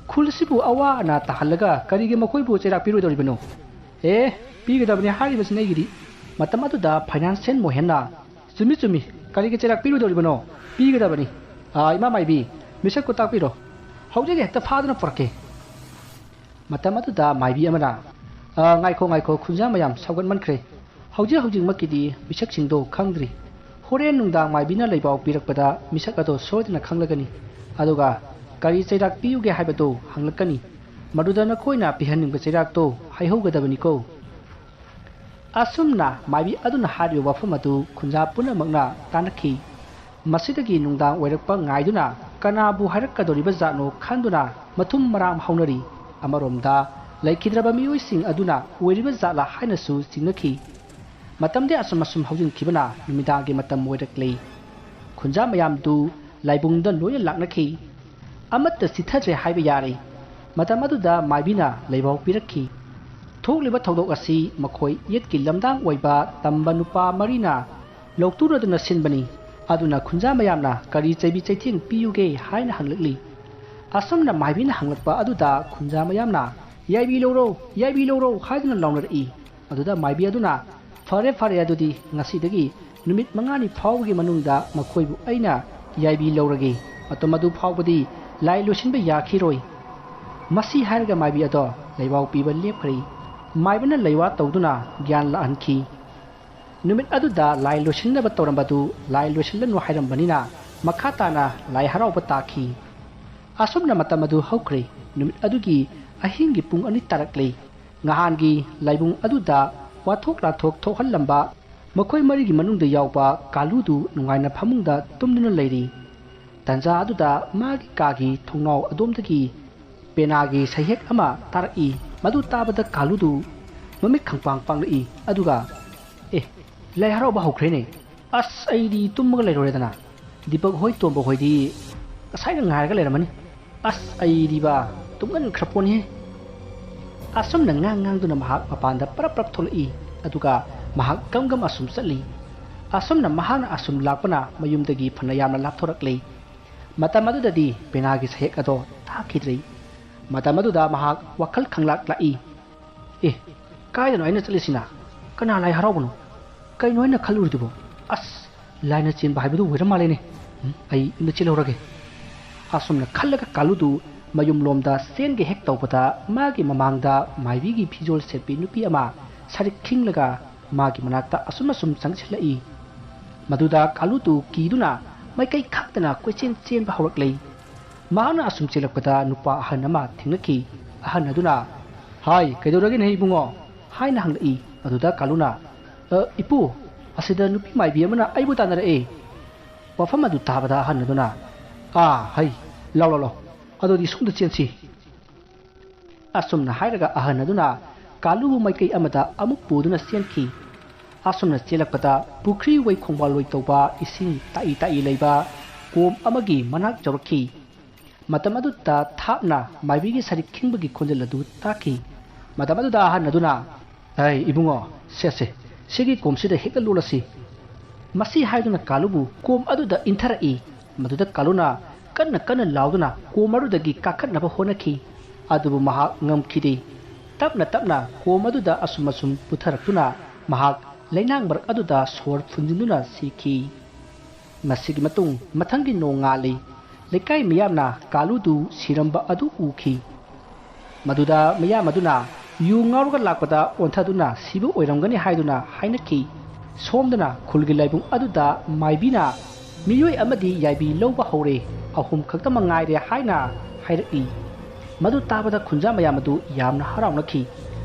ꯈꯨꯜ ꯑꯁꯤꯕꯨ ꯑꯋꯥ ꯑꯅꯥ ꯇꯥꯍꯜꯂꯒ ꯀꯔꯤꯒꯤ ꯃꯈꯣꯏꯕꯨ ꯆꯩꯔꯥꯛ ꯄꯤꯔꯣꯏꯗꯧꯔꯤꯕꯅꯣ? ꯑꯦ, ꯄꯤꯒꯗꯕꯅꯤ ꯍꯥꯏꯔꯤꯕꯁꯤꯅ ꯑꯩꯒꯤꯗꯤ꯫" ꯃꯇꯝ ꯑꯗꯨꯗ ꯐꯥꯏꯅꯥꯟꯁꯤꯌꯦꯜ ꯃꯣꯍꯦꯟꯅ, "ꯆꯨꯝꯃꯤ, ꯆꯨꯝꯃꯤ, ꯀꯔꯤꯒꯤ ꯆꯩꯔꯥꯛ ꯄꯤꯔꯣꯏꯗꯧꯔꯤꯕꯅꯣ? ꯄꯤꯒꯗꯕꯅꯤ꯫ ꯑꯥ, ꯏꯃꯥ ꯃꯥꯏꯕꯤ, ꯃꯤꯁꯛꯄꯨ ꯇꯥꯛꯄꯤꯔꯣ꯫ ꯍꯧꯖꯤꯛ ꯍꯦꯛꯇ ꯐꯥꯗꯨꯅ ꯄꯨꯔꯛꯀꯦ꯫" ꯃꯇꯝ ꯑꯗꯨꯗ ꯃꯥꯏꯕꯤ ꯑꯃꯅ, ꯑ, ꯉꯥꯏꯈꯣ, ꯉꯥꯏꯈꯣ, ꯈꯨꯟꯖꯥ ꯃꯌꯥꯝ ꯁꯧꯒꯠꯃꯟꯈ꯭ꯔꯦ꯫ ꯍꯧꯖꯤꯛ ꯍꯧꯖꯤꯛꯃꯛꯀꯤꯗꯤ ꯃꯤꯁꯛꯁꯤꯡꯗꯣ ꯈꯪꯗ꯭ꯔꯤ꯫ ꯍꯣꯔꯦꯟ ꯅꯨꯡꯗꯥꯡ ꯃꯥꯏꯕꯤꯅ ꯂꯩꯕꯥꯎ ꯄꯤꯔꯛꯄꯗ ꯃꯤꯁꯛ ꯑꯗꯣ ꯁꯣꯏꯗꯅ ꯈꯪꯂꯒꯅꯤ꯫ ꯑꯗꯨꯒ ꯀꯔꯤ ꯆꯩꯔꯥꯛ ꯄꯤꯌꯨꯒꯦ ꯍꯥꯏꯕꯗꯣ ꯍꯪꯂꯛꯀꯅꯤ꯫ ꯃꯗꯨꯗ ꯅꯈꯣꯏꯅ ꯄꯤꯍꯟꯅꯤꯡꯕ ꯆꯩꯔꯥꯛꯇꯣ ꯍꯥꯏꯍꯧꯒꯗꯕꯅꯤꯀꯣ꯫ ꯑꯁꯨꯝꯅ ꯃꯥꯏꯕꯤ ꯑꯗꯨꯅ ꯍꯥꯏꯔꯤꯕ ꯋꯥꯐꯝ ꯑꯗꯨ ꯈꯨꯟꯖꯥ ꯄꯨꯝꯅꯃꯛꯅ ꯇꯥꯅꯈꯤ꯫ ꯃꯁꯤꯗꯒꯤ ꯅꯨꯡꯗꯥꯡ ꯑꯣꯏꯔꯛꯄ ꯉꯥꯏꯗꯨꯅ ꯀꯅꯥꯕꯨ ꯍꯥꯏꯔꯛꯀꯗꯧꯔꯤꯕ ꯖꯥꯠꯅꯣ ꯈꯟꯗꯨꯅ ꯃꯊꯨꯝ ꯃꯔꯥꯝ ꯍꯧꯅꯔꯤ꯫ ꯑꯃꯔꯣꯝꯗ ꯂꯩꯈꯤꯗ꯭ꯔꯕ ꯃꯤꯑꯣꯏꯁꯤꯡ ꯑꯗꯨꯅ ꯑꯣꯏꯔꯤꯕ ꯖꯥꯠꯂꯥ ꯍꯥꯏꯅꯁꯨ ꯆꯤꯡꯅꯈꯤ꯫ ꯃꯇꯝꯗꯤ ꯑꯁꯨꯝ ꯑꯁꯨꯝ ꯍꯧꯖꯤꯟꯈꯤꯕꯅ ꯅꯨꯃꯤꯗꯥꯡꯒꯤ ꯃꯇꯝ ꯑꯣꯏꯔꯛꯂꯦ꯫ ꯈꯨꯟꯖꯥ ꯃꯌꯥꯝꯗꯨ ꯂꯥꯏꯕꯨꯡꯗ ꯂꯣꯏꯅ ꯂꯥꯛꯅꯈꯤ꯫ ꯑꯃꯠꯇ ꯆꯤꯠꯊꯗ꯭ꯔꯦ ꯍꯥꯏꯕ ꯌꯥꯔꯦ꯫ ꯃꯇꯝ ꯑꯗꯨꯗ ꯃꯥꯏꯕꯤꯅ ꯂꯩꯕꯥꯎ ꯄꯤꯔꯛꯈꯤ꯫ ꯊꯣꯛꯂꯤꯕ ꯊꯧꯗꯣꯛ ꯑꯁꯤ ꯃꯈꯣꯏ ꯌꯦꯠꯀꯤ ꯂꯝꯗꯥꯡ ꯑꯣꯏꯕ ꯇꯝꯕ ꯅꯨꯄꯥ ꯃꯔꯤꯅ ꯂꯧꯇꯨꯔꯗꯨꯅ ꯁꯤꯟꯕꯅꯤ꯫ ꯑꯗꯨꯅ ꯈꯨꯟꯖꯥ ꯃꯌꯥꯝꯅ ꯀꯔꯤ ꯆꯩꯕꯤ ꯆꯩꯊꯦꯡ ꯄꯤꯌꯨꯒꯦ ꯍꯥꯏꯅ ꯍꯪꯂꯛꯂꯤ꯫ ꯑꯁꯨꯝꯅ ꯃꯥꯏꯕꯤꯅ ꯍꯪꯂꯛꯄ ꯑꯗꯨꯗ ꯈꯨꯟꯖꯥ ꯃꯌꯥꯝꯅ "ꯌꯥꯏꯕꯤ ꯂꯧꯔꯣ, ꯌꯥꯏꯕꯤ ꯂꯧꯔꯣ" ꯍꯥꯏꯗꯨꯅ ꯂꯥꯎꯅꯔꯛꯏ꯫ ꯑꯗꯨꯗ ꯃꯥꯏꯕꯤ ꯑꯗꯨꯅ, "ꯐꯔꯦ, ꯐꯔꯦ, ꯑꯗꯨꯗꯤ ꯉꯁꯤꯗꯒꯤ ꯅꯨꯃꯤꯠ ꯃꯉꯥꯅꯤ ꯐꯥꯎꯕꯒꯤ ꯃꯅꯨꯡꯗ ꯃꯈꯣꯏꯕꯨ ꯑꯩꯅ ꯌꯥꯏꯕꯤ ꯂꯧꯔꯒꯦ꯫ ꯃꯇꯝ ꯑꯗꯨ ꯐꯥꯎꯕꯗꯤ ꯂꯥꯏ ꯂꯣꯏꯁꯤꯟꯕ ꯌꯥꯈꯤꯔꯣꯏ"꯫ ꯃꯁꯤ ꯍꯥꯏꯔꯒ ꯃꯥꯏꯕꯤ ꯑꯗꯣ ꯂꯩꯕꯥꯎ ꯄꯤꯕ ꯂꯦꯞꯈ꯭ꯔꯦ꯫ ꯃꯥꯏꯕꯅ ꯂꯩꯋꯥ ꯇꯧꯗꯨꯅ ꯒ꯭ꯌꯥꯟ ꯂꯥꯛꯍꯟꯈꯤ꯫ ꯅꯨꯃꯤꯠ ꯑꯗꯨꯗ ꯂꯥꯏ ꯂꯣꯏꯁꯤꯟꯅꯕ ꯇꯧꯔꯝꯕꯗꯨ ꯂꯥꯏ ꯂꯣꯏꯁꯤꯜꯂꯅꯨ ꯍꯥꯏꯔꯝꯕꯅꯤꯅ ꯃꯈꯥ ꯇꯥꯅ ꯂꯥꯏ ꯍꯔꯥꯎꯕ ꯇꯥꯈꯤ꯫ ꯑꯁꯨꯝꯅ ꯃꯇꯝ ꯑꯗꯨ ꯍꯧꯈ꯭ꯔꯦ꯫ ꯅꯨꯃꯤꯠ ꯑꯗꯨꯒꯤ ꯑꯍꯤꯡꯒꯤ ꯄꯨꯡ ꯑꯅꯤ ꯇꯥꯔꯛꯂꯦ꯫ ꯅꯍꯥꯟꯒꯤ ꯂꯥꯏꯕꯨꯡ ꯑꯗꯨꯗ ꯋꯥꯊꯣꯛ ꯂꯥꯟꯊꯣꯛ ꯊꯣꯛꯍꯜꯂꯝꯕ ꯃꯈꯣꯏ ꯃꯔꯤꯒꯤ ꯃꯅꯨꯡꯗ ꯌꯥꯎꯕ ꯀꯥꯂꯨꯗꯨ ꯅꯨꯡꯉꯥꯏꯅ ꯐꯃꯨꯡꯗ ꯇꯨꯝꯗꯨꯅ ꯂꯩꯔꯤ꯫ ꯇꯟꯖꯥ ꯑꯗꯨꯗ ꯃꯥꯒꯤ ꯀꯥꯒꯤ ꯊꯣꯡꯅꯥꯎ ꯑꯗꯣꯝꯗꯒꯤ ꯄꯦꯅꯥꯒꯤ ꯁꯩꯍꯦꯛ ꯑꯃ ꯇꯥꯔꯛꯏ꯫ ꯃꯗꯨ ꯇꯥꯕꯗ ꯀꯥꯂꯨꯗꯨ ꯃꯃꯤꯠ ꯈꯪꯄꯥꯡ ꯄꯥꯡꯂꯛꯏ꯫ ꯑꯗꯨꯒ, "ꯑꯦ, ꯂꯥꯏ ꯍꯔꯥꯎꯕ ꯍꯧꯈ꯭ꯔꯦꯅꯦ꯫ ꯑꯁ, ꯑꯩꯗꯤ ꯇꯨꯝꯃꯒ ꯂꯩꯔꯨꯔꯦꯗꯅ꯫ ꯗꯤꯄꯛ ꯍꯣꯏ, ꯇꯣꯝꯕ ꯍꯣꯏꯗꯤ ꯉꯁꯥꯏꯅ ꯉꯥꯏꯔꯒ ꯂꯩꯔꯝꯃꯅꯤ꯫ ꯑꯁ, ꯑꯩꯗꯤꯕ ꯇꯨꯝꯒꯟꯈ꯭ꯔ ꯄꯣꯠꯅꯤꯍꯦ"꯫ ꯑꯁꯨꯝꯅ ꯉꯥꯡ ꯉꯥꯡꯗꯨꯅ ꯃꯍꯥꯛ ꯃꯄꯥꯟꯗ ꯄꯔꯞ ꯄꯔꯞ ꯊꯣꯛꯂꯛꯏ꯫ ꯑꯗꯨꯒ ꯃꯍꯥꯛ ꯒꯝ ꯒꯝ ꯑꯁꯨꯝ ꯆꯠꯂꯤ꯫ ꯑꯁꯨꯝꯅ ꯃꯍꯥꯛꯅ ꯑꯁꯨꯝ ꯂꯥꯛꯄꯅ ꯃꯌꯨꯝꯗꯒꯤ ꯐꯅ ꯌꯥꯝꯅ ꯂꯥꯞꯊꯣꯔꯛꯂꯦ꯫ ꯃꯇꯝ ꯑꯗꯨꯗꯗꯤ ꯄꯦꯅꯥꯒꯤ ꯁꯩꯍꯦꯛ ꯑꯗꯣ ꯇꯥꯈꯤꯗ꯭ꯔꯦ꯫ ꯃꯇꯝ ꯑꯗꯨꯗ ꯃꯍꯥꯛ ꯋꯥꯈꯜ ꯈꯪꯂꯥꯛ ꯂꯥꯛꯏ꯫ "ꯑꯦ, ꯀꯥꯏꯗꯅꯣ ꯑꯩꯅ ꯆꯠꯂꯤꯁꯤꯅ? ꯀꯅꯥ ꯂꯥꯏ ꯍꯔꯥꯎꯕꯅꯣ? ꯀꯩꯅꯣ ꯑꯩꯅ ꯈꯜꯂꯨꯔꯤꯗꯨꯕꯣ? ꯑꯁ, ꯂꯥꯏꯅ ꯆꯦꯟꯕ ꯍꯥꯏꯕꯗꯨ ꯑꯣꯏꯔ ꯃꯥꯜꯂꯦꯅꯦ꯫ ꯎꯝ, ꯑꯩ ꯌꯨꯝꯗ ꯆꯦꯜꯍꯧꯔꯒꯦ"꯫ ꯑꯁꯨꯝꯅ ꯈꯜꯂꯒ ꯀꯥꯂꯨꯗꯨ ꯃꯌꯨꯝꯂꯣꯝꯗ ꯆꯦꯟꯒꯦ ꯍꯦꯛ ꯇꯧꯕꯗ, ꯃꯥꯒꯤ ꯃꯃꯥꯡꯗ ꯃꯥꯏꯕꯤꯒꯤ ꯐꯤꯖꯣꯜ ꯁꯦꯠꯄꯤ ꯅꯨꯄꯤ ꯑꯃ ꯁꯔꯤꯛ ꯈꯤꯡꯂꯒ ꯃꯥꯒꯤ ꯃꯅꯥꯛꯇ ꯑꯁꯨꯝ ꯑꯁꯨꯝ ꯆꯪꯁꯤꯜꯂꯛꯏ꯫ ꯃꯗꯨꯗ ꯀꯥꯂꯨꯗꯨ ꯀꯤꯗꯨꯅ ꯃꯥꯏꯀꯩ ꯈꯪꯗꯅ ꯀꯣꯏꯆꯦꯟ ꯆꯦꯟꯕ ꯍꯧꯔꯛꯂꯦ꯫ ꯃꯍꯥꯛꯅ ꯑꯁꯨꯝ ꯆꯦꯜꯂꯛꯄꯗ ꯅꯨꯄꯥ ꯑꯍꯟ ꯑꯃ ꯊꯦꯡꯅꯈꯤ꯫ ꯑꯍꯟ ꯑꯗꯨꯅ, "ꯍꯥꯏ, ꯀꯩꯗꯧꯔꯒꯦꯅꯦ ꯏꯕꯨꯡꯉꯣ?" ꯍꯥꯏꯅ ꯍꯪꯂꯛꯏ꯫ ꯑꯗꯨꯗ ꯀꯥꯂꯨꯅ, "ꯑ, ꯏꯄꯨ, ꯑꯁꯤꯗ ꯅꯨꯄꯤ ꯃꯥꯏꯕꯤ ꯑꯃꯅ ꯑꯩꯕꯨ ꯇꯥꯟꯅꯔꯛꯑꯦ꯫" ꯋꯥꯐꯝ ꯑꯗꯨ ꯇꯥꯕꯗ ꯑꯍꯜ ꯑꯗꯨꯅ, "ꯑꯥ, ꯍꯩ, ꯂꯥꯎ, ꯂꯥꯎ, ꯂꯥꯎ, ꯑꯗꯨꯗꯤ ꯁꯣꯝꯗ ꯆꯦꯟꯁꯤ꯫" ꯑꯁꯨꯝꯅ ꯍꯥꯏꯔꯒ ꯑꯍꯜ ꯑꯗꯨꯅ ꯀꯥꯂꯨꯕꯨ ꯃꯥꯏꯀꯩ ꯑꯃꯗ ꯑꯃꯨꯛ ꯄꯨꯗꯨꯅ ꯆꯦꯟꯈꯤ꯫ ꯑꯁꯨꯝꯅ ꯆꯦꯜꯂꯛꯄꯗ ꯄꯨꯈ꯭ꯔꯤ ꯋꯥꯏ ꯈꯣꯡꯕꯥꯜ ꯂꯣꯏ ꯇꯧꯕ ꯏꯁꯤꯡ ꯇꯥꯛꯏ ꯇꯥꯛꯏ ꯂꯩꯕ ꯀꯣꯝ ꯑꯃꯒꯤ ꯃꯅꯥꯛ ꯌꯧꯔꯛꯈꯤ꯫ ꯃꯇꯝ ꯑꯗꯨꯗ ꯊꯥꯞꯅ ꯃꯥꯏꯕꯤꯒꯤ ꯁꯔꯤꯛ ꯈꯤꯡꯕꯒꯤ ꯈꯣꯟꯖꯦꯜ ꯑꯗꯨ ꯇꯥꯈꯤ꯫ ꯃꯇꯝ ꯑꯗꯨꯗ ꯑꯍꯜ ꯑꯗꯨꯅ, "ꯑꯩ ꯏꯕꯨꯡꯉꯣ, ꯁꯦ, ꯁꯦ, ꯁꯤꯒꯤ ꯀꯣꯝꯁꯤꯗ ꯍꯦꯛꯇ ꯂꯣꯠꯂꯁꯤ꯫" ꯃꯁꯤ ꯍꯥꯏꯗꯨꯅ ꯀꯥꯂꯨꯕꯨ ꯀꯣꯝ ꯑꯗꯨꯗ ꯏꯟꯊꯔꯛꯏ꯫ ꯃꯗꯨꯗ ꯀꯥꯂꯨꯅ ꯀꯟꯅ ꯀꯟꯅ ꯂꯥꯎꯗꯨꯅ ꯀꯣꯝ ꯑꯗꯨꯗꯒꯤ ꯀꯥꯈꯠꯅꯕ ꯍꯣꯠꯅꯈꯤ꯫ ꯑꯗꯨꯕꯨ ꯃꯍꯥꯛ ꯉꯝꯈꯤꯗꯦ꯫ ꯇꯞꯅ ꯇꯞꯅ ꯀꯣꯝ ꯑꯗꯨꯗ ꯑꯁꯨꯝ ꯑꯁꯨꯝ ꯄꯨꯊꯔꯛꯇꯨꯅ ꯃꯍꯥꯛ ꯂꯩꯅꯥꯡ ꯃꯔꯛ ꯑꯗꯨꯗ ꯁꯣꯔ ꯐꯨꯟꯖꯤꯟꯗꯨꯅ ꯁꯤꯈꯤ꯫ ꯃꯁꯤꯒꯤ ꯃꯇꯨꯡ ꯃꯊꯪꯒꯤ ꯅꯣꯡꯉꯥꯜꯂꯤ꯫ ꯂꯩꯀꯥꯏ ꯃꯤꯌꯥꯝꯅ ꯀꯥꯂꯨꯗꯨ ꯁꯤꯔꯝꯕ ꯑꯗꯨ ꯎꯈꯤ꯫ ꯃꯗꯨꯗ ꯃꯤꯌꯥꯝ ꯑꯗꯨꯅ ꯌꯨ ꯉꯥꯎꯔꯒ ꯂꯥꯛꯄꯗ ꯑꯣꯟꯊꯗꯨꯅ ꯁꯤꯕ ꯑꯣꯏꯔꯝꯒꯅꯤ ꯍꯥꯏꯗꯨꯅ ꯍꯥꯏꯅꯈꯤ꯫ ꯁꯣꯝꯗꯅ ꯈꯨꯜꯒꯤ ꯂꯥꯏꯕꯨꯡ ꯑꯗꯨꯗ ꯃꯥꯏꯕꯤꯅ ꯃꯤꯑꯣꯏ ꯑꯃꯗꯤ ꯌꯥꯏꯕꯤ ꯂꯧꯕ ꯍꯧꯔꯦ, ꯑꯍꯨꯝ ꯈꯛꯇꯃꯛ ꯉꯥꯏꯔꯦ ꯍꯥꯏꯅ ꯍꯥꯏꯔꯛꯏ꯫ ꯃꯗꯨ ꯇꯥꯕꯗ ꯈꯨꯟꯖꯥ ꯃꯌꯥꯝ ꯑꯗꯨ ꯌꯥꯝꯅ ꯍꯔꯥꯎꯅꯈꯤ꯫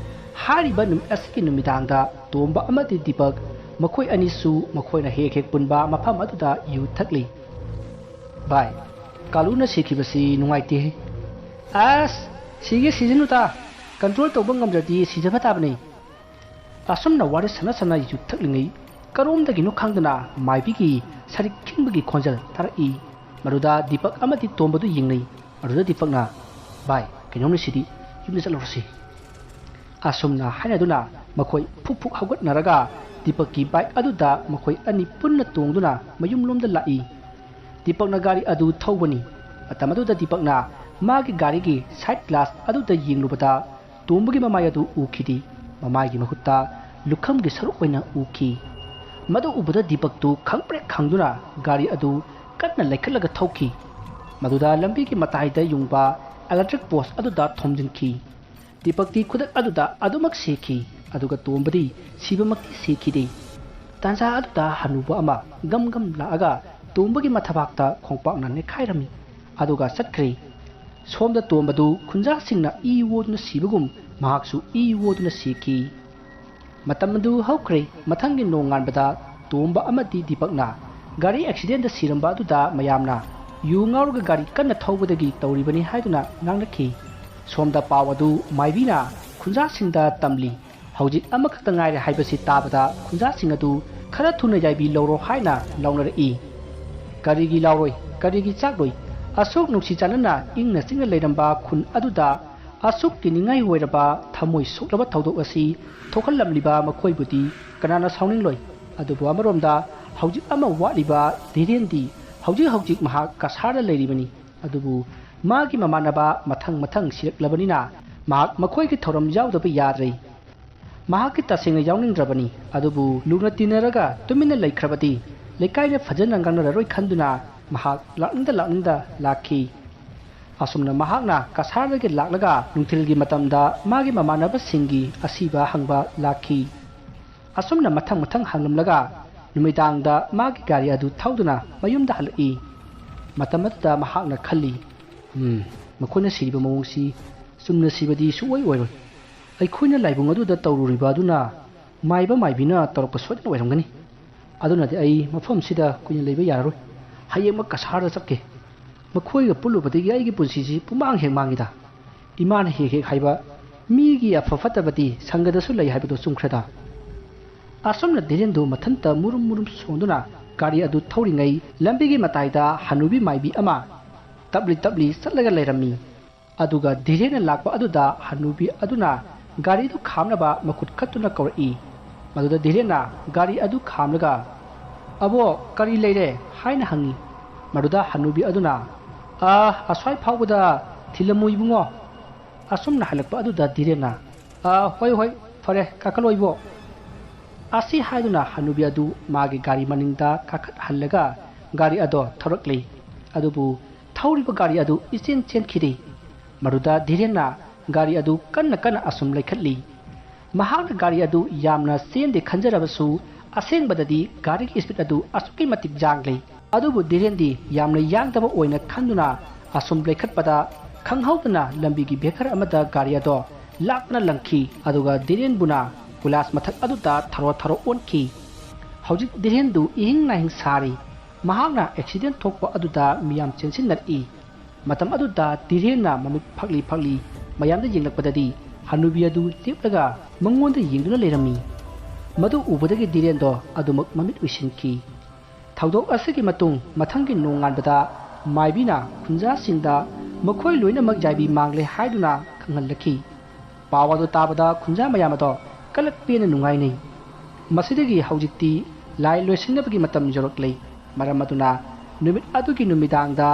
ꯍꯥꯏꯔꯤꯕ ꯅꯨꯃꯤꯠ ꯑꯁꯤꯒꯤ ꯅꯨꯃꯤꯗꯥꯡꯗ ꯇꯣꯝꯕ ꯑꯃꯗꯤ ꯗꯤꯄꯛ, ꯃꯈꯣꯏ ꯑꯅꯤꯁꯨ ꯃꯈꯣꯏꯅ ꯍꯦꯛ ꯍꯦꯛ ꯄꯨꯟꯕ ꯃꯐꯝ ꯑꯗꯨꯗ ꯌꯨ ꯊꯛꯂꯤ꯫ "ꯚꯥꯏ, ꯀꯥꯂꯨꯅ ꯁꯤꯈꯤꯕꯁꯤ ꯅꯨꯡꯉꯥꯏꯇꯦꯍꯦ꯫" "ꯑꯁ, ꯁꯤꯒꯦ ꯁꯤꯖꯅꯨꯗ, ꯀꯟꯇ꯭ꯔꯣꯜ ꯇꯧꯕ ꯉꯝꯗ꯭ꯔꯗꯤ ꯁꯤꯖꯕ ꯇꯥꯕꯅꯤ꯫" ꯑꯁꯨꯝꯅ ꯋꯥꯔꯤ ꯁꯥꯟꯅ ꯁꯥꯟꯅ ꯌꯨ ꯊꯛꯂꯤꯉꯩ, ꯀꯔꯣꯝꯗꯒꯤꯅꯣ ꯈꯪꯗꯅ ꯃꯥꯏꯕꯤꯒꯤ ꯁꯔꯤꯛ ꯈꯤꯡꯕꯒꯤ ꯈꯣꯟꯖꯦꯜ ꯇꯥꯔꯛꯏ꯫ ꯃꯗꯨꯗ ꯗꯤꯄꯛ ꯑꯃꯗꯤ ꯇꯣꯝꯕꯗꯨ ꯌꯦꯡꯅꯩ꯫ ꯃꯗꯨꯗ ꯗꯤꯄꯛꯅ, "ꯚꯥꯏ, ꯀꯩꯅꯣꯝꯅꯤ ꯁꯤꯗꯤ, ꯌꯨꯝꯗ ꯆꯠꯂꯨꯔꯁꯤ꯫" ꯑꯁꯨꯝꯅ ꯍꯥꯏꯅꯗꯨꯅ ꯃꯈꯣꯏ ꯐꯨꯛ ꯐꯨꯛ ꯍꯧꯒꯠꯅꯔꯒ ꯗꯤꯄꯛꯀꯤ ꯕꯥꯏꯛ ꯑꯗꯨꯗ ꯃꯈꯣꯏ ꯑꯅꯤ ꯄꯨꯟꯅ ꯇꯣꯡꯗꯨꯅ ꯃꯌꯨꯝꯂꯣꯝꯗ ꯂꯥꯛꯏ꯫ ꯗꯤꯄꯛꯅ ꯒꯥꯔꯤ ꯑꯗꯨ ꯊꯧꯕꯅꯤ꯫ ꯃꯇꯝ ꯑꯗꯨꯗ ꯗꯤꯄꯛꯅ ꯃꯥꯒꯤ ꯒꯥꯔꯤꯒꯤ ꯁꯥꯏꯠ ꯒ꯭ꯂꯥꯁ ꯑꯗꯨꯗ ꯌꯦꯡꯂꯨꯕꯗ ꯇꯣꯝꯕꯒꯤ ꯃꯃꯥꯏ ꯑꯗꯨ ꯎꯈꯤꯗꯦ꯫ ꯃꯃꯥꯏꯒꯤ ꯃꯍꯨꯠꯇ ꯂꯨꯈꯝꯒꯤ ꯁꯔꯨꯛ ꯑꯣꯏꯅ ꯎꯈꯤ꯫ ꯃꯗꯨ ꯎꯕꯗ ꯗꯤꯄꯛꯇꯨ ꯈꯪꯄ꯭ꯔꯦꯛ ꯈꯪꯗꯨꯅ ꯒꯥꯔꯤ ꯑꯗꯨ ꯀꯟꯅ ꯂꯩꯈꯠꯂꯒ ꯊꯧꯈꯤ꯫ ꯃꯗꯨꯗ ꯂꯝꯕꯤꯒꯤ ꯃꯇꯥꯏꯗ ꯌꯨꯡꯕ ꯏꯂꯦꯛꯇ꯭ꯔꯤꯛ ꯄꯣꯁ ꯑꯗꯨꯗ ꯊꯣꯝꯖꯤꯟꯈꯤ꯫ ꯗꯤꯄꯛꯇꯤ ꯈꯨꯗꯛ ꯑꯗꯨꯗ ꯑꯗꯨꯃꯛ ꯁꯤꯈꯤ, ꯑꯗꯨꯒ ꯇꯣꯝꯕꯗꯤ ꯁꯤꯕꯃꯛꯇꯤ ꯁꯤꯈꯤꯗꯦ꯫ ꯇꯥꯟꯖꯥ ꯑꯗꯨꯗ ꯍꯅꯨꯕ ꯑꯃ ꯒꯝ ꯒꯝ ꯂꯥꯛꯑꯒ ꯇꯣꯝꯕꯒꯤ ꯃꯊꯕꯥꯛꯇ ꯈꯣꯡꯄꯥꯛꯅ ꯅꯦꯠꯈꯥꯏꯔꯝꯃꯤ, ꯑꯗꯨꯒ ꯆꯠꯈ꯭ꯔꯦ꯫ ꯁꯣꯝꯗ ꯇꯣꯝꯕꯗꯨ ꯈꯨꯟꯖꯥꯁꯤꯡꯅ ꯏ ꯑꯣꯗꯨꯅ ꯁꯤꯕꯒꯨꯝ ꯃꯍꯥꯛꯁꯨ ꯏ ꯑꯣꯗꯨꯅ ꯁꯤꯈꯤ꯫ ꯃꯇꯝ ꯑꯗꯨ ꯍꯧꯈ꯭ꯔꯦ꯫ ꯃꯊꯪꯒꯤ ꯅꯣꯡꯉꯥꯟꯕꯗ ꯇꯣꯝꯕ ꯑꯃꯗꯤ ꯗꯤꯄꯛꯅ ꯒꯥꯔꯤ ꯑꯦꯛꯁꯤꯗꯦꯟꯗ ꯁꯤꯔꯝꯕ ꯑꯗꯨꯗ ꯃꯌꯥꯝꯅ ꯌꯨ ꯉꯥꯎꯔꯒ ꯒꯥꯔꯤ ꯀꯟꯅ ꯊꯧꯕꯗꯒꯤ ꯇꯧꯔꯤꯕꯅꯤ ꯍꯥꯏꯗꯨꯅ ꯉꯥꯡꯅꯈꯤ꯫ ꯁꯣꯝꯗ ꯄꯥꯎ ꯑꯗꯨ ꯃꯥꯏꯕꯤꯅ ꯈꯨꯟꯖꯥꯁꯤꯡꯗ ꯇꯝꯂꯤ꯫ ꯍꯧꯖꯤꯛ ꯑꯃꯈꯛꯇ ꯉꯥꯏꯔꯦ ꯍꯥꯏꯕꯁꯤ ꯇꯥꯕꯗ ꯈꯨꯟꯖꯥꯁꯤꯡ ꯑꯗꯨ ꯈꯔ ꯊꯨꯅ ꯌꯥꯏꯕꯤ ꯂꯧꯔꯣ ꯍꯥꯏꯅ ꯂꯥꯎꯅꯔꯛꯏ꯫ ꯀꯔꯤꯒꯤ ꯂꯥꯎꯔꯣꯏ? ꯀꯔꯤꯒꯤ ꯆꯥꯛꯂꯣꯏ? ꯑꯁꯨꯛ ꯅꯨꯡꯁꯤ ꯆꯥꯟꯅꯅ ꯏꯪꯅ ꯆꯤꯛꯅ ꯂꯩꯔꯝꯕ ꯈꯨꯟ ꯑꯗꯨꯗ ꯑꯁꯨꯛ ꯀꯤꯅꯤꯡꯉꯥꯏ ꯑꯣꯏꯔꯕ ꯊꯃꯣꯏ ꯁꯣꯛꯂꯕ ꯊꯧꯗꯣꯛ ꯑꯁꯤ ꯊꯣꯛꯍꯜꯂꯝꯂꯤꯕ ꯃꯈꯣꯏꯕꯨꯗꯤ ꯀꯅꯥꯅ ꯁꯥꯎꯅꯤꯡꯂꯣꯏ? ꯑꯗꯨꯕꯨ ꯑꯃꯔꯣꯝꯗ ꯍꯧꯖꯤꯛ ꯑꯃ ꯋꯥꯠꯂꯤꯕ ꯙꯤꯔꯦꯟꯗꯤ ꯍꯧꯖꯤꯛ ꯍꯧꯖꯤꯛ ꯃꯍꯥꯛ ꯀꯁꯥꯔꯗ ꯂꯩꯔꯤꯕꯅꯤ꯫ ꯑꯗꯨꯕꯨ ꯃꯥꯒꯤ ꯃꯃꯥꯟꯅꯕ ꯃꯊꯪ ꯃꯊꯪ ꯁꯤꯔꯛꯂꯕꯅꯤꯅ ꯃꯍꯥꯛ ꯃꯈꯣꯏꯒꯤ ꯊꯧꯔꯝ ꯌꯥꯎꯗꯕ ꯌꯥꯗ꯭ꯔꯦ꯫ ꯃꯍꯥꯛꯀꯤ ꯇꯁꯦꯡꯅ ꯌꯥꯎꯅꯤꯡꯗ꯭ꯔꯕꯅꯤ, ꯑꯗꯨꯕꯨ ꯂꯨꯅ ꯇꯤꯟꯅꯔꯒ ꯇꯨꯃꯤꯟꯅ ꯂꯩꯈ꯭ꯔꯕꯗꯤ ꯂꯩꯀꯥꯏꯅ ꯐꯖꯅ ꯉꯥꯡꯅꯔꯔꯣꯏ ꯈꯟꯗꯨꯅ ꯃꯍꯥꯛ ꯂꯥꯛꯅꯤꯡꯗ ꯂꯥꯛꯅꯤꯡꯗ ꯂꯥꯛꯈꯤ꯫ ꯑꯁꯨꯝꯅ ꯃꯍꯥꯛꯅ ꯀꯁꯥꯔꯗꯒꯤ ꯂꯥꯛꯂꯒ ꯅꯨꯡꯊꯤꯜꯒꯤ ꯃꯇꯝꯗ ꯃꯥꯒꯤ ꯃꯃꯥꯟꯅꯕꯁꯤꯡꯒꯤ ꯑꯁꯤꯕ ꯍꯪꯕ ꯂꯥꯛꯈꯤ꯫ ꯑꯁꯨꯝꯅ ꯃꯊꯪ ꯃꯊꯪ ꯍꯪꯂꯝꯂꯒ ꯅꯨꯃꯤꯗꯥꯡꯗ ꯃꯥꯒꯤ ꯒꯥꯔꯤ ꯑꯗꯨ ꯊꯧꯗꯨꯅ ꯃꯌꯨꯝꯗ ꯍꯜꯂꯛꯏ꯫ ꯃꯇꯝ ꯑꯗꯨꯗ ꯃꯍꯥꯛꯅ ꯈꯜꯂꯤ, "ꯎꯝ, ꯃꯈꯣꯏꯅ ꯁꯤꯔꯤꯕ ꯃꯑꯣꯡꯁꯤ ꯆꯨꯝꯅ ꯁꯤꯕꯗꯤ ꯁꯨꯛꯑꯣꯏ ꯑꯣꯏꯔꯣꯏ꯫ ꯑꯩꯈꯣꯏꯅ ꯂꯥꯏꯕꯨꯡ ꯑꯗꯨꯗ ꯇꯧꯔꯨꯔꯤꯕ ꯑꯗꯨꯅ ꯃꯥꯏꯕ ꯃꯥꯏꯕꯤꯅ ꯇꯧꯔꯛꯄ ꯁꯣꯏꯗꯅ ꯑꯣꯏꯔꯝꯒꯅꯤ꯫ ꯑꯗꯨꯅꯗꯤ ꯑꯩ ꯃꯐꯝꯁꯤꯗ ꯀꯨꯏꯅ ꯂꯩꯕ ꯌꯥꯔꯔꯣꯏ꯫ ꯍꯌꯦꯡꯃꯛ ꯀꯁꯥꯔꯗ ꯆꯠꯀꯦ꯫ ꯃꯈꯣꯏꯒ ꯄꯨꯜꯂꯨꯕꯗꯒꯤ ꯑꯩꯒꯤ ꯄꯨꯟꯁꯤꯁꯤ ꯄꯨꯃꯥꯡ ꯍꯦꯛ ꯃꯥꯡꯉꯤꯗ꯫ ꯏꯃꯥꯅ ꯍꯦꯛ ꯍꯦꯛ ꯍꯥꯏꯕ, ꯃꯤꯒꯤ ꯑꯐ ꯐꯠꯇꯕꯗꯤ ꯁꯪꯒꯗꯁꯨ ꯂꯩ ꯍꯥꯏꯕꯗꯨ ꯆꯨꯝꯈ꯭ꯔꯦꯗ"꯫ ꯑꯁꯨꯝꯅ ꯙꯤꯔꯦꯟꯗꯨ ꯃꯊꯟꯇ ꯃꯨꯔꯨꯝ ꯃꯨꯔꯨꯝ ꯁꯣꯟꯗꯨꯅ ꯒꯥꯔꯤ ꯑꯗꯨ ꯊꯧꯔꯤꯉꯩ ꯂꯝꯕꯤꯒꯤ ꯃꯇꯥꯏꯗ ꯍꯅꯨꯕꯤ ꯃꯥꯏꯕꯤ ꯑꯃ ꯇꯞꯂꯤ ꯇꯞꯂꯤ ꯆꯠꯂꯒ ꯂꯩꯔꯝꯃꯤ꯫ ꯑꯗꯨꯒ ꯙꯤꯔꯦꯟꯅ ꯂꯥꯛꯄ ꯑꯗꯨꯗ ꯍꯅꯨꯕꯤ ꯑꯗꯨꯅ ꯒꯥꯔꯤꯗꯨ ꯈꯥꯝꯅꯕ ꯃꯈꯨꯠ ꯀꯠꯇꯨꯅ ꯀꯧꯔꯛꯏ꯫ ꯃꯗꯨꯗ ꯙꯤꯔꯦꯟꯅ ꯒꯥꯔꯤ ꯑꯗꯨ ꯈꯥꯝꯂꯒ, "ꯑꯕꯣ, ꯀꯔꯤ ꯂꯩꯔꯦ?" ꯍꯥꯏꯅ ꯍꯪꯉꯤ꯫ ꯃꯗꯨꯗ ꯍꯅꯨꯕꯤ ꯑꯗꯨꯅ, "ꯑ, ꯑꯁ꯭ꯋꯥꯏ ꯐꯥꯎꯕꯗ ꯊꯤꯜꯂꯝꯃꯨ ꯏꯕꯨꯡꯉꯣ"꯫ ꯑꯁꯨꯝꯅ ꯍꯜꯂꯛꯄ ꯑꯗꯨꯗ ꯙꯤꯔꯦꯟꯅ, "ꯑ, ꯍꯣꯏ ꯍꯣꯏ, ꯐꯔꯦ, ꯀꯥꯈꯠꯂꯣ ꯏꯕꯣ"꯫ ꯑꯁꯤ ꯍꯥꯏꯗꯨꯅ ꯍꯅꯨꯕꯤ ꯑꯗꯨ ꯃꯥꯒꯤ ꯒꯥꯔꯤ ꯃꯅꯤꯡꯗ ꯀꯥꯈꯠꯍꯜꯂꯒ ꯒꯥꯔꯤ ꯑꯗꯣ ꯊꯧꯔꯛꯂꯤ꯫ ꯑꯗꯨꯕꯨ ꯊꯧꯔꯤꯕ ꯒꯥꯔꯤ ꯑꯗꯨ ꯏꯆꯦꯟ ꯆꯦꯟꯈꯤꯗꯦ꯫ ꯃꯗꯨꯗ ꯙꯤꯔꯦꯟꯅ ꯒꯥꯔꯤ ꯑꯗꯨ ꯀꯟꯅ ꯀꯟꯅ ꯑꯁꯨꯝ ꯂꯩꯈꯠꯂꯤ꯫ ꯃꯍꯥꯛꯅ ꯒꯥꯔꯤ ꯑꯗꯨ ꯌꯥꯝꯅ ꯆꯦꯟꯗꯦ ꯈꯟꯖꯔꯕꯁꯨ, ꯑꯁꯦꯡꯕꯗꯗꯤ ꯒꯥꯔꯤꯒꯤ speed ꯑꯗꯨ ꯑꯁꯨꯛꯀꯤ ꯃꯇꯤꯛ ꯌꯥꯡꯂꯤ꯫ ꯑꯗꯨꯕꯨ ꯙꯤꯔꯦꯟꯗꯤ ꯌꯥꯝꯅ ꯌꯥꯡꯗꯕ ꯑꯣꯏꯅ ꯈꯟꯗꯨꯅ ꯑꯁꯨꯝ ꯂꯩꯈꯠꯄꯗ, ꯈꯪꯍꯧꯗꯅ ꯂꯝꯕꯤꯒꯤ ꯕꯦꯀꯔ ꯑꯃꯗ ꯒꯥꯔꯤ ꯑꯗꯣ ꯂꯥꯛꯇꯨꯅ ꯂꯪꯈꯤ꯫ ꯑꯗꯨꯒ ꯙꯤꯔꯦꯟꯕꯨꯅ ꯀꯣꯏꯂꯥꯁ ꯃꯊꯛ ꯑꯗꯨꯗ ꯊꯔꯣ ꯊꯔꯣ ꯑꯣꯟꯈꯤ꯫ ꯍꯧꯖꯤꯛ ꯙꯤꯔꯦꯟꯗꯨ ꯏꯍꯤꯡ ꯅꯥꯍꯤꯡ ꯁꯥꯔꯤ꯫ ꯃꯍꯥꯛꯅ accident ꯊꯣꯛꯄ ꯑꯗꯨꯗ ꯃꯤꯌꯥꯝ ꯆꯦꯟꯁꯤꯟꯅꯔꯛꯏ꯫ ꯃꯇꯝ ꯑꯗꯨꯗ ꯙꯤꯔꯦꯟꯅ ꯃꯃꯤꯠ ꯐꯛꯂꯤ ꯐꯛꯂꯤ ꯃꯌꯥꯝꯗ ꯌꯦꯡꯂꯛꯄꯗꯗꯤ, ꯍꯅꯨꯕꯤ ꯑꯗꯨ ꯂꯦꯞꯂꯒ ꯃꯉꯣꯟꯗ ꯌꯦꯡꯗꯨꯅ ꯂꯩꯔꯝꯃꯤ꯫ ꯃꯗꯨ ꯎꯕꯗꯒꯤ ꯙꯤꯔꯦꯟꯗꯣ ꯑꯗꯨꯃꯛ ꯃꯃꯤꯠ ꯎꯏꯁꯤꯟꯈꯤ꯫ ꯊꯧꯗꯣꯛ ꯑꯁꯤꯒꯤ ꯃꯇꯨꯡ ꯃꯊꯪꯒꯤ ꯅꯣꯡꯉꯥꯟꯕꯗ ꯃꯥꯏꯕꯤꯅ ꯈꯨꯟꯖꯥꯁꯤꯡꯗ ꯃꯈꯣꯏ ꯂꯣꯏꯅꯃꯛ ꯌꯥꯏꯕꯤ ꯃꯥꯡꯂꯦ ꯍꯥꯏꯗꯨꯅ ꯈꯪꯍꯜꯂꯛꯈꯤ꯫ ꯄꯥꯎ ꯑꯗꯨ ꯇꯥꯕꯗ ꯈꯨꯟꯖꯥ ꯃꯌꯥꯝ ꯑꯗꯣ ꯀꯂꯛ ꯄꯦꯟꯅ ꯅꯨꯡꯉꯥꯏꯅꯩ꯫ ꯃꯁꯤꯗꯒꯤ ꯍꯧꯖꯤꯛꯇꯤ ꯂꯥꯏ ꯂꯣꯏꯁꯤꯟꯅꯕꯒꯤ ꯃꯇꯝ ꯌꯧꯔꯛꯂꯦ꯫ ꯃꯔꯝ ꯑꯗꯨꯅ ꯅꯨꯃꯤꯠ ꯑꯗꯨꯒꯤ ꯅꯨꯃꯤꯗꯥꯡꯗ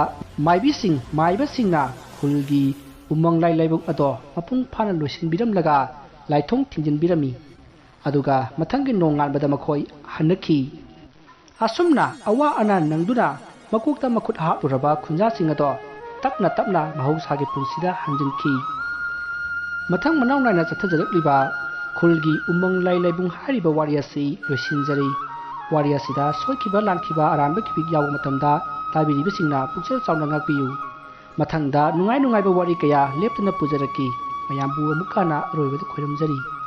ꯃꯥꯏꯕꯤꯁꯤꯡ, ꯃꯥꯏꯕꯁꯤꯡꯅ ꯈꯨꯜꯒꯤ ꯎꯃꯪ ꯂꯥꯏ ꯂꯥꯏꯕꯨꯡ ꯑꯗꯣ ꯃꯄꯨꯡ ꯐꯥꯅ ꯂꯣꯏꯁꯤꯟꯕꯤꯔꯝꯂꯒ ꯂꯥꯏꯊꯣꯡ ꯊꯤꯡꯖꯤꯟꯕꯤꯔꯝꯃꯤ꯫ ꯑꯗꯨꯒ ꯃꯊꯪꯒꯤ ꯅꯣꯡꯉꯥꯟꯕꯗ ꯃꯈꯣꯏ ꯍꯟꯅꯈꯤ꯫ ꯑꯁꯨꯝꯅ ꯑꯋꯥ ꯑꯅꯥ ꯅꯪꯗꯨꯅ ꯃꯀꯣꯛꯇ ꯃꯈꯨꯠ ꯍꯥꯞꯂꯨꯔꯕ ꯈꯨꯟꯖꯥꯁꯤꯡ ꯑꯗꯣ ꯇꯞꯅ ꯇꯞꯅ ꯃꯍꯧꯁꯥꯒꯤ ꯄꯨꯟꯁꯤꯗ ꯍꯟꯖꯤꯟꯈꯤ꯫ ꯃꯊꯪ ꯃꯅꯥꯎ ꯅꯥꯏꯅ ꯆꯠꯊꯖꯔꯛꯂꯤꯕ ꯈꯨꯜꯒꯤ ꯎꯃꯪ ꯂꯥꯏ ꯂꯥꯏꯕꯨꯡ ꯍꯥꯏꯔꯤꯕ ꯋꯥꯔꯤ ꯑꯁꯤ ꯂꯣꯏꯁꯤꯟꯖꯔꯤ꯫ ꯋꯥꯔꯤ ꯑꯁꯤꯗ ꯁꯣꯏꯈꯤꯕ ꯂꯥꯟꯈꯤꯕ ꯑꯔꯥꯟꯕ ꯀꯤꯕꯤꯛ ꯌꯥꯎꯕ ꯃꯇꯝꯗ ꯇꯥꯕꯤꯔꯤꯕꯁꯤꯡꯅ ꯄꯨꯛꯆꯦꯜ ꯆꯥꯎꯅ ꯉꯥꯛꯄꯤꯌꯨ꯫ ꯃꯊꯪꯗ ꯅꯨꯡꯉꯥꯏ ꯅꯨꯡꯉꯥꯏꯕ ꯋꯥꯔꯤ ꯀꯌꯥ ꯂꯦꯞꯇꯅ ꯄꯨꯖꯔꯛꯈꯤ꯫ ꯃꯌꯥꯝꯕꯨ ꯑꯃꯨꯛ ꯍꯟꯅ ꯑꯔꯣꯏꯕꯗ ꯈꯣꯏꯔꯝꯖꯔꯤ꯫